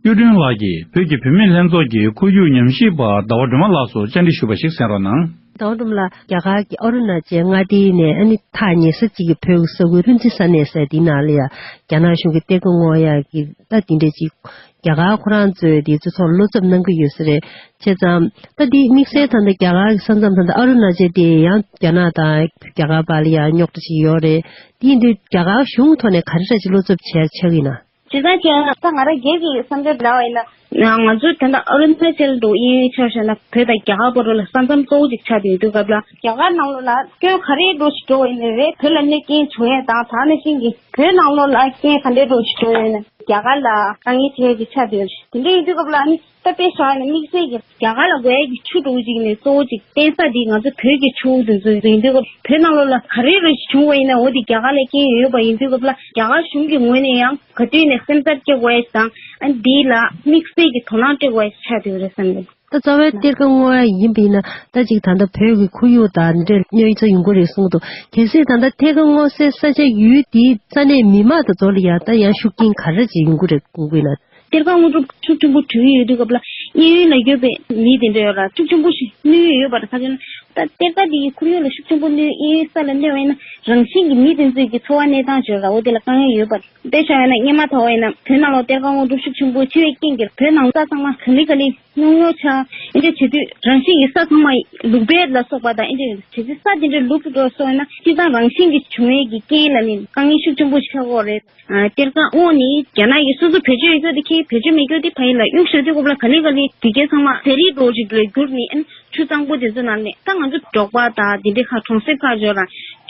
གཡུ་སྒྲོན་ལགས་ཀྱིས་བོད་ཀྱི་བུད་མེད་ལྷན་ཚོགས་ཀྱི་ཁོར་ཡུག་ཉམས་ཞིབ་པ་ཟླ་བ་སྒྲོལ་མ་ལགས་སུ་བཅར་འདྲི་ཞུས་པ་ཞིག་གསན་རོགས་གནང་། ཟླ་བ་སྒྲོལ་མ་ལགས། རྒྱ་གར་གྱི་ཨ་རུ་ན་ཅལ་མངའ་སྡེའི་ནས་ཨ་ནི་ཐག་ཉེ་ས་གཅིག་གི་བོད་ཀྱི་ས་ཁུལ་ལྷུན་རྩེ་ས་གནས་ཟེར་འདི་ནང་ལ་ཡང་རྒྱ་ནག་གཞུང་གི་གཏེར་ཁ་སྔོག་ཡག་གི་ད་འདི་འདྲ་ཅིག་རྒྱ་གར་ཁོ་རང་ཚོས་འདི་ཚོ་ཚོར་བློ་འཚབ་གནང་གི་ཡོད་ས་རེད། བྱས་ཙང་ད་འདི་དམིགས་བསལ་ད་ལྟ་རྒྱ་གར་གྱི་ས་མཚམས་ད་ལྟ་ཨ་རུ་ན་ཅལ་དེ་ཡང་རྒྱ་ནག་དང་རྒྱ་གར་བར་ལ་ཡང་རྙོག་དྲ་ཅིག་ཡོད་རེད། དེ་ཡིན་དུས་རྒྱ་གར་གཞུང་ཐོག་ནས་ག་རེ་འདྲ་ཅིག་བློ་འཚབ་བྱས་ཆགས་ཀྱི་ན། ཇི་ལྟར་བྱས་ན་ད་ང་རང་སྒེར་གྱི་བསམ་ཚུལ་ལབ་པ་ཡིན་ན། ང་ཚོའི་ད་ལྟ་ཨ་རུ་ན་ཅལ་དུ་དབྱིན་ཡུལ་ཆ་བཞག་ན་བོད་དང་རྒྱ་གར་བར་ལ་ས་མཚམས་གཙོ་བོ་ཅིག་ཆགས་བསྡད་ཡོད་དུས་སྐབས་ལ། རྒྱ་གར་ནང་ལོགས་ལ་སྐྱོན་ག་རེ་འགྲོ་ཞིག་འགྲོ་བ་ཡིན་ནའི་རེད། བོད་ལ་གནོད་རྐྱེན་བྱུང་ཡས་དང་། ད་ནང་བཞིན་གྱི་བོད་ནང་ལོགས་ལ་རྐྱེན་ག་འདྲ་འགྲོ་ཞིག་འགྲོ་ཡོད་ན་རྒྱ་གར་ལ་དཀའ་ངལ་འཕྲད་ཀྱི་ཆགས་བསྡད་ཡོད་རེད། དེ་འདྲ་ཡིན་དུས་སྐབས་ལ་ཨ་ནི་ད་དཔེ་བཞག་ཡིན་ན་དམིགས་བསལ་གྱི་རྒྱ་གར་ལ་དགོས་ཡས་ཀྱི་ཆུ་འགྲོ་གཅིག་ནས་གཙོ་བོ་གཅིག་བརྟེན་ས་འདི་ང་ཚོ་བོད་ཀྱི་ཆུ་འདི་ཚོ་ཡིན་དུས་སྐབས། བོད་ནང་ལོགས་ལ་ག་རེ་རེ་ཞིག་བྱུང་བ་ཡིན་ན་འོ་དེ་རྒྱ་གར་ལ་རྐྱེན་ཡོད་པ་ཡིན་དུས་སྐབས་ལ། རྒྱ་གར་གཞུང་གི་ངོས་ནས་ཡང་ག་དུས་ནས་སེམས་འཚབ་སྐྱེ་དགོས་ཡས་དང་། ཨ་འདི་ལ་དམིགས་བསལ་གྱི་དོ་སྣང་སྤྲད་དགོས་ཡས་ཆགས་བསྡད་ཡོད་རེད་བསམ་གི། ད་རྩ་བའི་གཏེར་ཁ་སྔོག་ཡ་ཡིན་པ་ཡིན་ན་ད་ཅིག་ད་ལྟ་བོད་ཀྱི་ཁོར་ཡུག་དང་འདི་འདྲའི་གནོད་འཚེ་ཡོང་གི་རེད་གསུངས་འདུག་གལ་སྲིད་ད་ལྟ་གཏེར་ཁ་སྔོག་སའི་ས་ཆ་ཡུལ་དེའི་ས་གནས་མི་མང་དང་ཚོ་ལ་ཡང་ད་ཡང་ཤུགས་རྐྱེན་ག་རེ་ཅིག་ཡོང་གི་རེད་དགོངས་ཀྱི་ཡོད་ན། གཏེར་ཁ་སྔོག་འདོན་ཤུགས་ཆེན་པོ་བྱེད་ཀྱི་ཡོད་དུས་སྐབས་ལ། གཡས་གཡོན་ལ་ཡོད་པའི་མི་དེ་འདྲ་ཡོད་ལ་ཤུགས་ཆེན་པོ་ཞིག་གནོད་ཡོད་པ་རེད། ག་ཅི་ན་ད་གཏེར་ཁ་དེ་ཡི་ཁོར་ཡུག་ལ་ཤུགས་ཆེན་པོ་གནོད། གཡས་གཡོན་ས་ལ་གནོད་པ་ཡིན་ན་རང་བཞིན་གྱི་མི་དེ་ཚོའི་གི་འཚོ་བ་གནས་སྟངས་བརྗོད་ལ་འོ་དེ་ལ་དཀའ་ངལ་ཡོད་པ་རེད། དཔེ་བཞག་ཡོད་ན་སྔོན་མ་ད་བ་ཡིན་ན་བོད་ནང་ལོགས་གཏེར་ཁ་སྔོག་འདོན་ཤུགས་ཆེན་པོ་བྱེད་པའི་རྐྱེན་གྱིས་བོད་ནང་ས་ཚང་མ་ག་ལེ་ག་ལེ་རྙོག་རྙོག་ཆགས། ཨེ་འདྲ་བྱེད་དུས་རང་བཞིན་གྱི་ས་ཚང་མ་ལུག་བལ་ལ་སོགས་པ་དང་། ཨེ་འདྲ་བྱེད་དུས་ས་དེ་འདྲ་ལུག་འགྲོ་སོང་ན་སྤྱིར་བཏང་རང་བཞིན་གྱི་བྱུང་བའི་གི་རྐྱེན་ལ་ནི་དཀའ་ངལ་ཤུགས་ཆེན་པོ་ཆགས་ཀྱི་ཡོད་རེད། ཨ་གཏེར་ཁ་སྔོག་ནི་རྒྱ་ནག་གིས་སོ་སོ་བེད་སྤྱོད་ཡོད་ཚད་དེ་ཁྱེད་བེད་སྤྱོད་མེད་རྒྱུ་དེ་ཕ་ཡུལ་ལ་གཡུག་བཞག་དུས་སྐབས་ལ་ག་ལེ་ག་ལེ་དུས་རྒྱུན་ཚང་མ་ཟས་རིགས་འདྲ་བོ་ཅིག་ལ་གྱུར་ནས། ཨ་ཆུ་གཙང་པོ་དེ་ཚོ་ནང་ནས་ད་ང་ཚོ་འབྲོག་པ་དང་དེ་འདྲའི་ཁ་གྲོང་གསེབ་ཁག་ཅིག་ལ་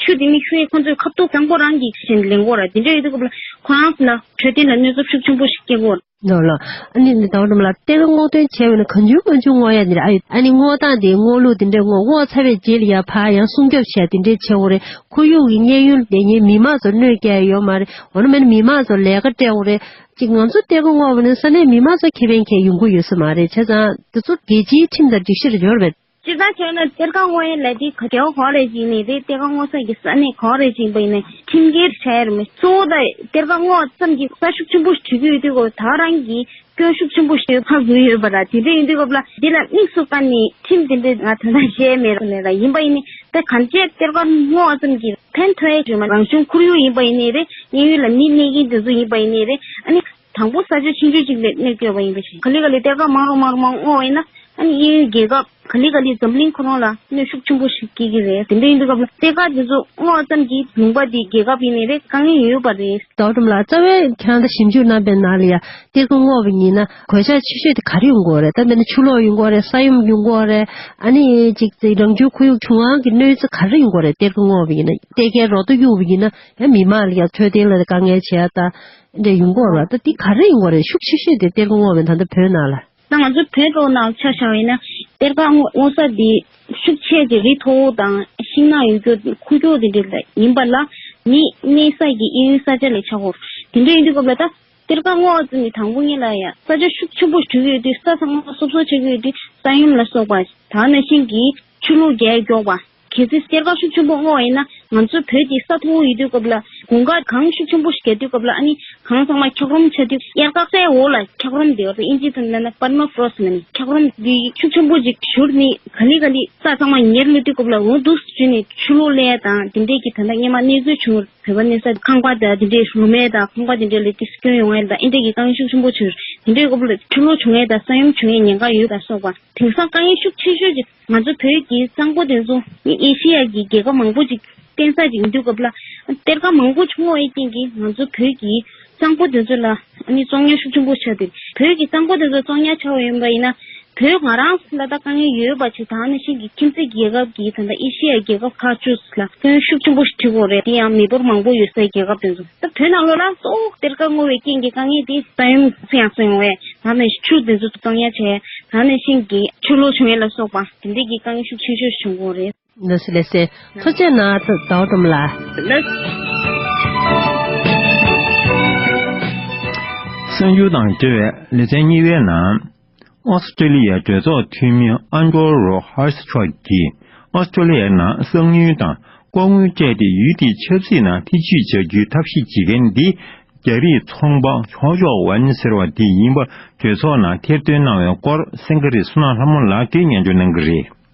ཆུ་དེ་དམིགས་བསལ་ཁོང་ཚོས་ཁ་ཐུག་གཙང་པོ་རང་གིས་བཞིན་ལེན་གྱི་ཡོད་རེད། དེ་འདྲ་ཡོད་དུས་སྐབས་ལ་ཁོ་རང་ལ་འཕྲོད་བསྟེན་ལ་གནོད་ཚབས་ཤུགས་ཆེན་པོ་ཞིག་སྐྱེལ་གྱི་ཡོད་རེད། ལགས་ལགས། ཨ་ནི་ཟླ་བ་སྒྲོལ་མ་ལགས། གཏེར་ཁ་སྔོག་འདོན་བྱས་པ་ཡིན་ན་གང་བྱུང་མང་བྱུང་སྔོག་ཡ་འདི་རེད། ཨ་ནི་སྔོག་སྟངས་དེ་སྔོག་ལུགས་དེ་འདྲས་སྔོག་སྔོག་ཚར་བའི་རྗེས་ལ་ཡ་ཕར་ཡང་སྲུང་སྐྱོབ་བྱས་དེ་འདྲས་བྱེད་དགོས་རེད། ཁོར་ཡུག་གི་གཡས་གཡོན་ལ་ཉེ་མི་མང་ཚོར་གནོད་སྐྱེལ་ཡ་ཡོད་མ་རེད། འོ་ན་མིན་ན་མི་མང་ཚོར་ལས་ཀ་སྤྲད་དགོས་རེད། ཅིག་ང་ཚོ་གཏེར་ཁ་སྔོག་པ་ནི་ས་གནས་མི་མང་ཚོར་ཁེ་ཕན་གང་ཡང་ཡོང་གི་ཡོད་ས་མ་རེད། བྱས་ཙང་དེ་ཚོ་རྒྱལ་སྤྱིའི་ཁྲིམས་དང་སྒྲིག་གཞིར་འབྱོར་བའི། སྤྱིར་བཏང་བྱས་ན་གཏེར་ཁ་སྔོག་ཡ་ལབ་དུས་ག་རྒྱལ་ཁབ་ག་རེ་ཅིག་ཡིན་ནའི་རེད། གཏེར་ཁ་སྔོག་ས་ཀྱི་ས་གནས་ག་རེ་ཅིག་ཡིན་པ་ཡིན་ནའི་ཁྲིམས་འགལ་བྱས་ཡ་རེད་མོད། གཙོ་བོ་ད་གཏེར་ཁ་སྔོག་ཙམ་གྱིས་ས་ཤུགས་ཆེན་པོ་ཞིག་བྲི་གི་ཡོད་དུས་གོ་ད་རང་གི་སྐྱོན་ཤུགས་ཆེན་པོ་ཞིག་ཧ་གོ་ཡོད་པ་ར། དེ་འདྲ་ཡིན་དུས་སྐབས་ལ་འདི་ལ་དམིགས་སུ་བཀར་ནས་ཁྲིམས་དེ་འདྲ་ང་ད་ལྟ་བཤད་མེད་ར། ཡིན་པ་ཡིན་ནའི་ད་གང་ཅི་གཏེར་ཁ་སྔོག་ཙམ་གྱིས་ཕན་ཐོགས་ཡ་ཅིག་ཡོད་མ་རེད། རང་བྱུང་ཁོར་ཡུག་ཡིན་པ་ཡིན་ནའི་རེད། གཡས་གཡོན་ལ་མི་གནས་མཁན་དེ་ཚོ་ཡིན་པ་ཡིན་ནའི་རེད། ཨ་ནི། དང་པོ་ས་ཆ་ཆུང་ཆུང་ཅིག་ལ་གནོད་སྐྱེལ་བ་ཡིན་པ་ཞིག་ག་ལེ་ག་ལེ་གཏེར་ཁ་མང་རུ་མང་རུ་མང་སྔོག་པ་ཡིན་ན། ཨ་ནི་གཡས་གཡོན་རྒྱལ་ཁབ་ག་ལེ་ག་ལེ་འཛམ་གླིང་ཁོ་རང་ལ་གནོད་ཤུགས་ཆེན་པོ་ཞིག་སྐྱེལ་གྱི་རེད། དེ་འདྲ་ཡིན་དུས་སྐབས་ལ་གཏེར་ཁ་དེ་ཚོ་སྔོག་ཙམ་གྱིས་ལུང་པ་དེ་རྒྱལ་ཁབ་ཡིན་ནའི་རེད། དཀའ་ངལ་ཡོད་པ་རེད། ཟླ་བ་སྒྲོལ་མ་ལགས། རྩ་བའི་ཁྱེད་རང་ད་ཞིབ་འཇུག་གནང་པའི་ནང་ལ་ཡ་གཏེར་ཁ་སྔོག་པ་ཡིན་ན་གོད་ཆག་ཆེ་ཤོས་དེ་ག་རེ་ཡོང་གི་ཡོད་རེད། ད་དཔེར་ན་ཆུ་ལོག་ཡོང་གི་ཡོད་རེད། ས་ཡོམ་ཡོང་གི་ཡོད་རེད། ཨ་ནི་ཅིག་རང་བྱུང་ཁོར་ཡུག་བྱུང་བའི་གནོད་འཚེ་ག་རེ་ཡོང་གི་ཡོད་རེད། གཏེར་ཁ་སྔོག་པ་ཡིན་ན་གཏེར་ཁའི་རོ་སྟོད་གཡུག་པ་ཡིན་ན། ཡང་མི་མང་ལ་ཡང་འཕྲོད་བསྟེན་ལ་དཀའ་ངལ་བྱེད་ཡ་ད་འདྲ་ཡོང་གི་ཡོད་རེད་བ། ད་འདི་ག་རེ་ཡོང་གི་རེད། ཤུགས་ཆེ་ཤོས་དེ་གཏེར་ཁ་སྔོག་པ་ད་ལྟ་བོད་ནང་ལ། ད་ང་ཚོ་བོད་ལོགས་ནང་ཆ་བཞག་པ་ཡིན་ན་གཏེར་ཁ་སྔོག་སྔོག་ས་འདི་ཤུགས་ཆེ་གི་རི་མཐོ་པོ་དང་ཤིང་ནགས་ཡོད་རྒྱུ་ཁུག་ཀྱོག་དེ་འདྲ་ལ་ཡིན་པ་ལ་མི་གནས་ས་གི་གཡས་གཡོན་ས་ཆ་ལ་ཆགས་ཀྱི་ཡོད་རེད། དེ་འདྲ་ཡིན་དུས་སྐབས་ལ་ད་གཏེར་ཁ་སྔོག་ཙམ་ནི་དང་པོ་ཉིད་ལ་ཡ་ས་ཆ་ཤུགས་ཆེན་པོ་བྲུས་ཡོད་དུས་ས་ཚང་མ་སོབ་སོབ་ཆགས་ཀྱི་ཡོད་དུས་ས་ཡོམ་ལ་སོགས་པ་ད་ནང་བཞིན་གྱི་ཆུ་ལོག་རྒྱག་མགྱོགས་པ། གལ་སྲིད་གཏེར་ཁ་ཤུགས་ཆེན་པོ་སྔོག་པ་ཡིན་ན་ང་ཚོ་བོད་ཀྱི་ས་མཐོ་པོ་ཡོད་དུས་སྐབས་ལ་དགུན་ཁ་གངས་ཤུགས་ཆེན་པོ་ཞིག་རྒྱག་དུས་སྐབས་ལ་ཨ་ནི་གངས་ཚང་མ་འཁྱགས་རོམ་ཆགས་དུས་དབྱར་ཁ་སའི་འོག་ལ་འཁྱགས་རོམ་དེ་བར་དུ་ཨིན་ཇི་ཐོག་ནས་ན་པར་མ་ཕོ་རོ་སི་ལབ་ནས་འཁྱགས་རོམ་འདི་ཤུགས་ཆེན་པོ་ཅིག་བཞུར་ནས་ག་ལེ་ག་ལེ་ས་ཚང་མ་ཉེར་ལུས་དུས་སྐབས་ལ་འོ་འདུག་སེ་བྱས་ནས་ཆུ་ལོག་སླེབས་ཡ་དང་དེ་འདྲས་ཀྱི་ད་ལྟ་སྔོན་མ་གནས་ཚུལ་བྱུང་བ་རེད། བོད་པ་གནས་ས་ཁང་པ་དང་དེ་འདྲས་རུ་མའི་དང་ཁང་པ་དེ་འདྲས་ལ་དེ་སྐྱོན་ཡོང་ཡ་དང་ཨེ་འདྲས་ཀྱི་དཀའ་ངལ་ཤུགས་ཆེན་པོ་བྱུང་རེད། དེ་འདྲས་སྐབས་ལ་ཆུ་ལོག་བྱུང་ཡ་དང་ས་ཡོམ་བྱུང་ཡའི་ཉེན་ཁ་ཡོད་པ་སོགས་པ་དེང་སང་དཀའ་ངལ་ཤུགས་ཆེ་ཤོས་ཀྱི། ང་ཚོ་བོད་ཀྱི་གཙང་པོ་དེ་ཚོ་ཨེ་ཤེ་ཡ་གི་རྒྱལ་ཁབ་མང་པོ་ཅིག་བརྟེན་ས་ཅིག་ཡིན་དུས་སྐབས་ལ་གཏེར་ཁ་མང་པོ་ཅིག་སྔོག་པའི་རྐྱེན་གྱིས་ང་ཚོ་བོད་ཀྱི་གཙང་པོ་དེ་ཚོ་ལ་ཨ་ནི་བཙོག་ཉར་ཤུགས་ཆེན་པོ་ཆགས་ཏེ། བོད་ཀྱི་གཙང་པོ་དེ་ཚོ་བཙོག་ཉར་ཆགས་པ་ཡིན་པ་ཡིན་ན་བོད་ང་རང་ལ་ད་དཀའ་ངལ་ཡོད་པ་ཅིག་དང་ནང་བཞིན་གྱི་ཁྱིམ་མཚེས་རྒྱལ་ཁབ་ཀྱི་ད་ལྟ་ཨེ་ཤེ་ཡ་རྒྱལ་ཁབ་ཁག་ཅིག་ལ་སྐྱོན་ཤུགས་ཆེན་པོ་ཞིག་འཕྲད་ཀྱི་ཡོད་རེད། དེ་ཡང་མི་འབོར་མང་པོ་ཡོད་སའི་རྒྱལ་ཁབ་དེ་ཚོ་ད་བོད་ནང་ལོགས་ལ་གཙོ་བོ་གཏེར་ཁ་སྔོག་པའི་རྐྱེན་གྱིས་དཀའ་ངལ་དེ་ས་ཡོམ་སུ་ཡང་སུ་ཡོང་བས་ད་ནང་བཞིན་ཆུ་དེ་ཚོ་བཙོག་ཉར་བྱས། ད་ནང་བཞིན་གྱི་ཆུ་ལོག་བྱུང་ཡས་ལ་སོགས་པ་དེ་འདྲས་ཀྱི་དཀའ་ངལ་ཤུགས་ཆེ་ཤོས་བྱུང་གི་རེད། ལགས་སོ་ལགས་སོ། ཐུགས་རྗེ་གནང་ཟླ་བ་སྒྲོལ་མ་ལགས། ལགས། གསར་འགྱུར་དང་འབྲེལ་བའི་ལེ་ཚན་གཉིས་པའི་ནང་ ཨོ་སི་ཀྲི་ལི་ཡའི་གྲོས་ཚོགས་འཐུས་མི་ཨན་ཌྲོ་རོ་ཧར་སི་མཆོག་གིས་ཨོ་སི་ཀྲི་ལི་ཡའི་ནང་གསང་ཉུལ་དང་ལྐོག་དངུལ་སྤྲད་དེ་ཡུལ་དེའི་ཆབ་སྲིད་ནང་ཐེ་བྱུས་བྱ་རྒྱུའི་ཐབས་ཤེས་བྱེད་མཁན་འདི་རྒྱ་རིགས་ཚོང་པ་ཆོ་ཅོག་ཝན་ཟེར་བ་དེ་ཡིན་པ་གྲོས་ཚོགས་ནང་ཐེར་འདོན་གནང་བའི་སྐོར་སེང་གེ་རི་བསོད་ནམས་ལྷ་མོ་ལགས་ཀྱིས་སྙན་སྒྲོན་གནང་གི་རེད།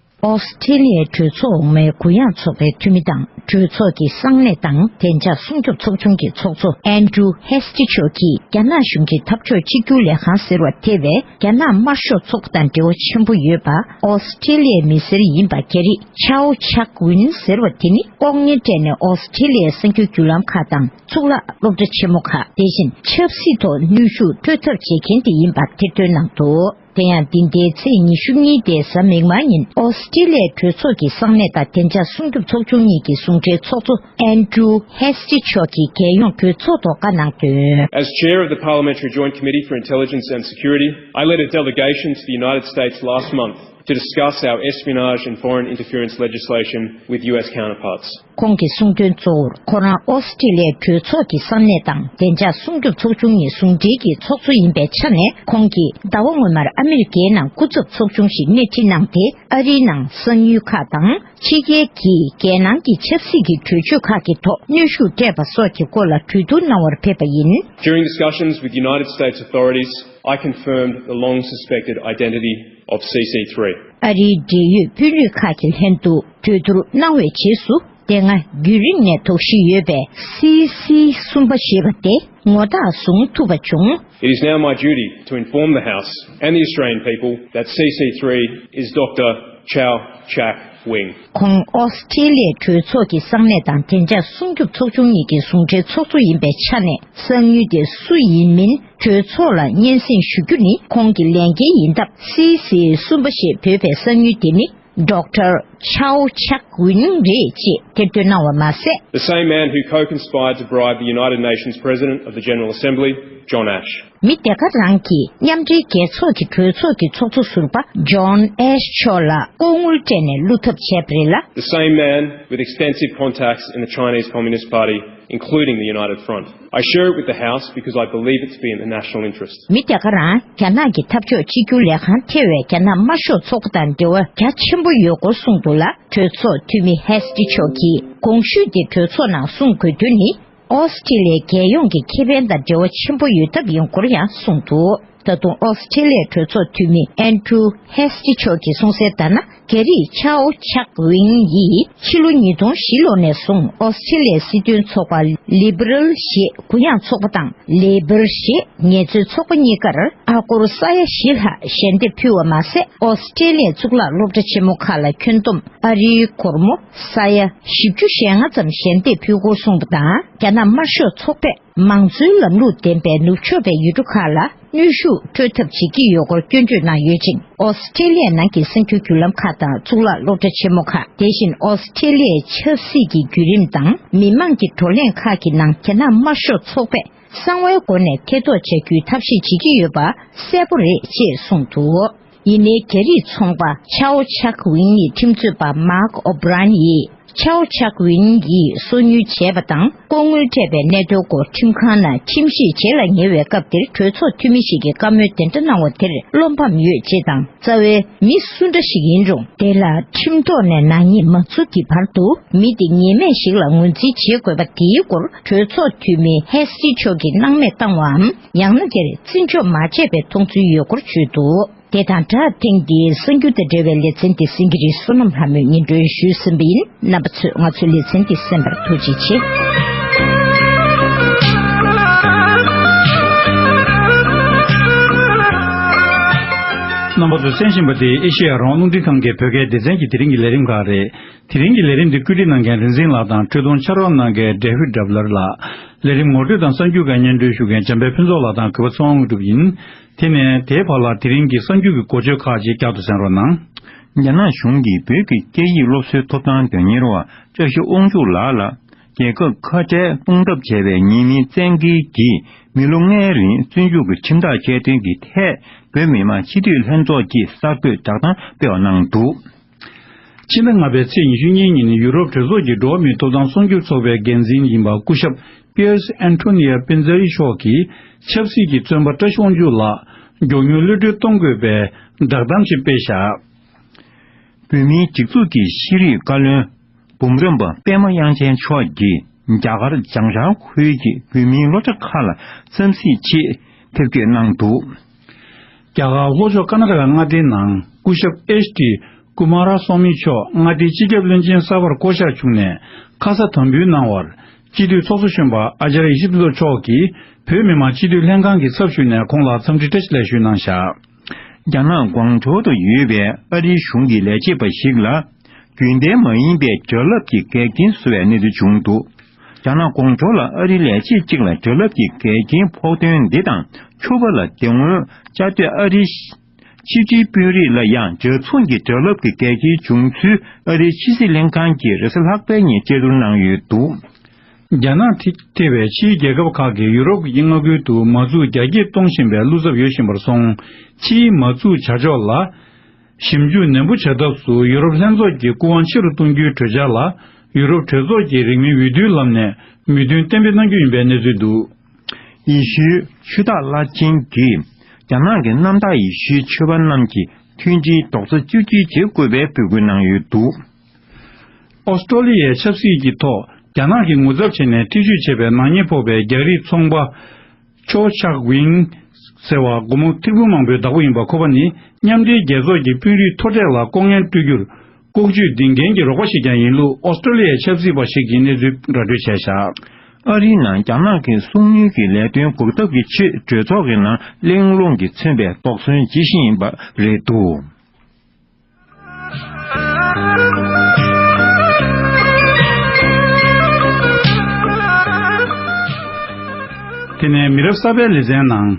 ཨོ་སི་ཀྲི་ལི་ཡའི་གྲོས་ཚོགས་འོག་མའི་གུ་ཡངས་ཚོགས་པའི་འཐུས་མི་དང་གྲོས་ཚོགས་ཀྱི་གསང་གནས་དང་བདེ་འཇགས་སྲུང་སྐྱོབ་ཚོགས་ཆུང་གི་ཚོགས་གཙོ་ཨན་ཌྲུ་ཧེ་སི་ཊི་མཆོག་གིས་རྒྱ་ནག་གཞུང་གི་འཐབ་ཕྱོགས་གཅིག་གྱུར་ལས་ཁང་ཟེར་བ་ཐེ་བའི་རྒྱ་ནག་དམར་ཤོག་ཚོགས་པ་དང་འབྲེལ་བ་ཆེན་པོ་ཡོད་པ། ཨོ་སི་ཀྲི་ལི་ཡའི་མི་སེར་ཡིན་པ་རྒྱ་རིགས་ཆའོ་ཆག་ཝིན་ཟེར་བ་དེ་ནི་ལྐོག་རྔན་སྤྲད་ནས་ཨོ་སི་ཀྲི་ལི་ཡའི་གསར་འགྱུར་བརྒྱུད་ལམ་ཁག་དང་གཙུག་ལག་སློབ་གྲྭ་ཆེན་མོ་ཁག་དེ་བཞིན་ཆབ་སྲིད་ཐོག་གནོན་ཤུགས་སྤྲོད་ཐབས་བྱེད་མཁན་དེ་ཡིན་པ་ཐེར་འདོན་གནང་འདུག་དེ་ཡང་འདི་ཟླའི་ཚེས་ཉི་ཤུ་གཉིས་དེ་གཟའ་མིག་དམར་ཉིན་ཨོ་སི་ཀྲི་ལི་ཡའི་གྲོས་ཚོགས་ཀྱི་གསང་གནས་དང་བདེ་འཇགས་སྲུང་སྐྱོབ་ཚོགས་ཆུང་གཉིས་ཀྱི་ཟུང་འབྲེལ་ཚོགས་གཙོ་ཨན་ཌྲུ་ཧེ་སི་ཊི་མཆོག་གིས་རྒྱལ་ཡོངས་གྲོས་ཚོགས་ཐོག་བཀའ་གནང་དོན། As chair of the Parliamentary Joint Committee for Intelligence and Security, I led a delegation to the United States last month to discuss our espionage and foreign interference legislation with U S counterparts. ཁོང་གིས་གསུངས་དོན་གཙོ་བོར་ཁོ་རང་ཨོ་སི་ཀྲི་ལི་ཡའི་གྲོས་ཚོགས་ཀྱི་གསང་གནས་དང་བདེ་འཇགས་སྲུང་སྐྱོབ་ཚོགས་ཆུང་གཉིས་ཟུང་འབྲེལ་གྱི་ཚོགས་གཙོ་ཡིན་པའི་ཆ་ནས། ཁོང་གིས་ཟླ་བ་སྔོན་མར་ཨ་མི་རི་ཀའི་ནང་སྐུ་ཚབ་ཚོགས་ཆུང་ཞིག་སྣེ་ཁྲིད་གནང་སྟེ། ཨ་རིའི་ནང་གསང་ཉུལ་ཁག་དང་ཕྱི་རྒྱལ་གྱི་རྒྱལ་ནང་གི་ཆབ་སྲིད་ཀྱི་གྲོས་ཆོད་ཁག་གི་ཐོག་གནོན་ཤུགས་སྤྲད་པ་སོགས་ཀྱི་སྐོར་ལ་གྲོས་བསྡུར་གནང་བར་ཕེབས་པ་ཡིན། During discussions with United States authorities, I confirmed the long suspected identity of C C three. ཨ་རིའི་འབྲེལ་ཡོད་དཔོན་རིགས་ཁག་གི་ལྷན་དུ་གྲོས་བསྡུར་གནང་བའི་རྗེས་སུ། དེ་སྔ་རྒྱུན་རིང་ནས་དོགས་གཞི་ཡོད་པའི་སི་སི་གསུམ་པ་ཞེས་པ་དེ་ངོ་རྟགས་བཟུང་ཐུབ་པ་བྱུང་། It is now my duty to inform the House and the Australian people that C C three is Doctor Chau Chak Wing. ཁོང་ཨོ་སི་ཀྲི་ལི་ཡའི་གྲོས་ཚོགས་ཀྱི་གསང་གནས་དང་བདེ་འཇགས་སྲུང་སྐྱོབ་ཚོགས་ཆུང་གཉིས་ཀྱི་ཟུང་འབྲེལ་ཚོགས་གཙོ་ཡིན་པའི་ཆ་ནས། གསང་ཉུལ་དེ་སུ་ཡིན་མིན་གྲོས་ཚོགས་ལ་སྙན་སེང་ཞུ་རྒྱུ་ནི་ཁོང་གི་ལས་འགན་ཡིན་སྟབས། སི་སི་གསུམ་པ་ཞེས་འབོད་པའི་གསང་ཉུལ་དེ་ནི་Doctor Chau Chak Wing རེད་ཅེས་ཐེར་འདོན་གནང་བ་མ་ཟད། The same man who co-conspired to bribe the United Nations President of the General Assembly, John Ash. མི་དེ་ག་རང་གིས་མཉམ་འབྲེལ་རྒྱལ་ཚོགས་ཀྱི་གྲོས་ཚོགས་ཀྱི་ཚོགས་གཙོ་ཟུར་པ་John Ash མཆོག་ལ་ལྐོག་དངུལ་སྤྲད་ནས་བླུ་ཐབས་བྱས་པ་རེད་ལ། The same man with extensive contacts in the Chinese Communist Party, including the United Front. I share it with the House because I believe it to be in the national interest. མི་དེ་ག་རང་རྒྱ་ནག་གི་འཐབ་ཕྱོགས་གཅིག་གྱུར་ལས་ཁང་ཐེ་བའི་རྒྱ་ནག་དམར་ཤོག་ཚོགས་པ་དང་འབྲེལ་བ་རྒྱ་ཆེན་པོ་ཡོད་སྐོར་གསུངས་འདུག་ལ། གྲོས་ཚོགས་འཐུས་མི་ཧེ་སི་ཊི་མཆོག་གིས་གོང་ཞུས་དེ་གྲོས་ཚོགས་ནང་གསུང་དགོས་དོན་ནི། ཨོ་སི་ཀྲི་ལི་ཡའི་རྒྱལ་ཡོངས་ཀྱི་ཁེ་ཕན་དང་འབྲེལ་བ་ཆེན་པོ་ཡོད་སྟབས་ཡིན་སྐོར་ཡང་གསུངས་འདུག་ད་དུང་ཨོ་སི་ཀྲི་ལི་ཡའི་གྲོས་ཚོགས་འཐུས་མི་ཨན་ཌྲུ་ཧེ་སི་ཊི་མཆོག་གིས་གསུངས་གསལ་ལྟར་ན། རྒྱ་རིགས་ཆའོ་ཆག་ཝིང་ཡིས་ཕྱི་ལོ་ཉིས་སྟོང་བཞི་ལོ་ནས་བཟུང་ཨོ་སི་ཀྲི་ལི་ཡའི་སྲིད་དོན་ཚོགས་པ་ལི་བྷི་རལ་ཞེས་གུ་ཡངས་ཚོགས་པ་དང་ལེ་བྷར་ཞེས་ངལ་རྩོལ་ཚོགས་པ་གཉིས་ཀར་ཨ་སྒོར་ས་ཡ་བཞི་ལྷག་ཞལ་འདེབས་ཕུལ་བ་མ་ཟད། ཨོ་སི་ཀྲི་ལི་ཡའི་གཙུག་ལག་སློབ་གྲྭ་ཆེན་མོ་ཁག་ལ་ཁྱོན་བསྡོམས་ཨ་རིའི་སྒོར་མོ་ས་ཡ་བཞི་བཅུ་ཞེ་ལྔ་ཙམ་ཞལ་འདེབས་ཕུལ་སྐོར་གསུངས་པ་དང་། རྒྱ་ནག་དམར་ཤོག་ཚོགས་པས་མང་གཙོའི་ལམ་ལུགས་ལྡན་པའི་ནུབ་ཕྱོགས་པའི་ཡུལ་གྲུ་ཁག་ལ་གནོན་ཤུགས་སྤྲོད་ཐབས་བྱེད་ཀྱི་ཡོད་སྐོར་སྐྱོན་བརྗོད་གནང་ཡོད་ཅིང་། ཨོ་སི་ཀྲི་ལི་ཡའི་ནང་གི་གསར་འགྱུར་བརྒྱུད་ལམ་ཁག་དང་གཙུག་ལག་སློབ་གྲྭ་ཆེན་མོ་ཁག་དེ་བཞིན་ཨོ་སི་ཀྲི་ལི་ཡའི་ཆབ་སྲིད་ཀྱི་བརྒྱུད་རིམ་དང་མི་མང་གི་བགྲོ་གླེང་ཁག་གི་ནང་རྒྱ་ནག་དམར་ཤོག་ཚོགས་པས་གསང་བའི་སྒོ་ནས་ཐེ་གཏོགས་བྱ་རྒྱུའི་ཐབས་ཤེས་བྱེད་ཀྱི་ཡོད་པ་གསལ་པོ་རེད་ཅེས་གསུངས་འདུག་ཡིན་ནའི་རྒྱ་རིགས་ཚོང་པ་ཆའོ་ཆག་ཝིང་ཡི་ཁྲིམས་རྩོད་པ་མཱག་ཨོ་བྷི་རན་ཡིས། ཆའོ་ཆག་ཝིང་ཡིས་སོ་ཉུལ་བྱས་པ་དང་ལྐོག་དངུལ་སྤྲད་པའི་གནད་དོན་སྐོར་ཁྲིམས་ཁང་ནང་ཁྲིམས་ཞིབ་བྱེད་ལ་ཉེ་བའི་སྐབས་དེར་གྲོས་ཚོགས་འཐུས་མི་ཞིག་གིས་བཀའ་མོལ་དེ་འདྲ་གནང་བ་དེར་བློ་ཕམ་ཡོད་ཅེས་དང་། རྩ་བའི་མི་སུ་འདྲ་ཞིག་ཡིན་རུང་། དེ་ལ་ཁྲིམས་ཐོག་ནས་ནག་ཉེས་མ་བཙུགས་ཀྱི་བར་དུ་མི་དེ་ཉེས་མེད་ཞིག་ལ་ངོས་འཛིན་བྱེད་དགོས་པ་དེའི་སྐོར་གྲོས་ཚོགས་འཐུས་མི་ཧེ་སི་མཆོག་གིས་སྣང་མེད་བཏང་བའམ། ཡང་ན་དེར་བརྩི་འཇོག་མ་བྱས་པའི་མཐོང་ཚུལ་ཡོད་སྐོར་བརྗོད་འདུག་དེ་དང་སྦྲགས། ཐེངས་འདིའི་གསར་འགྱུར་དང་འབྲེལ་བའི་ལེ་ཚན་འདི་སེང་གེ་རི་བསོད་ནམས་ལྷ་མོས་སྙན་སྒྲོན་ཞུས་ཟིན་པ་ཡིན། རྣམ་པ་ཚོས་ང་ཚོའི་ལེ་ཚན་འདི་གསན་པར་ཐུགས་རྗེ་ཆེ། རྣམ་པ་ཚོས་གསན་བཞིན་པ་དེ་ཨེ་ཤེ་ཡ་རང་དབང་རླུང་འཕྲིན་ཁང་གི་བོད་སྐད་སྡེ་ཚན་གྱི་དེ་རིང་གི་ལས་རིམ་ཁག་རེད། དེ་རིང་གི་ལས་རིམ་འདི་བཀོད་སྒྲིག་གནང་མཁན་རིག་འཛིན་ལགས་དང་འཕྲོས་དོན་ཕྱག་རོགས་གནང་མཁན་ཌེ་ཝིད་ཌབ་ལར་ལགས། ལས་རིམ་ངོ་སྤྲོད་དང་གསར་འགྱུར་སྐོར་སྙན་སྒྲོན་ཞུ་མཁན་འཇམ་དཔལ་ཕུན་ཚོགས་ལགས་དང་གུས་པ་ཚེ་དབང་དངོས་གྲུབ་ཡིན། དེ་ནས་དེའི་བར་ལ་དེ་རིང་གི་གསར་འགྱུར་གྱི་འགོ་བརྗོད་ཁག་ཅིག་བསྐྱར་དུ་གསན་རོགས་གནང་། རྒྱ་ནག་གཞུང་གིས་བོད་ཀྱི་སྐད་ཡིག་སློབ་གསོའི་ཐོབ་ཐང་དོན་གཉེར་བ་བཀྲ་ཤིས་དབང་ཕྱུག་ལགས་ལ་རྒྱལ་ཁབ་ཁ་བྲལ་གཏོང་ཐབས་བྱས་པའི་ཉེས་མིང་བཙན་འགེལ་གྱིས་མི་ལོ་ལྔའི་རིང་བཙོན་འཇུག་གི་ཁྲིམས་ཐག་བཅད་དོན་གྱི་ཐད། བོད་མི་མང་སྤྱི་འཐུས་ལྷན་ཚོགས་ཀྱིས་གསར་འགོད་བསྒྲགས་གཏམ་སྤེལ་བ་གནང་འདུག་ཕྱི་ཟླ་ལྔ་པའི་ཚེས་ཉི་ཤུ་གཉིས་ཉིན་ཡུ་རོབ་གྲོས་ཚོགས་ཀྱི་འགྲོ་བ་མིའི་ཐོབ་ཐང་སྲུང་སྐྱོབ་ཚོགས་པའི་འགན་འཛིན་ཡིན་པ་སྐུ་ཞབས་པི་ཡར་སི་ཨན་ཐོ་ནི་ཡ་པིན་ཛ་རི་མཆོག་གིས་ཆབ་སྲིད་ཀྱི་བཙོན་པ་བཀྲ་ཤིས་དབང་ཕྱུག་ལགས་ མགྱོགས་མྱུར་གློད་གྲོལ་གཏོང་དགོས་པའི་བསྒྲགས་གཏམ་ཞིག་སྤེལ་བཞག་བོད་མིའི་སྒྲིག་འཛུགས་ཀྱི་ཤེས་རིག་བཀའ་བློན་འབུམ་རམས་པ་པད་མ་དབྱངས་ཅན་མཆོག་གིས་རྒྱ་གར་བྱང་ཤར་ཁུལ་གྱི་བོད་མིའི་སློབ་གྲྭ་ཁག་ལ་འཚམས་གཟིགས་ཆེད་ཕེབས་སྐྱོད་གནང་འདུག་རྒྱ་གར་ལྷོ་ཕྱོགས་ཀར་ན་ཊ་ཀ་མངའ་སྡེའི་ནང་སྐུ་ཞབས་ཨེཆ་ཌི་ཀུ་མ་ར་སྭ་མི་མཆོག་མངའ་སྡེའི་སྤྱི་ཁྱབ་བློན་ཆེན་གསར་པར་བསྐོ་གཞག་བྱུང་ནས་ཁ་ས་དམ་འབུལ་གནང་བར། སྤྱི་འཐུས་ཚོགས་གཙོ་གཞོན་པ་ཨ་ཅཱརྱ་ཡེ་ཤེས་ཕུན་ཚོགས་མཆོག་གིས་བོད་མི་མང་སྤྱི་འཐུས་ལྷན་ཁང་གི་ཚབ་ཞུས་ནས་ཁོང་ལ་འཚམས་འདྲི་བཀྲ་ཤིས་བདེ་ལེགས་ཞུས་གནང་བཞག་རྒྱ་ནག་ཀོང་ཇོ་དུ་ཡོད་པའི་ཨ་རིའི་གཞུང་གི་ལས་བྱེད་པ་ཞིག་ལ། རྒྱུན་ལྡན་མ་ཡིན་པའི་དྲ་རླབས་ཀྱི་འགལ་རྐྱེན་བཟོ་བའི་གནས་ཚུལ་བྱུང་འདུག་རྒྱ་ནག་ཀོང་ཇོ་ལ་ཨ་རིའི་ལས་བྱེད་ཅིག་ལ་དྲ་རླབས་ཀྱི་འགལ་རྐྱེན་ཕོག་དོན་འདི་དང་ཁྱུ་པ་ལ་དེ་སྔོན་བཅའ་སྡོད་ཨ་རིའི་ཕྱི་འབྲེལ་དཔོན་རིགས་ལ་ཡང་འཇའ་ཚོན་གྱི་དྲ་རླབས་ཀྱི་འགལ་རྐྱེན་བྱུང་ཚུལ་ཨ་རིའི་ཕྱི་སྲིད་ལྷན་ཁང་གིས་རེས་གཟའ་ལྷག་པའི་ཉིན་བཅར་བསྡུར་གནང་ཡོད་འདུག་རྒྱ་ནག་ཐེ་ཐེ་བའི་ཕྱིའི་རྒྱལ་ཁབ་ཁག་གིས་ཡུ་རོབ་ཀྱི་མངའ་ཁུལ་དུ་མ་འཛུགས་རྒྱ་སྐྱེད་གཏོང་བཞིན་པའི་བློ་འཚབ་ཡོད་བཞིན་པར་སོང་། ཕྱིའི་མ་འཛུགས་བྱ་ཕྱོགས་ལ། ཞིབ་འཇུག་ནན་པོ་བྱ་ཐབས་སུ་ཡུ་རོབ་ལྷན་ཚོགས་ཀྱི་སྐུ་དབང་ཆེ་རུ་གཏོང་རྒྱུའི་གྲོས་འཆར་ལ་ཡུ་རོབ་གྲོས་ཚོགས་ཀྱིས་རིང་མིན་འོས་བསྡུའི་ལམ་ནས་མོས་མཐུན་གཏན་འབེབས་གནང་རྒྱུ་ཡིན་པའི་གནས་ཚུལ་འདུག་ཡེ་ཤུའི་ཆོས་བདག་བླ་ཆེན་གྱིས་རྒྱ་ནག་གི་གནམ་བདག་ཡེ་ཤུའི་ཆོས་པ་རྣམས་ཀྱི་མཐུན་སྒྲིལ་རྡོག་རྩ་གཅིག་སྒྲིལ་བྱེད་དགོས་པའི་འབོད་སྐུལ་གནང་ཡོད་འདུག་ཨོ་སི་ཀྲོ་ལི་ཡའི་ཆབ་སྲིད་ཀྱི་ཐོག་རྒྱ་ནག་གིས་ངོ་ཚབ་བྱས་ནས་འཁྲིག་སྤྱོད་བྱས་པའི་ནག་ཉེས་ཕོག་པའི་རྒྱ་རིགས་ཚོང་པ། ཆོ་ཆག་ཝིང་ཟེར་བ་སྒོར་མོ་ཐེར་འབུམ་མང་པོའི་བདག་པོ་ཡིན་པ་ཁོ་པ་ནི་མཉམ་འབྲེལ་རྒྱལ་ཚོགས་ཀྱི་དཔོན་རིགས་མཐོ་གྲས་ལ་ལྐོག་རྔན་སྤྲོད་རྒྱུར་ལྐོག་ཇུས་འདིང་མཁན་གྱི་རོགས་པ་ཞིག་ཀྱང་ཡིན་ལུགས་ཨོ་སི་ཀྲོ་ལི་ཡའི་ཆབ་སྲིད་པ་ཞིག་གིས་གནས་ཚུལ་ར་སྤྲོད་བྱས་བཞག་ཨ་རིའི་ནང་རྒྱ་ནག་གི་སྲུང་ཡོལ་གྱི་ལས་དོན་འགོག་ཐབས་ཀྱི་ཆེད་གྲོས་ཚོགས་ཀྱི་ནང་གླེང་སློང་གི་མཚོན་པའི་དོགས་ཟོན་བྱེད་བཞིན་ཡིན་པ་རེད་འདུག་དེ་ནས་མི་རབས་གསར་པའི་ལེ་ཚན་ནང་།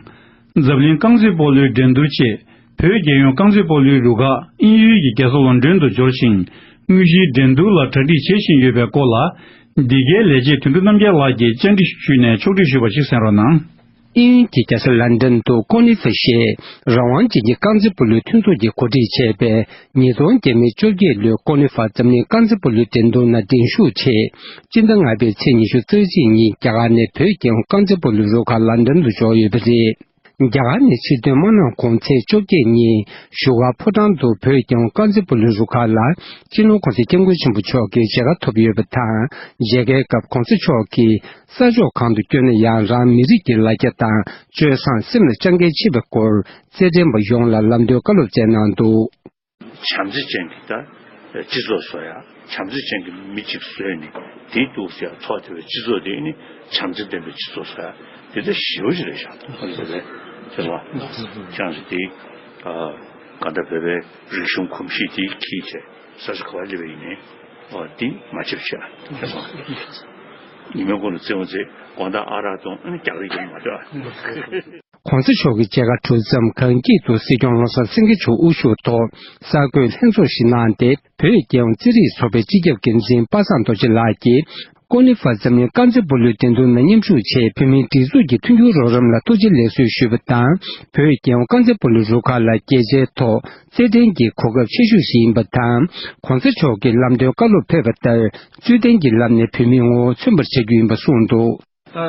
འཛམ་གླིང་རྐང་རྩེད་སྤོ་ལོའི་འགྲན་བསྡུར་ཆེད་བོད་རྒྱལ་ཡོངས་རྐང་རྩེད་སྤོ་ལོའི་རུ་ཁག་དབྱིན་ཡུལ་གྱི་རྒྱལ་ས་ལོན་ཌོན་དུ་འབྱོར་ཞིང་དངོས་གཞིའི་འགྲན་བསྡུར་ལ་གྲ་སྒྲིག་བྱེད་བཞིན་ཡོད་པའི་སྐོར་ལ། འདི་གའི་ལས་བྱེད་དོན་གྲུབ་རྣམ་རྒྱལ་ལགས་ཀྱིས་བཅར་འདྲི་ཞུས་ནས་ཕྱོགས་སྒྲིག་ཞུས་པ་ཞིག་གསན་རོགས་གནང་། དབྱིན་ཡུལ་གྱི་རྒྱལ་ས་ལན་ཌན་དུ་ཀོ་ནི་ཧྥ་ཞེས་རང་དབང་ཅན་གྱི་རྐང་རྩེད་སྤོ་ལོའི་མཐུན་ཚོགས་ཀྱིས་གོ་སྒྲིག་བྱས་པའི་ཉིས་སྟོང་བརྒྱ་མེད་བཅོ་བརྒྱད་ལོའི་ཀོ་ནི་ཧྥ་འཛམ་གླིང་རྐང་རྩེད་སྤོ་ལོའི་འགྲན་བསྡུར་ནང་འགྲན་ཞུགས་ཆེད་སྤྱི་ཟླ་ལྔ་པའི་ཚེས་ཉི་ཤུ་རྩ་གཅིག་ཉིན་རྒྱ་གར་ནས་བོད་རྒྱལ་ཡོངས་རྐང་རྩེད་སྤོ་ལོའི་རུ་ཁག་ལན་ཌན་དུ་འབྱོར་ཡོད་པ་རེད། རྒྱ་གར་ནས་ཕྱིར་ཐོན་མ་གནང་གོང་ཚེས་བཅོ་བརྒྱད་ཉིན་བཞུགས་སྒར་ཕོ་བྲང་དུ་བོད་རྒྱལ་ཡོངས་རྐང་རྩེད་སྤོ་ལོའི་རུ་ཁག་ལ་སྤྱི་ནོར་༸གོང་ས་༸སྐྱབས་མགོན་ཆེན་པོ་མཆོག་གི་མཇལ་ཁ་ཐོབ་ཡོད་པ་དང་། མཇལ་ཁའི་སྐབས་༸གོང་ས་མཆོག་གིས་ས་ཕྱོགས་གང་དུ་བསྐྱོད་ན་ཡང་རང་མི་རིགས་ཀྱི་ལ་རྒྱ་དང་སྤྱོད་བཟང་སེམས་ལ་བཅངས་འགེལ་བྱེད་པའི་སྐོར་རྩེད་འགྲན་པ་ཡོངས་ལ་ལམ་སྟོན་བཀའ་སློབ་སྩལ་གནང་འདུག་བྱམས་བརྩེ་ཅན་གྱི་ད་སྤྱི་ཚོགས་བཟོ་ཡ། བྱམས་བརྩེ་ཅན་གྱི་མི་གཅིག་བཟོས་ནས་དེའི་འདུག་ཟེར་ཡ་ཐོག་དེ་བའི་སྤྱི་ཚོགས་དེ་ནི་བྱམས་བརྩེ་ལྡན་པའི་སྤྱི་ཚོགས་བཟོ་ཡ་དེ་ད་ཞེ་པོ་ཞིག་རེད་ཤག་ད་ཧ་ལས་པའི་དེ་ལ་ཅང་ཞིག་དེ་ག་ད་བོད་པའི་རིག་གཞུང་གོམས་གཤིས་དེ་འཁྱེར་བྱས་ས་ཆ་ག་བ་སླེབས་པ་ཡིན་ནའི་འོ་དེ་མ་ཆེབ་བྱས་དེ་ལ་ཉི་མའི་གོང་ལ་རྩེད་མོ་རྩེ་དགོང་དག་ཨ་རག་འཐུང་ཨ་ནི་རྒྱག་རེས་རྒྱག་མ་འདོད་ཨ། ༸གོང་ས་མཆོག་གི་མཇལ་ཁ་གྲུབ་མཚམས་གངས་སྐྱིད་དུ་སྲིད་སྐྱོང་བློ་བཟང་སེང་གེ་མཆོག་དབུ་བཞུགས་ཐོག་གསར་འགོད་ལྷན་ཚོགས་ཤིག་གནང་སྟེ། བོད་རྒྱལ་ཡོངས་རྩེད་རིགས་ཚོགས་པའི་སྤྱི་ཁྱབ་འགན་འཛིན་པ་སངས་རྡོ་རྗེ་ལགས་ཀྱིས་ཀོ་ནི་ཧྥ་འཛམ་གླིང་རྐང་རྩེད་སྤོ་ལོའི་འགྲན་བསྡུར་ནང་མཉམ་ཞུགས་ཆེད་བོད་མིའི་སྒྲིག་འཛུགས་ཀྱི་མཐུན་འགྱུར་རོགས་རམ་ལ་ཐུགས་རྗེ་ལེགས་གསོལ་ཞུས་པ་དང་། བོད་རྒྱལ་ཡོངས་རྐང་རྩེད་སྤོ་ལོའི་རུ་ཁག་ལ་རྒྱལ་ཆེའི་ཐོག་རྩེད་འགྲན་གྱི་གོ་སྐབས་ཆེ་ཤོས་ཤིག་ཡིན་པ་དང་། ༸གོང་ས་མཆོག་གིས་ལམ་སྟོན་བཀའ་སློབ་ཕེབས་པ་ལྟར་རྩོད་ལྡན་གྱི་ལམ་ནས་བོད་མིའི་ངོ་བོ་མཚོན་པར་བྱ་རྒྱུ་ཡིན་པ་གསུངས་འདུག་ད་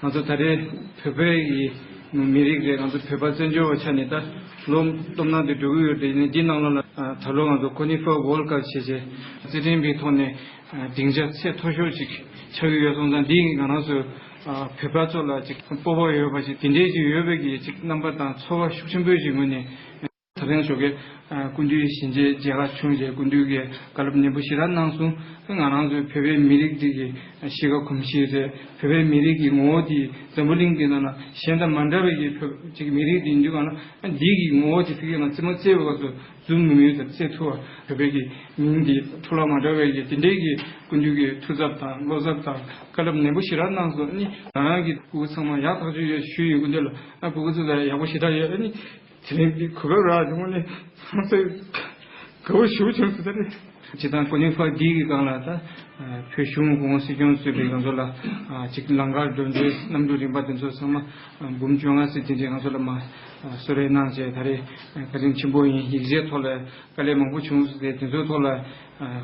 ང་ཚོ་ད་རེས་བོད་པའི་གི་མི་རིགས་རེད། ང་ཚོ་བོད་པ་བཙན་བྱོལ་བ་ཆགས་ནས་ད་ལོ་སྟོབས་ན་དེ་འགྲོ་གི་ཡོད་རེད། ཡིན་ནའི་འདི་ནང་ལོགས་ལ་ད་ལོ་ང་ཚོ་ཀོ་ནི་ཧྥ་ཝོལ་ཀབ་བྱས་རྗེས་རྩེད་འགྲན་པའི་ཐོག་ནས་སྡིངས་ཆ་ཚད་མཐོ་ཤོས་ཅིག་ཆགས་ཀྱི་ཡོད་སོང་ཙང་། འདི་ང་རང་ཚོ་བོད་པ་ཚོ་ལ་ཅིག་སྤོབས་པ་ཡོད་པ་ཅིག་དེ་འདྲའི་ཅིག་ཡོད་པའི་གི་ཅིག་རྣམ་པ་དང་ཚོར་བ་ཤུགས་ཆེན་པོའི་ཅིག་ངོས་ནས། ད་ཐེངས་ཞོགས་ཀས་སྐུ་མདུན་ཞལ་མཇལ་མཇལ་ཁ་བྱུང་རྗེས་སྐུ་མདུན་གྱིས་བཀའ་སློབ་ནན་པོ་ཞེ་དྲག་གནང་སོང་། ང་རང་ཚོའི་བོད་པའི་མི་རིགས་འདི་གི་གཤིས་ཀ་གོམས་གཤིས་རེད། བོད་པའི་མི་རིགས་ཀྱི་ངོ་བོ་འདི་འཛམ་བུ་གླིང་འདི་ནང་ལ་གཞན་དང་མ་འདྲ་བའི་གི་བོད་ཅིག་མི་རིགས་འདི་ཡིན་དུས་གང་ལ་འདི་གི་ངོ་བོ་འདི་ཚིག་གི་ང་རྩེད་མོ་རྩེ་བའི་སྐབས་སུ་འཛུམ་མུལ་མུལ་དང་རྩེ་ཐུབ་པ། བོད་པའི་གི་མིང་འདི་འཕྲོ་བརླག་མ་འགྲོ་བའི་གི་དེ་འདྲའི་གི་སྐུ་མདུན་གྱི་ཐུགས་འཚབ་དང་བློ་འཚབ་དང་བཀའ་སློབ་ནན་པོ་ཞེ་དྲག་གནང་སོང་། ཨ་ནི་ང་རང་གི་སྤུ་གུ་ཚང་མ་ཡག་ཐག་ཆོད་ཡོད་ཞུས་ཡོད། སྐུ་མདུན་ལ་ཨ་སྤུ་གུ་ཚོ་ལ་ཡག་པོ་ཞེ་དྲག་ཡོད། ཨ་ནི། དེ་རིང་འདི་གོ་སྐབས་རག་བྱུང་ནས་ཚང་མས་དགའ་པོ་ཞེ་པོ་བྱུང་སོང་ད་རེད། སྤྱིར་བཏང་ཀོ་ནི་ཧྥ་འདི་གི་སྒང་ལ་ད་བོད་གཞུང་སྐུ་ངོ་སྲིད་སྐྱོང་གཙོས་པའི་ང་ཚོ་ལ་ཅིག་ལང་ཀར་འགྲོ་འདོད་གནམ་གྲུ་རིམ་པ་དེ་ཚོ་ཚང་མ་འབུམ་བཅོ་ལྔ་ཙམ་དེ་འདྲས་ང་ཚོ་ལ་མ་གསོལ་རས་གནང་བྱས། ད་རེས་བཀའ་དྲིན་ཆེན་པོ་ཡིན། ཡིག་ཆའི་ཐོག་ལ་དཀའ་ལས་མང་པོ་བྱུང་སོང་སྟེ། དེ་ཚོའི་ཐོག་ལ་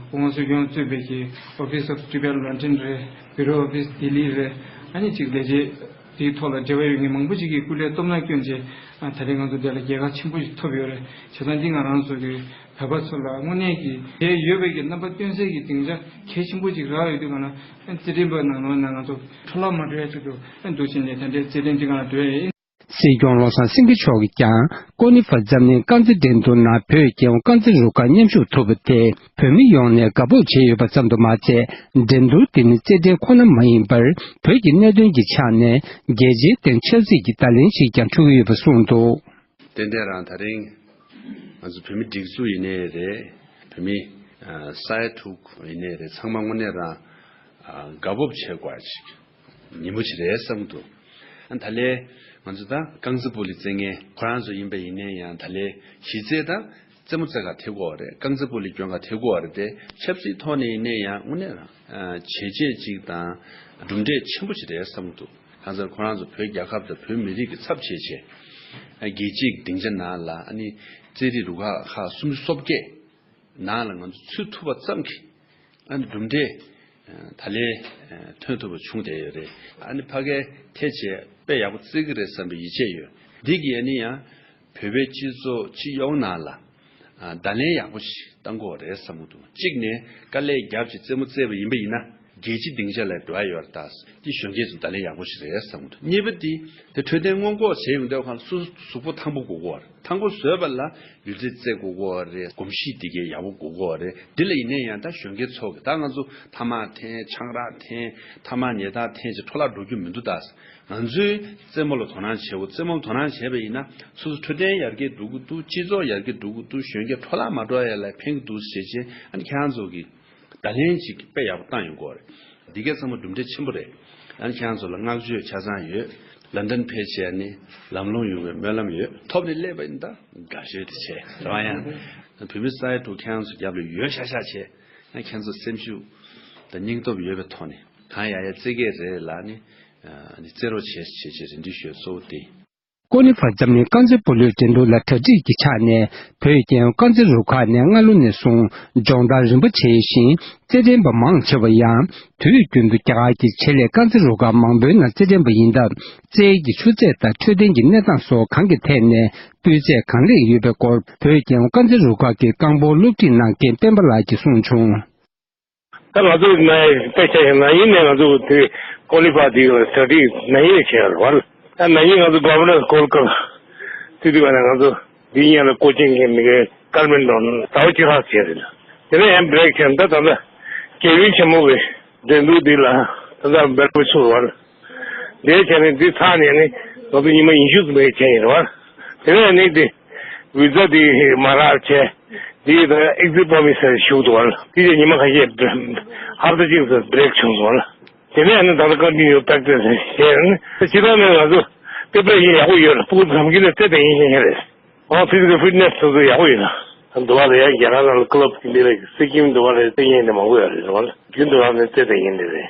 སྐུ་ངོ་སྲིད་སྐྱོང་གཙོས་པའི་གི་Office of Tibetan London རེད། Bureau Office ལྡི་ལི་རེད། ཨ་ནི་ཅིག་ལས་བྱེད། དེའི་ཐོག་ལ་འབྲེལ་བ་ཡོད་མཁན་མང་པོ་ཞིག་གིས་སྐུ་ལས་སྟོབས་ན་བསྐྱོན་བྱས། ད་རེས་ང་ཚོ་འདི་ལ་རྒྱལ་ཁ་ཆེན་པོ་ཞིག་ཐོབ་ཡོད་རེད། བྱས་ཙང་འདི་ང་རང་ཚོ་གི་བོད་པ་ཚོ་ལ་དངོས་གནས་ཀྱི་དེ་ཡོད་པའི་གི་རྣམ་པ་སྟོན་སའི་གི་སྡིངས་ཆ་གལ་ཆེན་པོ་ཞིག་རག་ཡོད་དུས་གང་ལ་རྩེད་འགྲན་པ་ནང་ལོགས་ན་ང་ཚོ་འཕྲོ་བརླག་མ་འགྲོ་ཡ་ཆེད་དུ་འདུག་བྱས་ནས་ད་ལྟའི་རྩེད་འགྲན་འདི་གང་ལ་འགྲོ་ཡ་ཡིན། སྲིད་སྐྱོང་བློ་བཟང་སེང་གེ་མཆོག་གིས་ཀྱང་ཀོ་ནི་ཧྥ་འཛམ་གླིང་རྐང་རྩེད་འགྲན་བསྡུར་ནང་བོད་རྒྱལ་ཡོངས་རྐང་རྩེད་རུ་ཁག་མཉམ་ཞུགས་ཐུབ་པ་དེ་བོད་མི་ཡོངས་ནས་དགའ་སྤོབས་བྱས་ཡོད་པ་ཙམ་དུ་མ་ཟད། འགྲན་བསྡུར་འདི་ནི་རྩེད་འགྲན་ཁོ་ན་མ་ཡིན་པར་བོད་ཀྱི་གནད་དོན་གྱི་ཆ་ནས་རྒྱལ་སྤྱིའི་སྟེང་ཆབ་སྲིད་ཀྱི་བརྡ་ལན་ཞིག་ཀྱང་འཕྲོད་ཀྱི་ཡོད་པ་གསུངས་འདུག། ཏན་ཏན་རང་ད་རིང་ང་ཚོ་བོད་མི་སྒྲིག་འཛུགས་ཡིན་ནའི་རེད། བོད་མི་ས་ཡ་དྲུག་ཡིན་ནའི་རེད། ཚང་མ་དངོས་གནས་རང་དགའ་སྤོབས་བྱེད་དགོས་ཅིག་ཉིན་མོ་ཅིག་རེད་བསམ་འདུག། ཨ་ད་ལས་ང་ཚོ་ད་རྐང་རྩེད་སྤོ་ལོ་རྩེད་མཁན་ཁོ་རང་ཚོ་ཡིན་པ་ཡིན་ནའི་ཡང་ད་ལས་གཞི་རྩའི་ད་རྩེད་མོ་རྩེ་ག་ཐེ་གོ་རེད། རྐང་རྩེད་སྤོ་ལོ་གྱོན་ག་ཐེ་གོ་རེད་དེ། ཆབ་སྲིད་ཐོག་ནས་ཡིན་ནའི་ཡང་དངོས་གནས་རང་བྱས་རྗེས་ཅིག་དང་གྲུབ་འབྲས་ཆེན་པོ་ཅིག་རེད་བསམ་འདུག། གང་ཟེར་ཁོ་རང་ཚོ་བོད་རྒྱལ་ཁབ་དང་བོད་མི་རིགས་ཀྱི་ཚབ་བྱས་བྱས་རྒྱལ་སྤྱིའི་སྡིངས་ཆ་ནང་ལ་ཨ་ནི་རྩེད་རིགས་རུ་ཁག་ཁག་སུམ་ཅུ་སོ་བརྒྱད་ནང་ལ་ང་ཚོ་ཚུད་ཐུབ་པ་ཙམ་གྱིས་ཨ་ནི་གྲུབ་འབྲས་ད་ལས་ཐོན་ཐུབ་པ་བྱུང་བསྡད་ཡོད་རེད། ཨ་ནི་ཕ་གིའི་ཐད་བྱས་དཔེ་ཡག་པོ་རྩེ་གི་རེད་བསམ་པའི་ཡིད་ཆེས་ཡོད། འདི་གིས་ཨ་ནི་ཡང་བོད་པའི་སྤྱི་ཚོགས་སྤྱི་ཡོངས་ནང་ལ་བརྡ་ལན་ཡག་པོ་ཞིག་བཏང་དགོས་རེད་བསམ་གི་འདུག། གཅིག་ནས་དཀའ་ལས་རྒྱབ་ཅིག་རྩེད་མོ་རྩེས་པ་ཡིན་པ་ཡིན་ན་རྒྱལ་སྤྱི་སྡིངས་ཆ་ལ་འགྲོ་ཡ་ཡོད་རེད། ད་འདི་གཞོན་སྐྱེས་ཚོ་བརྡ་ལན་ཡག་པོ་ཞིག་རེད་བསམ་གི་འདུག། གཉིས་པ་འདི་དེ་འཕྲོད་བསྟེན་སྔོན་འགོག་བྱས་ཡོང་དུས་ཁོང་ཚོ་གཟུགས་པོ་ཐང་པོ་དགོས་ཀྱི་ཡོད་རེད། ཐང་པོ་བཟོས་པ་ལ་ལུས་རྩལ་རྩེད་དགོས་ཀྱི་ཡོད་རེད། གོམས་གཤིས་འདི་གའི་ཡག་པོ་དགོས་ཀྱི་ཡོད་རེད། འདི་ལ་ཡིན་ནའི་ཡང་ད་གཞོན་སྐྱེས་ཚོ་གི་ད་ང་ཚོ་ཐ་མག་འཐེན། ཆང་རག་འཐེན། ཐ་མག་ཉལ་ཐ་འཐེན་ཅིག་འཕྲོ་བརླག་འགྲོ་རྒྱུ་མི་འདུག། ད་ང་ཚོའི་རྩེད་མོ་ལ་དོ་སྣང་བྱེད་དགོས། རྩེད་མོ་ལ་དོ་སྣང་བྱས་པ་ཡིན་ན་སོ་སོ་འཕྲོད་བསྟེན་ཡར་རྒྱས་འགྲོ་གི་འདུག། སྤྱི་ཚོགས་ཡར་རྒྱས་འགྲོ་གི་འདུག། གཞོན་སྐྱེས་འཕྲོ་བརླག་མ་འགྲོ་ཡ་ལ་ཕན་གི་འདུག་ཟེར་བྱས་ཨ་ནི་ཁྱེད་རང་ཚོ་གིས་བརྡ་ལན་ཅིག་དཔེ་ཡག་པོ་བཏང་ཡོང་གི་ཡོད་རེད། འདི་གའི་ཚང་མ་གྲུབ་འབྲས་ཆེན་པོ་རེད། ཨ་ནི་ཁྱེད་རང་ཚོ་ལ་བསྔགས་བརྗོད་ཆ་ཚང་ཡོད། ལན་ཌན་ཕེབས་བྱས་ཨ་ནི་ལམ་ལྷོང་ཡོང་བའི་སྨོན་ལམ་ཡོད། ཐོབ་ནས་སླེབས་པ་ཡིན་ད་དགའ་ཤོས་དེ་བྱས་རེད་བ། ཡང་བོད་མི་ས་ཡ་དྲུག་ཁྱེད་རང་ཚོ་རྒྱབ་ལ་ཡོད་ཤག་ཤག་བྱས། ཨ་ཁྱེད་ཚོ་སེམས་ཤུགས་དང་སྙིང་སྟོབས་ཡོད་པའི་ཐོག་ནས་གང་ཡག་ཡག་རྩེ་གི་རེད་ལབ་ནས་ཨ་ནི་རྩེ་རོགས་བྱེད་བྱེད་ཅེས་རེ་འདུན་ཞུ་ཡ་གཙོ་བོ་དེ་ཡིན། ཀོ་ནི་ཧྥ་འཛམ་གླིང་རྐང་རྩེད་སྤོ་ལོའི་འགྲན་བསྡུར་ལ་གྲ་སྒྲིག་གི་ཆ་ནས་བོད་རྒྱལ་ཡོངས་རྐང་རྩེད་རུ་ཁག་ནས་སྔ་ལོ་ནས་བཟུང་སྦྱོང་བརྡར་རིམ་པ་བྱས་ཤིང་། རྩེད་འགྲན་པ་མང་ཆེ་བ་ཡང་དུས་རྒྱུན་དུ་རྒྱ་གར་གྱི་ཆེད་ལས་རྐང་རྩེད་རུ་ཁག་མང་པོའི་ནང་རྩེད་འགྲན་པ་ཡིན་སྟབས། རྩལ་གྱི་ཆུ་ཚད་དང་འཕྲོད་བསྟེན་གྱི་གནས་སྟངས་སོགས་གང་གི་ཐད་ནས་སྤུས་ཚད་གང་ལེགས་ཡོད་པའི་སྐོར་བོད་རྒྱལ་ཡོངས་རྐང་རྩེད་རུ་ཁག་གི་རྐང་སྤོལ་སློབ་ཁྲིད་གནང་མཁན་སྤེན་པ་ལགས་ཀྱིས་གསུངས་བྱུང་། ད་ང་ཚོ་ནས་དཔེ་ཆ་ཡིན་ན་ཡིན་ནས་ང་ཚོ་དེ་ཀོ་ལི་ཕ་དེ་ག་ལ་གྲ་སྒྲིག་ན་ཡིན་བྱས་ཡོད་རེད་བ། ད་ན་ཡིན་ང་ཚོ་གྷ་ཝར་ནར་སྐོར་སྐབས་དེ་དུས་ག་ནས་ང་ཚོ་འདི་གཉིས་ལ་སྐོར་ཆེན་གྱི་མི་གའི་སྐར་མའི་འགྲོ་ཟླ་བ་གཅིག་ལྷག་བྱས་རེད། དེ་ནས་ཡང་བྷི་རེག་བྱས་ད་ད་ལྟ་རྒྱལ་ཡུལ་ཆེན་མོ་བའི་འགྲན་བསྡུར་འདི་ལ་ད་ལྟ་སྦེལ་ཀོབ་ཚུར་བ་ལ་འདིའི་ཆ་ནས་འདི་ཚར་ནས་ནི་ང་ཚོ་ཉི་མ་ཉི་ཤུ་ཙམ་བྱས་ཡིན་རེད་བ། དེ་ནས་ནི་འདི། བི་ཛ་དེ་མ་རག་བྱས། དེ་ད་ཨེག་ཛིཊ་པར་མིཊ་ཟེར་ཞུགས་འདུག་བ། དེ་ཉི་མ་ཁ་ཤས་ཧབ་ཏ་གཅིག་ཙམ་བྷི་རེག་བྱུང་སོང་ལ། དེ་ནས་ཨ་ནི་ད་ལྟ་ཀོན་ཊི་ནིའུ་པེག་ཊི་སི་བྱས་ནས་སྤྱིར་བཏང་ནས་ང་ཚོ་དཔེ་པར་ཡིན་ཡག་པོ་ཡོད་ལ། སྤུ་གུ་ཙམ་གྱི་ནས་རྩེད་དེ་ཡིན་ཤེས་ཤེས་རེད། ཨོ་ཕི་ཛི་ཀལ་ཕིཊ་ནེ་སི་དེ་ཚོ་ཡག་པོ་ཡོད་ལ། འདུག་བ་ལ་ཡ་རྒྱ་གར་ནང་ལ་ཀི་ལབ་ཀྱི་འདི་ལ་སི་ཀིམ་འདུག་བ་ལ་རྩེད་མཁན་དེ་མང་པོ་ཡོད་རེད་བ། རྒྱུན་དུ་རང་ནས་རྩེད་དེ་ཡིན་ནི་རེད།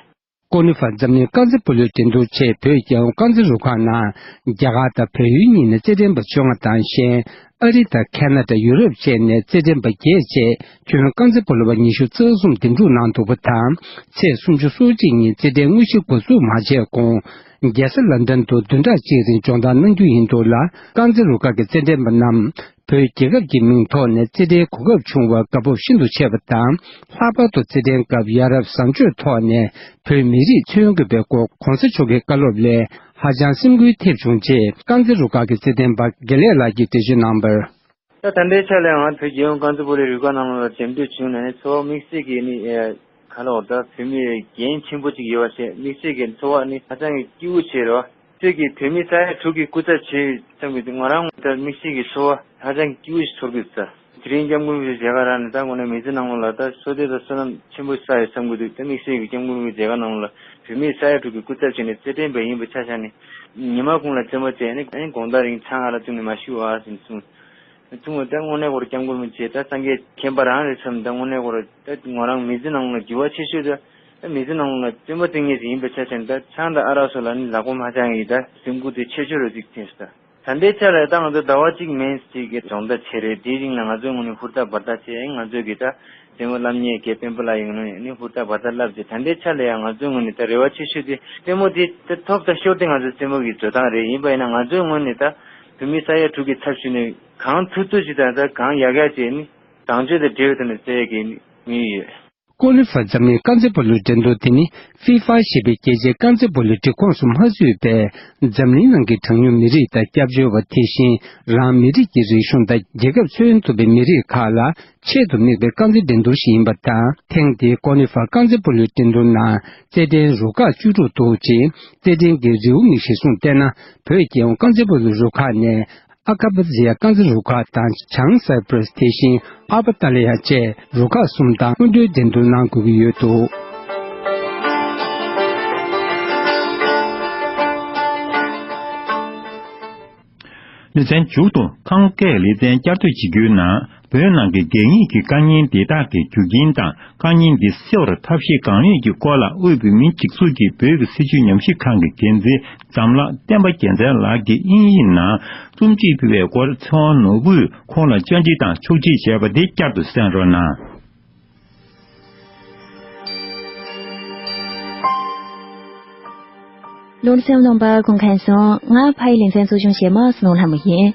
ཀོ་ནི་ཧྥ་འཛམ་གླིང་རྐང་རྩེད་སྤོ་ལོའི་འགྲན་བསྡུར་ཆེད་བོད་རྒྱལ་ཡོངས་རྐང་རྩེད་རུ་ཁག་ནང་རྒྱ་གར་དང་བལ་ཡུལ་གཉིས་ནས་རྩེད་འགྲན་པ་བཅོ་ལྔ་དང་གཞན། ཨ་རི་དང་ཁ་ན་ཌ། ཡུ་རོབ་བཅས་ནས་རྩེད་འགྲན་པ་བརྒྱད་བཅས་ཁྱོན་རྐང་རྩེད་སྤོ་ལོ་བ་ཉི་ཤུ་རྩ་གསུམ་འདེམས་སྒྲུག་གནང་འདུག་པ་དང་། ཚེས་སུམ་ཅུ་སོ་གཅིག་ཉིན་རྩེད་འགྲན་དངོས་གཞི་འགོ་འཛུགས་མ་བྱས་གོང་། རྒྱལ་ས་ལན་ཌན་དུ་བདུན་ཕྲག་གཅིག་རིང་སྦྱོང་བརྡར་གནང་རྒྱུ་ཡིན་འདུག་ལ། རྐང་རྩེད་རུ་ཁག་གི་རྩེད་འགྲན་པ་རྣམས་བོད་རྒྱལ་ཁབ་ཀྱི་མིང་ཐོག་ནས་རྩེད་འགྲན་གོ་སྐབས་བྱུང་བར་དགའ་སྤོབས་ཤིན་ཏུ་ཆེ་བ་དང་། ལྷག་པར་དུ་རྩེད་འགྲན་སྐབས་ཡ་རབས་བཟང་སྤྱོད་ཐོག་ནས་བོད་མི་རིགས་མཚོན་དགོས་པའི་སྐོར་གོང་ས་མཆོག་གི་བཀའ་སློབ་ལས་ཧ་ཅང་སེམས་འགུལ་ཐེབས་བྱུང་ཅེས་རྐང་རྩེད་རུ་ཁག་གི་རྩེད་འགྲན་པ་དགེ་ལེགས་ལགས་ཀྱིས་འགྲེལ་བརྗོད་གནང་བར། ད་ད་ལྟའི་ཆ་ལ་ང་བོད་རྒྱལ་ཡོངས་རྐང་རྩེད་སྤོ་ལོའི་རུ་ཁག་ནང་ལ་འདེམས་སྒྲུག་བྱུང་ནས་ཚོར་བ་དམིགས་བསལ་གྱི་ནི་ཨེ་ག་ལ་འོ་ད་བོད་མི་འགན་ཆེན་པོ་ཅིག་ཡོད་པ་བྱས་དམིགས་བསལ་གྱི་ཚོར་བ་ནི་ཧ་ཅང་གི་སྐྱིད་པོ་བྱས་རེད་བ། ཁྱེད་ཀྱིས་བོད་མི་ས་ཡ་དྲུག་གི་སྐུ་ཚབ་བྱས་ཙམ་གྱི་ང་རང་ད་དམིགས་བསལ་གྱི་ཚོར་བ་ཧ་ཅང་གི་སྐྱིད་པོ་ཞིག་ཚོར་གྱི་ཡོད་ས། དེ་རིང་སྐྱབས་མགོན་རིན་པོ་ཆེ་མཇལ་ཁ་རག་ནས་ད་དངོས་གནས་མི་ཚེ་ནང་ལོགས་ལ་ད་བསོད་བདེ་དང་བསོད་ནམས་ཆེན་པོ་བསགས་ཡོད་བསམ་གྱི་འདུག། ད་དམིགས་བསལ་གྱི་སྐྱབས་མགོན་རིན་པོ་ཆེ་མཇལ་ཁ་ནང་ལོགས་ལ་བོད་མི་ས་ཡ་དྲུག་གི་སྐུ་ཚབ་བྱས་ནས་རྩེད་འགྲན་པ་ཡིན་པའི་ཆ་བཞག་ནས་ཉི་མ་གུང་ལ་རྩེད་མོ་རྩེས་ནས་ཨ་ནི་དགོང་དག་རིང་ཆང་ཨ་རག་བཙུགས་ནས་མ་བཞུགས་ཨ་ཟེར་ནས་གསུངས། གསུངས་པ་ད་དངོས་གནས་ཁོ་རང་སྐྱབས་མགོན་རིན་པོ་ཆེ་ད་སངས་རྒྱས་མཁྱེན་པ་རང་རེད་བསམ། ད་དངོས་གནས་ཁོ་རང་ད་ང་རང་མི་ཚེ་ནང་ལ་འགྱུར་བ་ཆེ་ཤོས་ད་ད་མི་ཚེ་ནང་ལ་རྩེད་མོ་རྩེ་མཁན་ཞིག་ཡིན་པའི་ཆ་བཞག་ནས་ད་ཆང་དང་ཨ་རག་སོགས་ལ་ནི་ལག་པ་མ་འཆང་ཡིན། ད་སེམས་ཁུར་དེ་ཆེ་ཤོས་རེད་ཅིག་ཐེངས་སུ་ད། ད་ལྟའི་ཆ་ལ་ད་ང་ཚོ་ཟླ་བ་གཅིག་མན་ཞིག་གི་སྦྱོང་བརྡར་བྱས་རེད། དེའི་རིང་ལ་ང་ཚོའི་ངོས་ནས་ཧུར་ཐག་འབད་ཐག་བྱས་ང་ཚོས་གི་ད་ ལྟད་མོ་བསླབ་མཁན་གྱི་དཔོན་པོ་ལགས་ཡིན་ནོ་ནི་ཧུར་ཐག་བར་ཐག་བསླབ་ཅིག་ད་ལྟའི་ཆ་ལ་ཡང་ང་ཚོའི་ངོས་ནས་ད་རེ་བ་ཆེ་ཤོས་དེ་ལྟད་མོ་དེ་ད་ཐོབ་ད་ཤོར་དེ་ང་ཚོའི་རྩེད་མོ་གི་འགྲོ་སྟངས་རེད། ཡིན་པ་ཡིན་ན་ང་ཚོའི་ངོས་ནས་ད་བོད་མི་ས་ཡ་དྲུག་གི་ཚབ་ཞུས་ནས་གང་ཐུབ་ཐུབ་ཅིག་དང་ད་གང་ཡག་ཡག་ཅིག་ནི་དང་ཆོས་དང་འབྲེལ་བའི་ཐོག་ནས་རྩེ་ཡག་གི་དམིགས་ཡུལ་ཡོད། ཀོ་ལི་ཧྥ་འཛམ་གླིང་རྐང་རྩེད་སྤོ་ལོའི་འགྲན་བསྡུར་དེ་ནི་ཧྥི་ཧྥ་ཞེས་པའི་རྒྱལ་སྤྱིའི་རྐང་རྩེད་སྤོ་ལོའི་སྒྲིག་ཁོངས་སུ་མ་ཚུད་པའི་འཛམ་གླིང་ནང་གི་གྲངས་ཉུང་མི་རིགས་དང་སྐྱབས་བཅོལ་བ། དེ་བཞིན་རང་མི་རིགས་ཀྱི་རིག་གཞུང་དང་རྒྱལ་ཁབ་ཚུན་ཐུབ་པའི་མི་རིགས་ཁག་ལ་ཆེད་དུ་དམིགས་པའི་རྐང་རྩེད་འགྲན་བསྡུར་ཞིག་ཡིན་པ་དང་། ཐེངས་འདིའི་ཀོ་ལི་ཧྥ་རྐང་རྩེད་སྤོ་ལོའི་འགྲན་བསྡུར་ནང་རྩེད་འགྲན་རུ་ཁག་བཅུ་དྲུག་འདུག་ཅིང་། རྩེད་འགྲན་གྱི་རེའུ་མིག་གཞིར་བཟུང་བལྟས་ན། བོད་རྒྱལ་ཡོངས་རྐང་རྩེད་སྤོ་ལོའི་རུ་ཁག་ནས་ཨ་ཀ་པ་ཛི་ཡ་རྐང་རྩེད་རུ་ཁག་དང་། བྱང་སའི་པྲེས། དེ་བཞིན་ཨ་པ་ཏཱ་ལ་ཡ་བཅས་རུ་ཁག་གསུམ་དང་སྔོན་འགྲོའི་འགྲན་བསྡུར་གནང་དགོས་ཀྱི་ཡོད་འདུག་ལེ་ཚན་མཇུག་ཏུ་ཁམས་སྐད་ལེ་ཚན་བསྐྱར་ཟློས་བྱེད་རྒྱུའི་ནང་། བོད་ནང་གི་སྒེར་གཉེར་གྱི་དཀའ་ངལ་འདི་དག་གི་རྒྱུ་རྐྱེན་དང་། དཀའ་ངལ་འདི་སེལ་བར་ཐབས་ཤེས་གང་ཡོད་ཀྱི་སྐོར་ལ། དབུས་བོད་མིའི་སྒྲིག་འཛུགས་ཀྱི་བོད་ཀྱི་སྲིད་བྱུས་ཉམས་ཞིབ་ཁང་གི་འགན་འཛིན་འཛམ་ལྷ་བསྟན་པ་རྒྱལ་མཚན་ལགས་ཀྱིས་དབྱིན་ཡིག་ནང་རྩོམ་སྒྲིག་ཕུལ་བའི་སྐོར། ཚེ་དབང་ནོར་བུས་ཁོང་ལ་བཅར་འདྲི་དང་ཕྱོགས་སྒྲིག་བྱས་པ་དེ་བསྐྱར་དུ་གསན་རོགས་གནང་། ལོ་གསར་ལུང་པ་གུང་ཁན་སོང་། ང་ཕ་ཡི་ལེ་ཚན་གཙོ་སྐྱོང་བྱེད་མ་སུ་ནོ་ལྷ་མོ་ཡིན།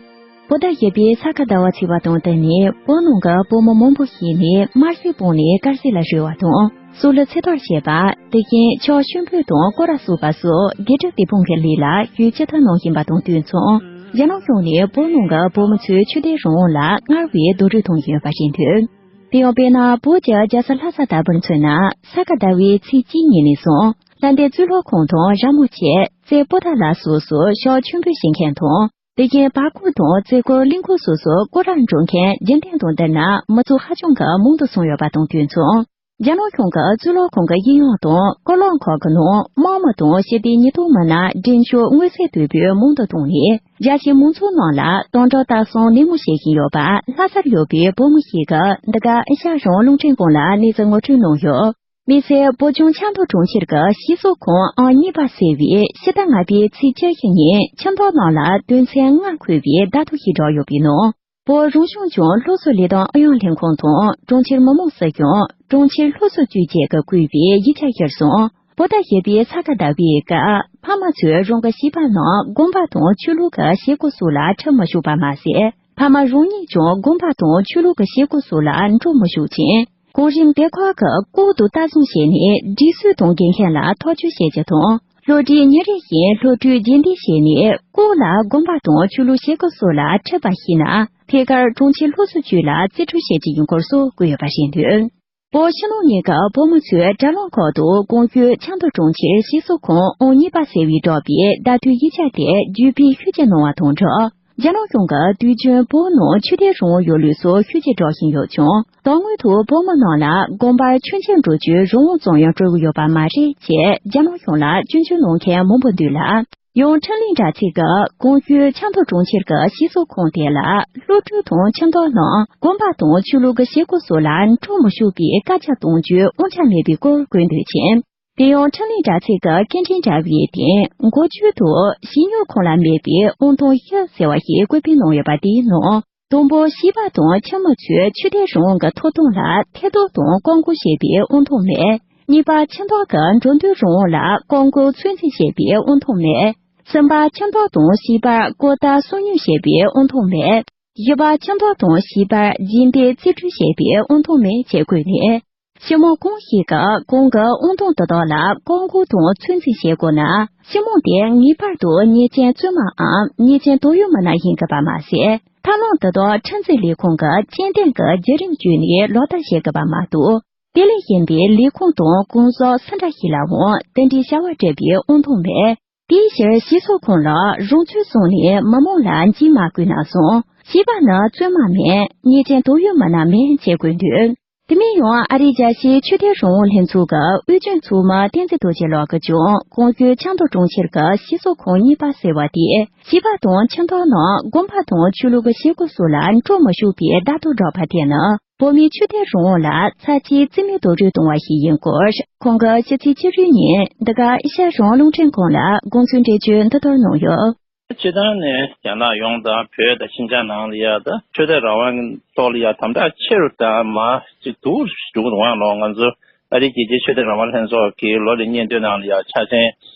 བོད་ཟླ་བཞི་པའི་ས་ག་ཟླ་བ་ཚེས་པ་དང་བསྟུན་ནས་བོད་ནང་གི་བོད་མི་མང་པོ་ཞིག་ནས་དམར་གསོད་སྤོང་ནས་དཀར་གསོད་ལ་གཞོལ་བ་དང་། སྲོག་ལ་ཚེ་ཐར་བྱས་པ། དེ་བཞིན་ཕྱག་མཆོད་འབུལ་དང་སྐོར་ར་བསུ་བ་སོགས་དགེ་སྒྲུབ་སྡིག་སྤོང་གི་ལས་ལ་ཤུགས་ཆེ་མཐའ་གནང་བཞིན་པ་དང་དུས་མཚུངས། རྒྱ་ནག་གཞུང་ནས་བོད་ནང་གི་བོད་མི་ཚོའི་ཆོས་དད་རང་དབང་ལ་སྔར་བས་རྡོག་རོལ་གཏོང་བཞིན་ཡོད་པ་ཤེས་ཐུབ། དེ་ཡང་དཔེར་ན་བོད་ཀྱི་རྒྱལ་ས་ལྷ་ས་ལྟ་བུར་མཚོན་ན། ས་ག་ཟླ་བའི་ཚེས་གཅིག་ཉིན་ནས་བཟུང་ལྷ་ལྡན་གཙུག་ལག་ཁང་དང་ར་མོ་ཆེ། རྩེ་པོ་ཏཱ་ལ་སོགས་སུ་ཕྱག་མཆོད་འབུལ་བྱེད་མཁན་དང་། དེ་བཞིན་བར་སྐོར་དང་རྩེ་སྐོར་གླིང་སྐོར་སོགས་སུ་སྐོར་ར་འགྲོ་མཁན་རྒྱུན་ལྡན་དང་བསྡུར་ན་མི་ཚོགས་ཧ་ཅང་གི་མང་དུ་སོང་ཡོད་པ་དང་དུས་མཚུངས། རྒྱ་ནག་གཞུང་གི་གཙུག་ལག་ཁང་གི་ཡིག་ཡང་དང་སྐོར་ལམ་ཁག་གི་ནང་དམངས་མི་དང་ཞི་བདེའི་ཉེན་རྟོག་མི་སྣ་འགྲེམས་འཇོག་མངོན་གསལ་དོད་པོས་མང་དུ་བཏང་ནས། རྒྱ་ཆེའི་མང་ཚོགས་ནང་ལ་དམ་དྲག་ལྟ་སྲུང་ནན་མོ་བྱེད་བཞིན་ཡོད་པ། ལྷ་སར་ཡོད་པའི་བོད་མི་ཞིག་གིས་འདི་ག་ཨེ་ཤ་ཡ་རང་དབང་རླུང་འཕྲིན་ཁང་ལ་གནས་ཚུལ་ངོ་སྤྲོད་གནང་ཡོད། དམིགས་བསལ་བོད་ལྗོངས་ཆབ་མདོ་གྲོང་ཁྱེར་གྱི་སྤྱི་ཚོགས་ཁང་ཨང་གཉིས་པ་ཟེར་བའི་ཕྱི་ཟླ་ལྔ་པའི་ཚེས་བཅུ་བཞི་ཉིན་ཁྱིམ་ཚང་ནང་ལ་དོན་ཚན་ལྔ་འཁོད་པའི་བརྡ་ཐོ་ཞིག་བསྒྲགས་ཡོད་པའི་ནང་། བོད་རང་སྐྱོང་ལྗོངས་སློབ་གསོ་ལས་དོན་ཨུ་ཡོན་ལྷན་ཁང་དང་གྲོང་ཁྱེར་མི་དམངས་སྲིད་གཞུང་། གྲོང་ཁྱེར་སློབ་གསོ་ཅུས་བཅས་ཀྱིས་བཀོད་པའི་ཡིག་ཆ་གཞིར་བཟུང་། བོད་ཟླ་བཞི་པའི་ས་ག་ཟླ་བའི་སྐབས་ཕ་མ་ཚོས་རང་གི་བྱིས་པ་རྣམས་དགོན་པ་དང་ཆོས་ལུགས་ཀྱི་བྱེད་སྒོ་སོགས་ལ་ཁྲིད་མི་ཆོག་པ་མ་ཟད། ཕ་མ་རང་ཉིད་ཀྱང་དགོན་པ་དང་ཆོས་ལུགས་ཀྱི་བྱེད་སྒོ་སོགས་ལ་འགྲོ་མི་ཆོག་ཅིང་། གོང་རིམ་སྡེ་ཁག་གིས་ལྐོག་ཏུ་ལྟ་སྲུང་བྱས་ནས་སྒྲིག་སྲོལ་དང་འགལ་མཁན་ལ་ཐག་གཅོད་བྱེད་རྒྱུ་དང་། སློབ་གྲྭའི་ཉིན་རེ་བཞིན་སློབ་ཕྲུག་རྗེས་འདེད་བྱས་ནས་ལྐོག་ལ་དགོན་པ་དང་ཆོས་ལུགས་བྱེད་སྒོ་སོགས་ལ་ཁྲིད་པ་ཤེས་ན། ཐད་ཀར་གྲོང་ཁྱེར་སློབ་གསོ་ཅུས་ལ་རྩིས་སྤྲོད་བྱེད་རྒྱུ་ཡིན་སྐོར་སོགས་བཀོད་ཡོད་པ་ཤེས་འདུག་བོད་ཕྱི་ནང་གཉིས་ཀའི་བོད་མི་ཚོས་དྲ་ལམ་ཁག་ཏུ་གོང་ཞུས་ཆབ་མདོ་གྲོང་ཁྱེར་སྤྱི་ཚོགས་ཁང་ཨང་གཉིས་པ་ཟེར་བས་བསྒྲགས་པའི་བརྡ་ཐོའི་ཡིག་ཆ་དེ་བརྒྱུད་སྤེལ་ཤུགས་ཆེ་གནང་བ་དང་སྦྲགས། རྒྱ་ནག་གཞུང་གིས་དུས་རྒྱུན་བོད་ནང་ཆོས་དད་རང་དབང་ཡོད་ལུགས་སོགས་ཤུགས་ཆེ་སྒྲོག་བཞིན་ཡོད་ཀྱང་། དོན་དངོས་ཐོག་བོད་མི་རྣམས་ལ་དགོན་པར་མཆོད་མཇལ་འགྲོ་རྒྱུའི་རང་དབང་ཙམ་ཡང་སྤྲོད་ཀྱི་ཡོད་པ་མ་རེད་ཅེས་རྒྱ་ནག་གཞུང་ལ་སྐྱོན་བརྗོད་གནང་མཁན་མང་པོ་འདུག་ལ། ཡང་འཕྲིན་ལས་དྲ་ཚིགས་ཀྱིས་གོང་ཞུས་ཆབ་མདོ་གྲོང་ཁྱེར་གྱི་སྤྱི་ཚོགས་ཁང་དེ་ལ་སློབ་ཕྲུག་དང་ཁྱིམ་ཚང་རྣམས་དགོན་པ་དང་ཆོས་ལུགས་ཀྱི་བྱེད་སྒོ་སོགས་ལ་འགྲོ་མི་ཆོག་པའི་བཀའ་རྒྱ་གཏོང་རྒྱུའི་དབང་ཆ་མེད་པའི་སྐོར་བཀོད་འདུག་ཅིང་། དེ་ཡང་འཕྲིན་ལས་དྲ་ཚིགས་ཀྱི་སྐད་འཕྲིན་དྲ་བའི་སྟེང་འགོ་བརྗོད་དུ་ཞི་གཡོག་ཁོངས་ལ་མེད་པའི་དབང་ཐང་བཞི་ཟེར་བ་ཞིག་བཀོད་སྤེལ་གནང་ཡོད་པ་དེའི་ནང་། དང་པོ་བྱིས་པ་དང་ཁྱིམ་མི་ཚོའི་ཆོས་དད་རང་དབང་གི་ཐོབ་ཐང་ལ་ཐེ་གཏོགས་དང་བཀག་འགོག་བྱེད་པའི་དབང་ཐང་མེད། གཉིས་པ་ཁྱིམ་ཚང་གི་འགྲོ་འདུག་རང་དབང་ལ་བཀག་འགོག་ཚོད་འཛིན་བྱེད་པའི་དབང་ཐང་མེད། གསུམ་པ་ཁྱིམ་ཚང་དང་བྱིས་པར་གོ་བརྡ་སང་ཉུལ་བྱེད་པའི་དབང་ཐང་མེད། བཞི་པ་ཁྱིམ་ཚང་དང་བྱིས་པར་རྗེས་འདེད་རྩིས་སྤྲོད་བྱེད་པའི་དབང་ཐང་མེད་ཅེས་བཀོད་ནས། སྤྱི་དམངས་གང་ཞིག་གིས་གོང་གི་དབང་ཐང་དེ་དག་ལ་བཀག་འགོག་དང་ཚོད་འཛིན་བྱེད་དགོས་ན། སྤྱི་དམངས་དེ་ངེས་པར་དུ་ཉེས་ཅན་བཙོན་མའམ་ཉེས་ཅན་དོགས་ཡོད་མི་སྣ་ཡིན་དགོས་པ་མ་ཟད། ཐབས་ལམ་དེ་དག་ཁྲིམས་འཛིན་ལས་ཁུངས་ཀྱིས་སྤྱི་བསྟན་གྱི་བརྒྱུད་རིམ་བརྒྱུད་ནས་ལག་བསྟར་བྱེད་དགོས་པ་མ་གཏོགས། དེ་ལས་གཞན་པའི་ལས་ཁུངས་དང་གོང་ས་སུ་འདྲ་ཞིག་ལའང་དེ་འདྲའི་བྱ་བ་སྤྲད་པའི་དབང་ཐང་མེད། དེའི་ཕྱིར་སྤྱི་ཚོགས་ཁོངས་ལ་རང་ཚུགས་བཟུང་ནས་མི་མང་ལ་འཇིགས་མ་དགོས་ན་བཟང་། བྱིས་པ་ནི་བཙོན་མ་མིན། ཉེས་ཅན་དོགས་ཡོད་མི་སྣ་མིན་ཅེས་བཀོད་འདུག་དེ་མིན་ཡང་ཨ་རིའི་རྒྱལ་སྤྱིའི་ཆོས་དད་རང་དབང་ལྷན་ཚོགས་ཀྱི་དབུས་རྒྱུན་ཚོགས་མི་བསྟན་འཛིན་རྡོ་རྗེ་ལགས་ཀྱིས་ཀྱང་གོང་ཞུས་ཆབ་མདོ་གྲོང་ཁྱེར་གྱི་སྤྱི་ཚོགས་ཁང་གཉིས་པ་ཟེར་བ་དེས་བྱིས་པ་དང་ཁྱིམ་ཚང་རྣམས་དགོན་པ་དང་ཆོས་ལུགས་ཀྱི་བྱེད་སྒོ་སོགས་ལ་འགྲོ་མི་ཆོག་པའི་བརྡ་ཐོ་བསྒྲགས་པ་དེ་ནི། བོད་མིའི་ཆོས་དད་རང་དབང་ལ་ཚབས་ཆེའི་རྩིས་མེད་རྡོག་རོལ་གཏོང་བ་ཞིག་ཡིན་སྐོར། ཁོང་གིས་ཕྱི་ཚེས་བཅུ་དྲུག་ཉིན་འདི་ག་ཨེ་ཤ་ཡ་རང་དབང་རླུང་འཕྲིན་ཁང་ལ་དགོངས་ཚུལ་འགྲེལ་བརྗོད་འདི་ལྟར་གནང་ཡོད། སྤྱིར་བཏང་ནས་རྒྱ་ནག་ཡོངས་དང་བོད་དང་ཤིན་ཅང་ནང་ལ་ཡ་ད་ཆོས་དད་རང་དབང་ཐོག་ལ་ཡ་དམ་དྲག་ཆེ་རུ་དང་མ་ཅིག་སྡུག་རུ་འགྲོ་གི་འདུག་ཨང་ལོ། ང་ཚོ་ཨ་རིའི་རྒྱལ་སྤྱིའི་ཆོས་དད་རང་དབང་ལྷན་ཚོགས་ཀྱི་ལོ་ལ་སྙན་ཐོའི་ནང་ལ་ཡ་ཆ་ཚན་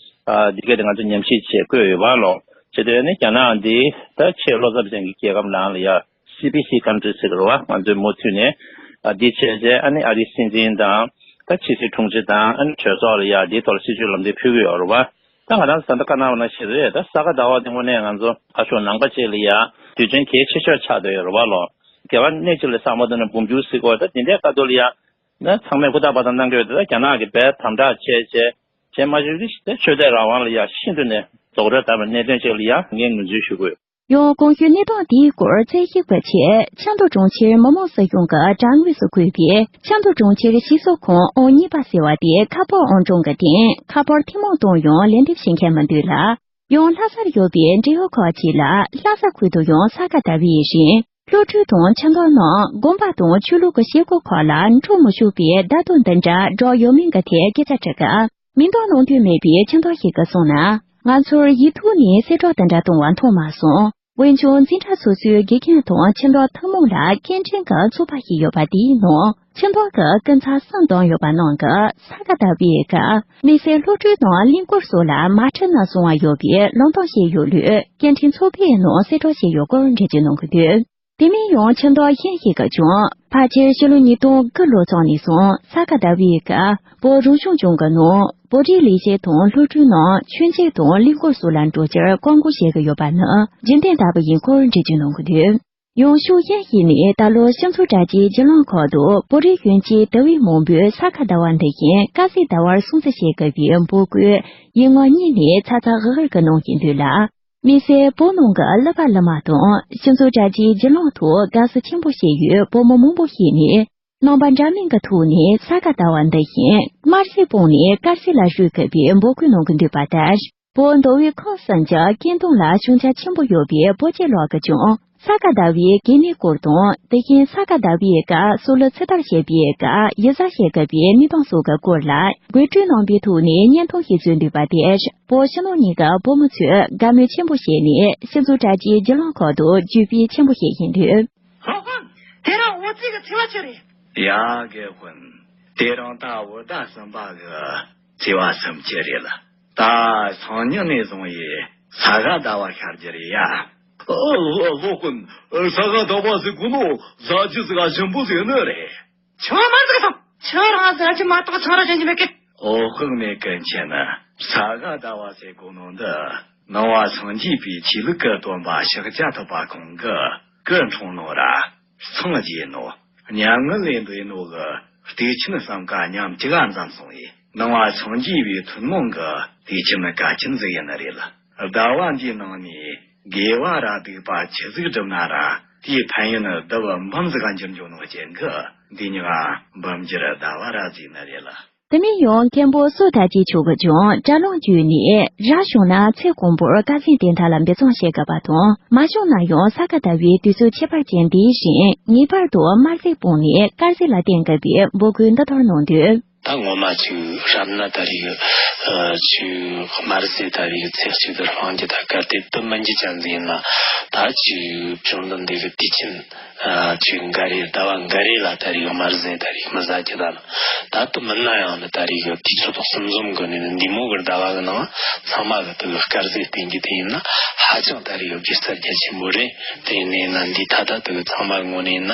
ཨ་འདི་ག་དེ་ང་ཚོ་ཉམས་ཞིབ་བྱེད་དགོས་ཡོད་པ་ལོ། བྱེད་དུས་ནི་རྒྱ་ནག་འདི་ད་ཆེས་བློ་འཚབ་ཅན་གྱི་རྒྱལ་ཁབ་ནང་ལ་ཡ་སི་པི་སི་ཁམ་ཊི་ཟེར་གི་རེད་བ། ང་ཚོས་མུ་མཐུད་ནས་ཨ་འདི་བྱས་རྗེས་ཨ་ནི་ཨ་རིའི་སྲིད་འཛིན་དང་ད་ཕྱི་སྲིད་དྲུང་ཆེ་དང་ཨ་ནི་གྲོས་ཚོགས་ལ་ཡ་འདིའི་ཐོག་ལ་སྲིད་ཇུས་ལམ་སྟོན་ཕུལ་གི་ཡོད་རེད་བ། ད་ང་རང་ཚོ་ད་ལྟ་བཀའ་གནང་བ་ནང་བཞིན་རེད། ད་ས་ག་ཟླ་བ་འདི་དངོས་གནས་ང་ཚོ་ཨ་ཤོག་ནང་པ་ཅིག་ལ་ཡ་དུས་ཆེན་གལ་ཆེ་ཤོས་ཆགས་བསྡད་ཡོད་རེད་བ་ལོ། རྒྱལ་བ་སྣེ་གཅིག་ལ་བསམ་བློ་བཏང་ནས་འབུམ་འགྱུར་ཟེར་གོ་ད་དེ་འདྲའི་བཀའ་བསྡུར་ལ་ཡ་ན་ཚང་མས་ཧུར་ཐག་འབད་ཐག་གནང་གི་ཡོད། ད་རྒྱ་ནག་གིས་རྦད་དམ་དྲག་བྱས་བྱས་བྱས་མ་བཅུག་དེ་ཆོས་དད་རང་དབང་ལ་ཡ་ཤིན་ཏུ་ནས་རྡོག་རོལ་བཏང་བའི་གནད་དོན་ཅིག་ལ་ཡ་ངས་ངོས་འཛིན་ཞུ་དགོས། ཡང་གོང་ཞུས་གནས་སྟངས་དེའི་སྐོར་རྩད་ཞིབ་པ་ཆེད་ཆབ་མདོ་གྲོང་ཁྱེར་མི་དམངས་སྲིད་གཞུང་གི་དྲ་ངོས་སུ་བཀོད་པའི་ཆབ་མདོ་གྲོང་ཁྱེར་སྤྱི་ཚོགས་ཁང་ཨང་གཉིས་པ་ཟེར་བ་དེ་ཁ་པར་ཨང་གྲངས་ཀྱི་སྟེང་ཁ་པར་ཐུན་མོང་གཏོང་ཡང་ལན་འདེབས་བྱེད་མཁན་མི་འདུག་ལ། ཡང་ལྷ་སར་ཡོད་པའི་འབྲེལ་ཡོད་ཁག་ཅིག་ལ་ལྷ་ས་ཁུལ་དུ་ཡང་ས་ག་ཟླ་བའི་རིང་སློབ་ཕྲུག་དང་ཁྱིམ་ཚང་ནང་དགོན་པ་དང་ཆོས་ལུགས་ཀྱི་བྱེད་སྒོ་ཁག་ལ་འགྲོ་མི་ཆོག་པའི་བརྡ་དོན་འདི་འདྲ་བསྒྲགས་ཡོད་མིན་གྱི་ཐད་སྐད་ཆ་དྲི་སྐབས། མིང་འདོགས་གནང་འདོད་མེད་པའི་ཁྱིམ་ཚང་ཞིག་གིས་གསུངས་ན། ང་ཚོར་ཡིག་ཐོག་ནས་གསལ་བསྒྲགས་དེ་འདྲ་གཏོང་བ་མཐོང་མ་སོང་། འོན་ཀྱང་འཛིན་གྲྭ་སོ་སོའི་དགེ་རྒན་དང་ཁྱིམ་ཚང་ཐུན་མོང་ལ་སྐད་འཕྲིན་གྱི་ཚོགས་པ་ཞིག་ཡོད་པ་དེའི་ནང་ཁྱིམ་ཚང་གི་སྐུ་ཚབ་གསུམ་བདམས་ཡོད་པ་རྣམས་ཀྱིས་ས་ག་ཟླ་བའི་སྐབས་དམིགས་བསལ་སློབ་གྲྭའི་ནང་གླིང་སྐོར་སོགས་ལ་མ་ཁྲིད་ན་བཟང་བ་ཡོད་པའི་ལམ་སྟོན་བྱས་ཡོད་ལུགས་སྐད་འཕྲིན་ཚོགས་པའི་ནང་གསལ་བསྒྲགས་བྱས་ཡོད་སྐོར་འགྲེལ་བརྗོད་གནང་གི་འདུག་དེ་མིན་ཡང་ཁྱིམ་ཚང་གཞན་ཞིག་གིས་ཀྱང་ཕལ་ཆེར་ཕྱི་ལོ་ཉིས་སྟོང་དགུ་ལོ་ཙམ་ནས་བཟུང་ས་ག་ཟླ་བའི་སྐབས་བོད་རང་སྐྱོང་ལྗོངས་ཀྱི་ནང་བོད་རིགས་ལས་བྱེད་དང་སློབ་ཕྲུག་རྣམས་མཆོད་མཇལ་དང་གླིང་སྐོར་སོགས་ལ་འགྲོ་རྒྱུར་བཀག་འགོག་བྱེད་ཀྱི་ཡོད་པ་ནི་རྒྱུན་ལྡན་ལྟ་བུ་ཡིན་སྐོར་འགྲེལ་བརྗོད་གནང་གི་འདུག་ཡང་ཕྱོགས་གཞན་ཞིག་ནས་ད་ལོ་སྤྱི་ཚོགས་དྲ་རྒྱའི་བརྒྱུད་ལམ་ཁག་ཏུ་བོད་རིགས་གཞོན་སྐྱེས་དེ་བས་མང་པོས་ས་ག་ཟླ་བ་འདི་བཞིན་དཀར་ཟས་ཟླ་བར་སྲུང་བརྩི་བྱེད་དགོས་པའི་འབོད་སྐུལ་ཡིག་ངག་གཉིས་ནས་ཚ་ཚ་འུར་འུར་གྱིས་གནང་བཞིན་འདུག་ལ། དམིགས་བསལ་བོད་ནང་གི་གླུ་པ་གླུ་མ་དང་སྤྱི་ཚོགས་དྲ་རྒྱའི་བརྒྱུད་ལམ་ཐོག་དགའ་བསུ་ཆེན་པོ་བྱེད་ཡུལ་བོད་མི་མང་པོ་ཞིག་ནས་རྣམ་པ་འདྲ་མིན་གྱི་ཐོག་ནས་ས་ག་ཟླ་བ་འདི་བཞིན་དམར་ཟས་སྤངས་ནས་དཀར་ཟས་ལ་གཞོལ་དགོས་པའི་འབོད་སྐུལ་གནང་གི་འདུག་པ་ལྟར། བོད་མདོ་དབུས་ཁམས་གསུམ་གྱི་སྐྱེ་གདུང་ལ་ཤུགས་རྐྱེན་ཆེན་པོ་ཡོད་པའི་བོད་སྤྱི་ལོག་གི་ཀྱང་ས་ག་ཟླ་བའི་གལ་གནད་སྐོར་དང་དེ་བཞིན་ས་ག་ཟླ་བའི་སྐབས་སྲོག་བླུ་ཚེ་ཐར་བྱེད་པའི་སྐབས་ཡིད་གཟབ་བྱེད་དགོས་པའི་གནས་སྟངས་སོགས་ཀྱི་སྐོར་ལ་དགོད་བྲོའི་ནང་པའི་ཐོག་ནས་བརྙན་ཐུང་ཞིག་བཟོས་འདུག་པ་དེར་བོད་ཕྱི་ནང་གཉིས་ཀྱི་བོད་མི་ཚོས་དགའ་མོས་ཆེན་པོ་བྱས་ནས་སྤྱི་ཚོགས་དྲ་རྒྱའི་བརྒྱུད་ལམ་ཁག་ཏུ་བརྒྱུད་སྤེལ་ཆེན་པོ་བྱེད་བཞིན་འདུག་སློབ་དཔོན། དེ་རིང་འོ་ཙི་གི་ཚེས་པ་ཆི་རེད། ཡ་རྒན་དཔོན། དེ་རིང་ད་བོད་ཟླ་གསུམ་པ་གི་ཚེས་པ་སུམ་ཅུ་རེད་ལ། ད་སང་ཉིན་ནས་བཟུང་ཡི་ས་ག་ཟླ་བ་ཤར་རྒྱུ་རེད་ཡ། ཨ། སློབ་དཔོན། ས་ག་ཟླ་བ་ཟེར་གོ་ནོ་ཟ་རྒྱུ་ཟིག་ག་ཞིམ་པོ་ཟིག་ནི་རེད། ཆང་མ་ཟིག་སོང་། ཆང་རང་ཟ་རྒྱུ་མ་གཏོགས་ཆང་ར་བཞེངས་རྒྱུ་མེད་གི། ཨོ། དཔག་མེད་ཀུན་མཁྱེན། ས་ག་ཟླ་བ་ཟེར་གོ་ནོ་འདི་ནང་པ་སངས་རྒྱས་པའི་ཆོས་ལུགས་ཀྱི་སྟོན་པ་ཤཱཀྱ་ཐུབ་པ་ཁོང་གི་སྐུ་འཁྲུངས་ནོ་ར་སངས་རྒྱས་ནོ་མྱ་ངན་ལས་འདས་ནོ་གི་དུས་ཆེན་གསུམ་ཀ་མཉམ་གཅིག་ག་འཛོམས་སོང་བས། ནང་པ་སངས་རྒྱས་པའི་ཐུན་མོང་གི་དུས་ཆེན་གལ་ཆེན་ཟིག་ཡིན་ནི་རེད་ལ། ཟླ་བ་འདིའི་ནང་ནས་དགེ་བ་ར་སྡིག་པ་ཆི་ཟིག་བསྒྲུབས་ན་ར་དེའི་ཕན་ཡོན་ནི་ལྡབ་འབུམ་ཟིག་ག་འགྱུར་འགྱོ་ནོ་རྐྱེན་གིས་འདི་ཉིད་འབུམ་འགྱུར་ཟླ་བ་ར་ཟེར་ནི་རེད་ལ། དེ་མིན་ཡང་མཁན་པོ་བསོད་དར་རྒྱས་མཆོག་གིས་ཀྱང་དྲ་ལམ་བརྒྱུད་ནས་རབ་བྱུང་ན་ཚེ་གང་པོར་དཀར་ཟས་བསྟེན་ཐབས་ལ་འབད་བརྩོན་བྱེད་དགོས་པ་དང་། མ་བྱུང་ན་ཡང་ས་ག་ཟླ་བའི་དུས་ཚོད་ཁྱད་པར་ཅན་འདིའི་རིང་ངེས་པར་དུ་དམར་ཟས་སྤངས་ནས་དཀར་ཟས་ལ་བརྟེན་དགོས་པའི་འབོད་སྐུལ་འདི་ལྟར་གནང་དུས། ད་ངོ་མ་ཅིག་བསམ་ན་ད་རེས་ཅིག་དམར་ཟས་ད་རེས་ཚེ་གཅིག་ཏུ་སྤང་རྒྱུ་ད་གལ་ཏེ་དུ་མི་འགྱུར་ཅན་ཟིག་ཡིན་ན། ད་ཅིག་བཅོམ་ལྡན་འདས་ཀྱི་དུས་ཆེན་ཨ་ཅིག་འགའ་རེ་ཟླ་བ་འགའ་རེ་ལ་ད་རེས་དམར་ཟས་ད་རེས་མི་ཟ་རྒྱུ་ད་ནི། ད་དུ་མིན་ན་ཡང་ནི་ད་རེས་དུས་ཚོད་གསུམ་འཛོམས་གི་ནི་འདི་མོ་གི་ཟླ་བ་གི་ནང་ཚང་མ་གི་དུ་དཀར་ཟས་བསྟེན་རྒྱུ་དེ་ཡིན་ན་ཧ་ཅང་ད་རེས་དགེ་རྩ་རྒྱ་ཆེན་པོ་རེད། དེ་ཡིན་ནས་ན་འདི་ད་ལྟ་དུ་ཚང་མ་གི་ངོས་ནས་ཡིན་ན་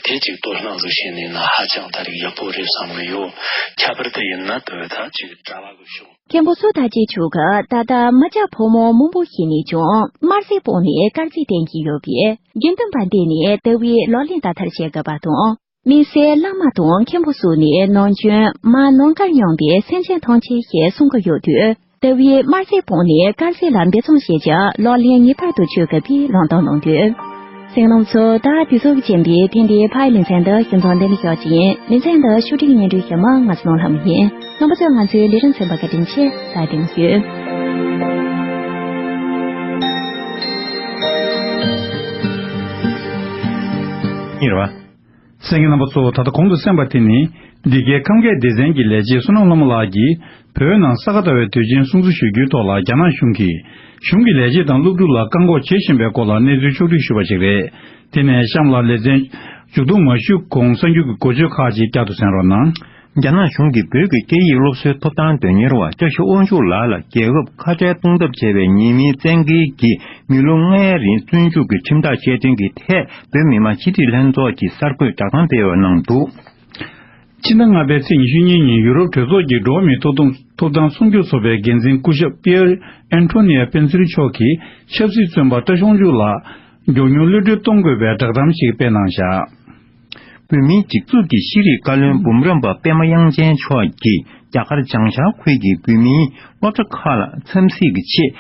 དེ་ཅིག་དོ་སྣང་ཟིག་བྱས་ནས་ན་ཧ་ཅང་ད་རེས་ཡག་པོ་རེད་བསམ་གི་ཡོད། ཁྱད་པར་དུ་ཡིན་ན་དུ་ད་ཅིག་གྲྭ་བ་གི་ཕྱོགས། མཁན་པོ་བསོད་དར་རྒྱས་མཆོག་གིས་ད་ལྟ་མི་སྐྱ་ཕོ་མོ་མང་པོ་ཞིག་ནས་ཀྱང་དམར་ཟས་སྤངས་ནས་དཀར་ཟས་བསྟེན་གྱི་ཡོད་པས། དགེ་འདུན་པ་འདི་ནས་དེ་བས་ལག་ལེན་བསྟར་ཐབས་བྱེད་དགོས་པ་དང་། དམིགས་བསལ་བླ་མ་དང་མཁན་པོ་སོགས་ནས་ནམ་རྒྱུན་མ་ནམ་མཁར་མྱངས་པའི་སེམས་ཅན་ཐམས་ཅད་ཞེས་གསུང་གི་ཡོད་དུས། དེ་བས་དམར་ཟས་སྤངས་ནས་དཀར་ཟས་ལ་འབད་བརྩོན་བྱེད་རྒྱུ་ལག་ལེན་ངེས་པར་དུ་བཅོལ་དགོས་པའི་ལམ་སྟོན་གནང་དོན། གསན་མཁན་རྣམ་པ་ཚོ། ད་དུས་ཚོད་ཀྱི་རྐྱེན་པས་ཐེངས་འདིའི་ཕ་ཡི་ལེ་ཚན་འདི་ཞིབ་འཚོལ་འདི་ནས་ཞོག་ཅིང་། ལེ་ཚན་འདི་ཕྱོགས་སྒྲིག་སྙན་སྒྲོན་ཞུ་མི་ང་ཚོ་ནོར་ལྷ་མོ་ཡིན། རྣམ་པ་ཚོས་ང་ཚོའི་ལས་རིམ་གསན་པར་བཀའ་དྲིན་ཆེ། ད་དེང་ཞུ། གཉིས་རེད་བ། གསན་མཁན་རྣམ་པ་ཚོ། ད་ལྟ་གོང་དུ་གསན་པ་དེ་ནི་ འདི་གའི་ཁམས་སྐད་སྡེ་ཚན་གྱི་ལས་བྱེད་བསོད་ནམས་ལྷ་མོ་ལགས་ཀྱིས་བོད་ནང་ས་ག་ཟླ་བའི་དུས་ཆེན་སྲུང་བརྩི་ཞུ་རྒྱུའི་ཐོག་ལ་རྒྱ་ནག་གཞུང་གིས་གཞུང་གི་ལས་བྱེད་དང་སློབ་ཕྲུག་ལ་བཀག་འགོག་བྱེད་བཞིན་པའི་སྐོར་ལ་གནས་ཚུལ་ཕྱོགས་བསྒྲིགས་ཞུས་པ་ཞིག་རེད། དེ་ནས་གཤམ་ལ་ལེ་ཚན་མཇུག་བསྡོམས་མ་ཞུས་གོང་གསར་འགྱུར་གྱི་འགོ་བརྗོད་ཁག་ཅིག་བསྐྱར་དུ་གསན་རོགས་གནང་། རྒྱ་ནག་གཞུང་གིས་བོད་ཀྱི་སྐད་ཡིག་སློབ་གསོའི་ཐོབ་ཐང་དོན་གཉེར་བ་ལྕགས་ཞྭ་དབང་ཕྱུག་ལགས་ལ་རྒྱལ་ཁབ་ཁ་བྲལ་གཏོང་ཐབས་བྱས་པའི་ཉེས་མིང་བཙན་འགེལ་གྱིས་མི་ལོ་ལྔའི་རིང་བཙོན་འཇུག་གི་ཁྲིམས་ཐག་བཅད་དོན་གྱི་ཐད་བོད་མི་མང་སྤྱི་འཐུས་ལྷན་ཚོགས་ཀྱིས་གསར་འགོད་བསྒྲགས་གཏམ་སྤེལ་བ་གནང་འདུག་ཕྱི་ཟླ་ལྔ་པའི་ཚེས་ཉི་ཤུ་གཉིས་ཉིན་ཡུ་རོབ་གྲོས་ཚོགས་ཀྱི་འགྲོ་བ་མིའི་ཐོབ་ཐང་ཐོབ་ཐང་སྲུང་སྐྱོབ་ཚོགས་པའི་འགན་འཛིན་སྐུ་ཞབས་པི་ཡེར་ཨན་ཐོ་ནི་ཡ་སྤེན་སེར་མཆོག་གིས་ཆབ་སྲིད་བཙོན་པ་བཀྲ་ཤིས་དབང་ཕྱུག་ལགས་མགྱོགས་མྱུར་གློད་གྲོལ་གཏོང་དགོས་པའི་བསྒྲགས་གཏམ་ཞིག་སྤེལ་གནང་བཞག་བོད་མིའི་སྒྲིག་འཛུགས་ཀྱི་ཤེས་རིག་བཀའ་བློན་འབུམ་རམས་པ་པད་མ་དབྱངས་ཅན་མཆོག་གིས་རྒྱ་གར་བྱང་ཤར་ཁུལ་གྱི་བོད་མིའི་སློབ་གྲྭ་ཁག་ལ་འཚམས་གཟིགས་ཀྱི་ཆེད་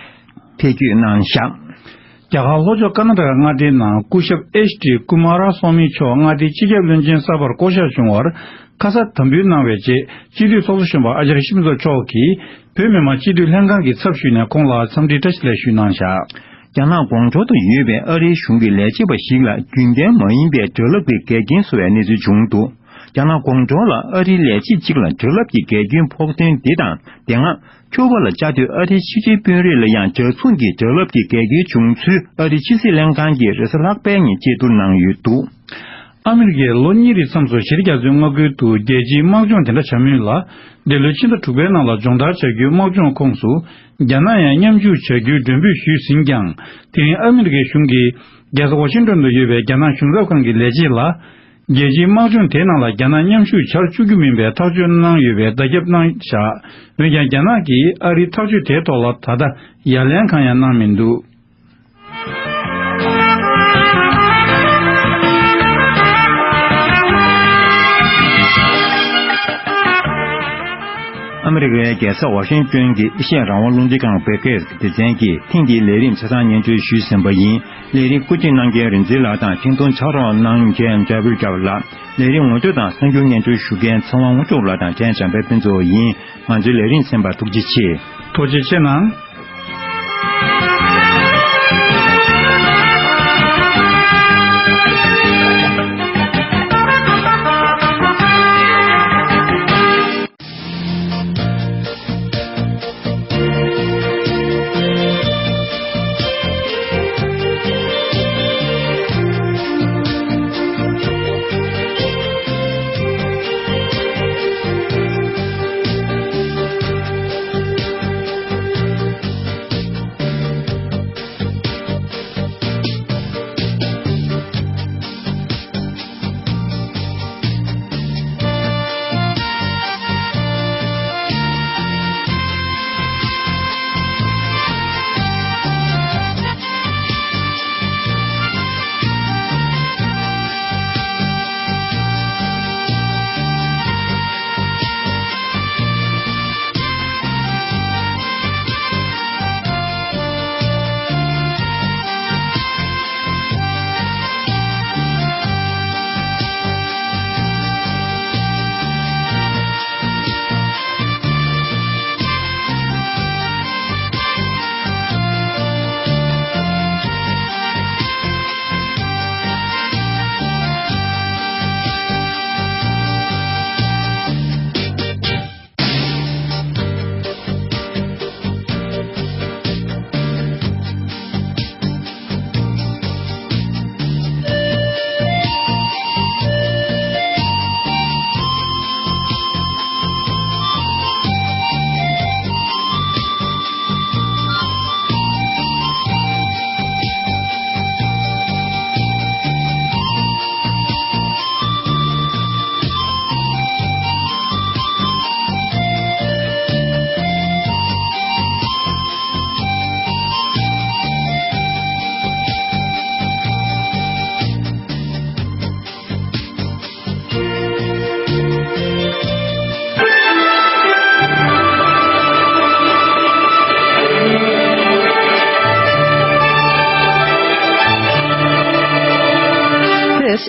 ཕེབས་སྐྱོད་གནང་བཞག་རྒྱ་གར་ལྷོ་ཕྱོགས་ཀར་ན་ཊ་ཀ་མངའ་སྡེའི་ནང་སྐུ་ཞབས་ཨེཆ་ཌི་ཀུ་མ་ར་སྭ་མི་མཆོག་མངའ་སྡེའི་སྤྱི་ཁྱབ་བློན་ཆེན་གསར་པར་བསྐོ་གཞག་བྱུང་བར་ཁ་ས་དམ་འབུལ་གནང་བའི་རྗེས་སྤྱི་འཐུས་ཚོགས་གཙོ་གཞོན་པ་ཨ་ཅར་ཡ་ཤི་མི་ཛོ་མཆོག་གིས་བོད་མི་མང་སྤྱི་འཐུས་ལྷན་ཁང་གི་ཚབ་ཞུས་ནས་ཁོང་ལ་འཚམས་འདྲི་བཀྲ་ཤིས་བདེ་ལེགས་ཞུས་གནང་བཞག་རྒྱ་ནག་ཀོང་ཇོ་དུ་ཡོད་པའི་ཨ་རིའི་གཞུང་གི་ལས་བྱེད་པ་ཞིག་ལ་རྒྱུན་ལྡན་མ་ཡིན་པའི་སྒྲ་རླབས་ཀྱི་འགལ་རྐྱེན་བཟོ་བའི་གནས་ཚུལ་བྱུང་འདུག་རྒྱ་ནག་ཀོང་ཇོ་ལ་ཨ་རིའི་ལས་བྱེད་ཅིག་ལ་སྒྲ་རླབས་ཀྱི་འགལ་རྐྱེན་ཕོག་དོན་འདི་དང་དེ་སྔ་ཁྱོ་ག་ལ་བཅའ་སྡོད་ཨ་རིའི་ཕྱི་འབྲེལ་དཔོན་རིགས་ལ་ཡང་འཇའ་མཚུངས་ཀྱི་སྒྲ་རླབས་ཀྱི་འགལ་རྐྱེན་བྱུང་ཚུལ་ཨ་རིའི་ཕྱི་སྲིད་ལྷན་ཁང་གིས་རེས་གཟའ་ལྷག་པའི་ཉིན་བཅད་བསྡུར་གནང་ཡོད་འདུག་ཨ་མི་རི་ཀས་ལོ་གཉིས་རིང་མཚམས་སུ་གཞི་རྒྱ་མཚོའི་མངའ་ཁུལ་དུ་རྒྱལ་སྤྱིའི་དམག་སྦྱོང་དེ་འདྲ་བྱ་མུས་ལ། འདི་ལོའི་ཕྱི་ཟླ་དྲུག་པའི་ནང་ལ་སྦྱོང་བརྡར་བྱ་རྒྱུའི་དམག་སྦྱོང་ཁོངས་སུ། རྒྱ་ནག་ཡང་མཉམ་ཞུགས་བྱ་རྒྱུའི་མགྲོན་འབོད་ཞུས་ཟིན་ཀྱང་། དེ་རིང་ཨ་མི་རི་ཀའི་གཞུང་གིས། རྒྱལ་ས་ཝ་ཤིང་ཏོན་དུ་ཡོད་པའི་རྒྱ་ནག་གཞུང་ཚབ་ཁང་གི་ལས་བྱེད་ལ། རྒྱལ་སྤྱིའི་དམག་སྦྱོང་དེའི་ནང་ལ་རྒྱ་ནག་མཉམ་ཞུགས་བྱ་བཅུག་རྒྱུ་མིན་པའི་ཐག་གཅོད་གནང་ཡོད་པའི་བརྡ་ཁྱབ་གནང་བཞག་འོན་ཀྱང་རྒྱ་ནག་གིས་ཨ་རིའི་ཐག་གཅོད་དེའི་ཐོག་ལ་ད་ལྟ་ཡ་ལན་གང་ཡང་གནང་མི་འདུག་ཨ་མི་རི་ཀའི་རྒྱལ་ས་ཝ་ཤིང་ཏོན་གྱི་ཨེ་ཤེ་ཡ་རང་དབང་རླུང་འཕྲིན་ཁང་བོད་སྐད་སྡེ་ཚན་གྱིས་ཐེངས་འདིའི་ལས་རིམ་ཆ་ཚང་སྙན་སྒྲོན་ཞུས་ཟིན་པ་ཡིན། ལས་རིམ་བཀོད་སྒྲིག་གནང་མཁན་རིག་འཛིན་ལགས་དང་འཕྲིན་གཏོང་ཕྱག་རོགས་གནང་མཁན་འཇར་པུལ་རྒྱལ་ལགས། ལས་རིམ་ངོ་སྤྲོད་དང་གསར་འགྱུར་སྙན་སྒྲོན་ཞུ་མཁན་ཚེ་དབང་དངོས་གྲུབ་ལགས་དང་ཕྲན་བྱམས་པའི་ཕུན་ཚོགས་ཡིན། ང་ཚོའི་ལས་རིམ་གསན་པར་ཐུགས་རྗེ་ཆེ། ཐུགས་རྗེ་ཆེ་གནང་།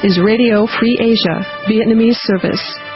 This is Radio Free Asia, Vietnamese service.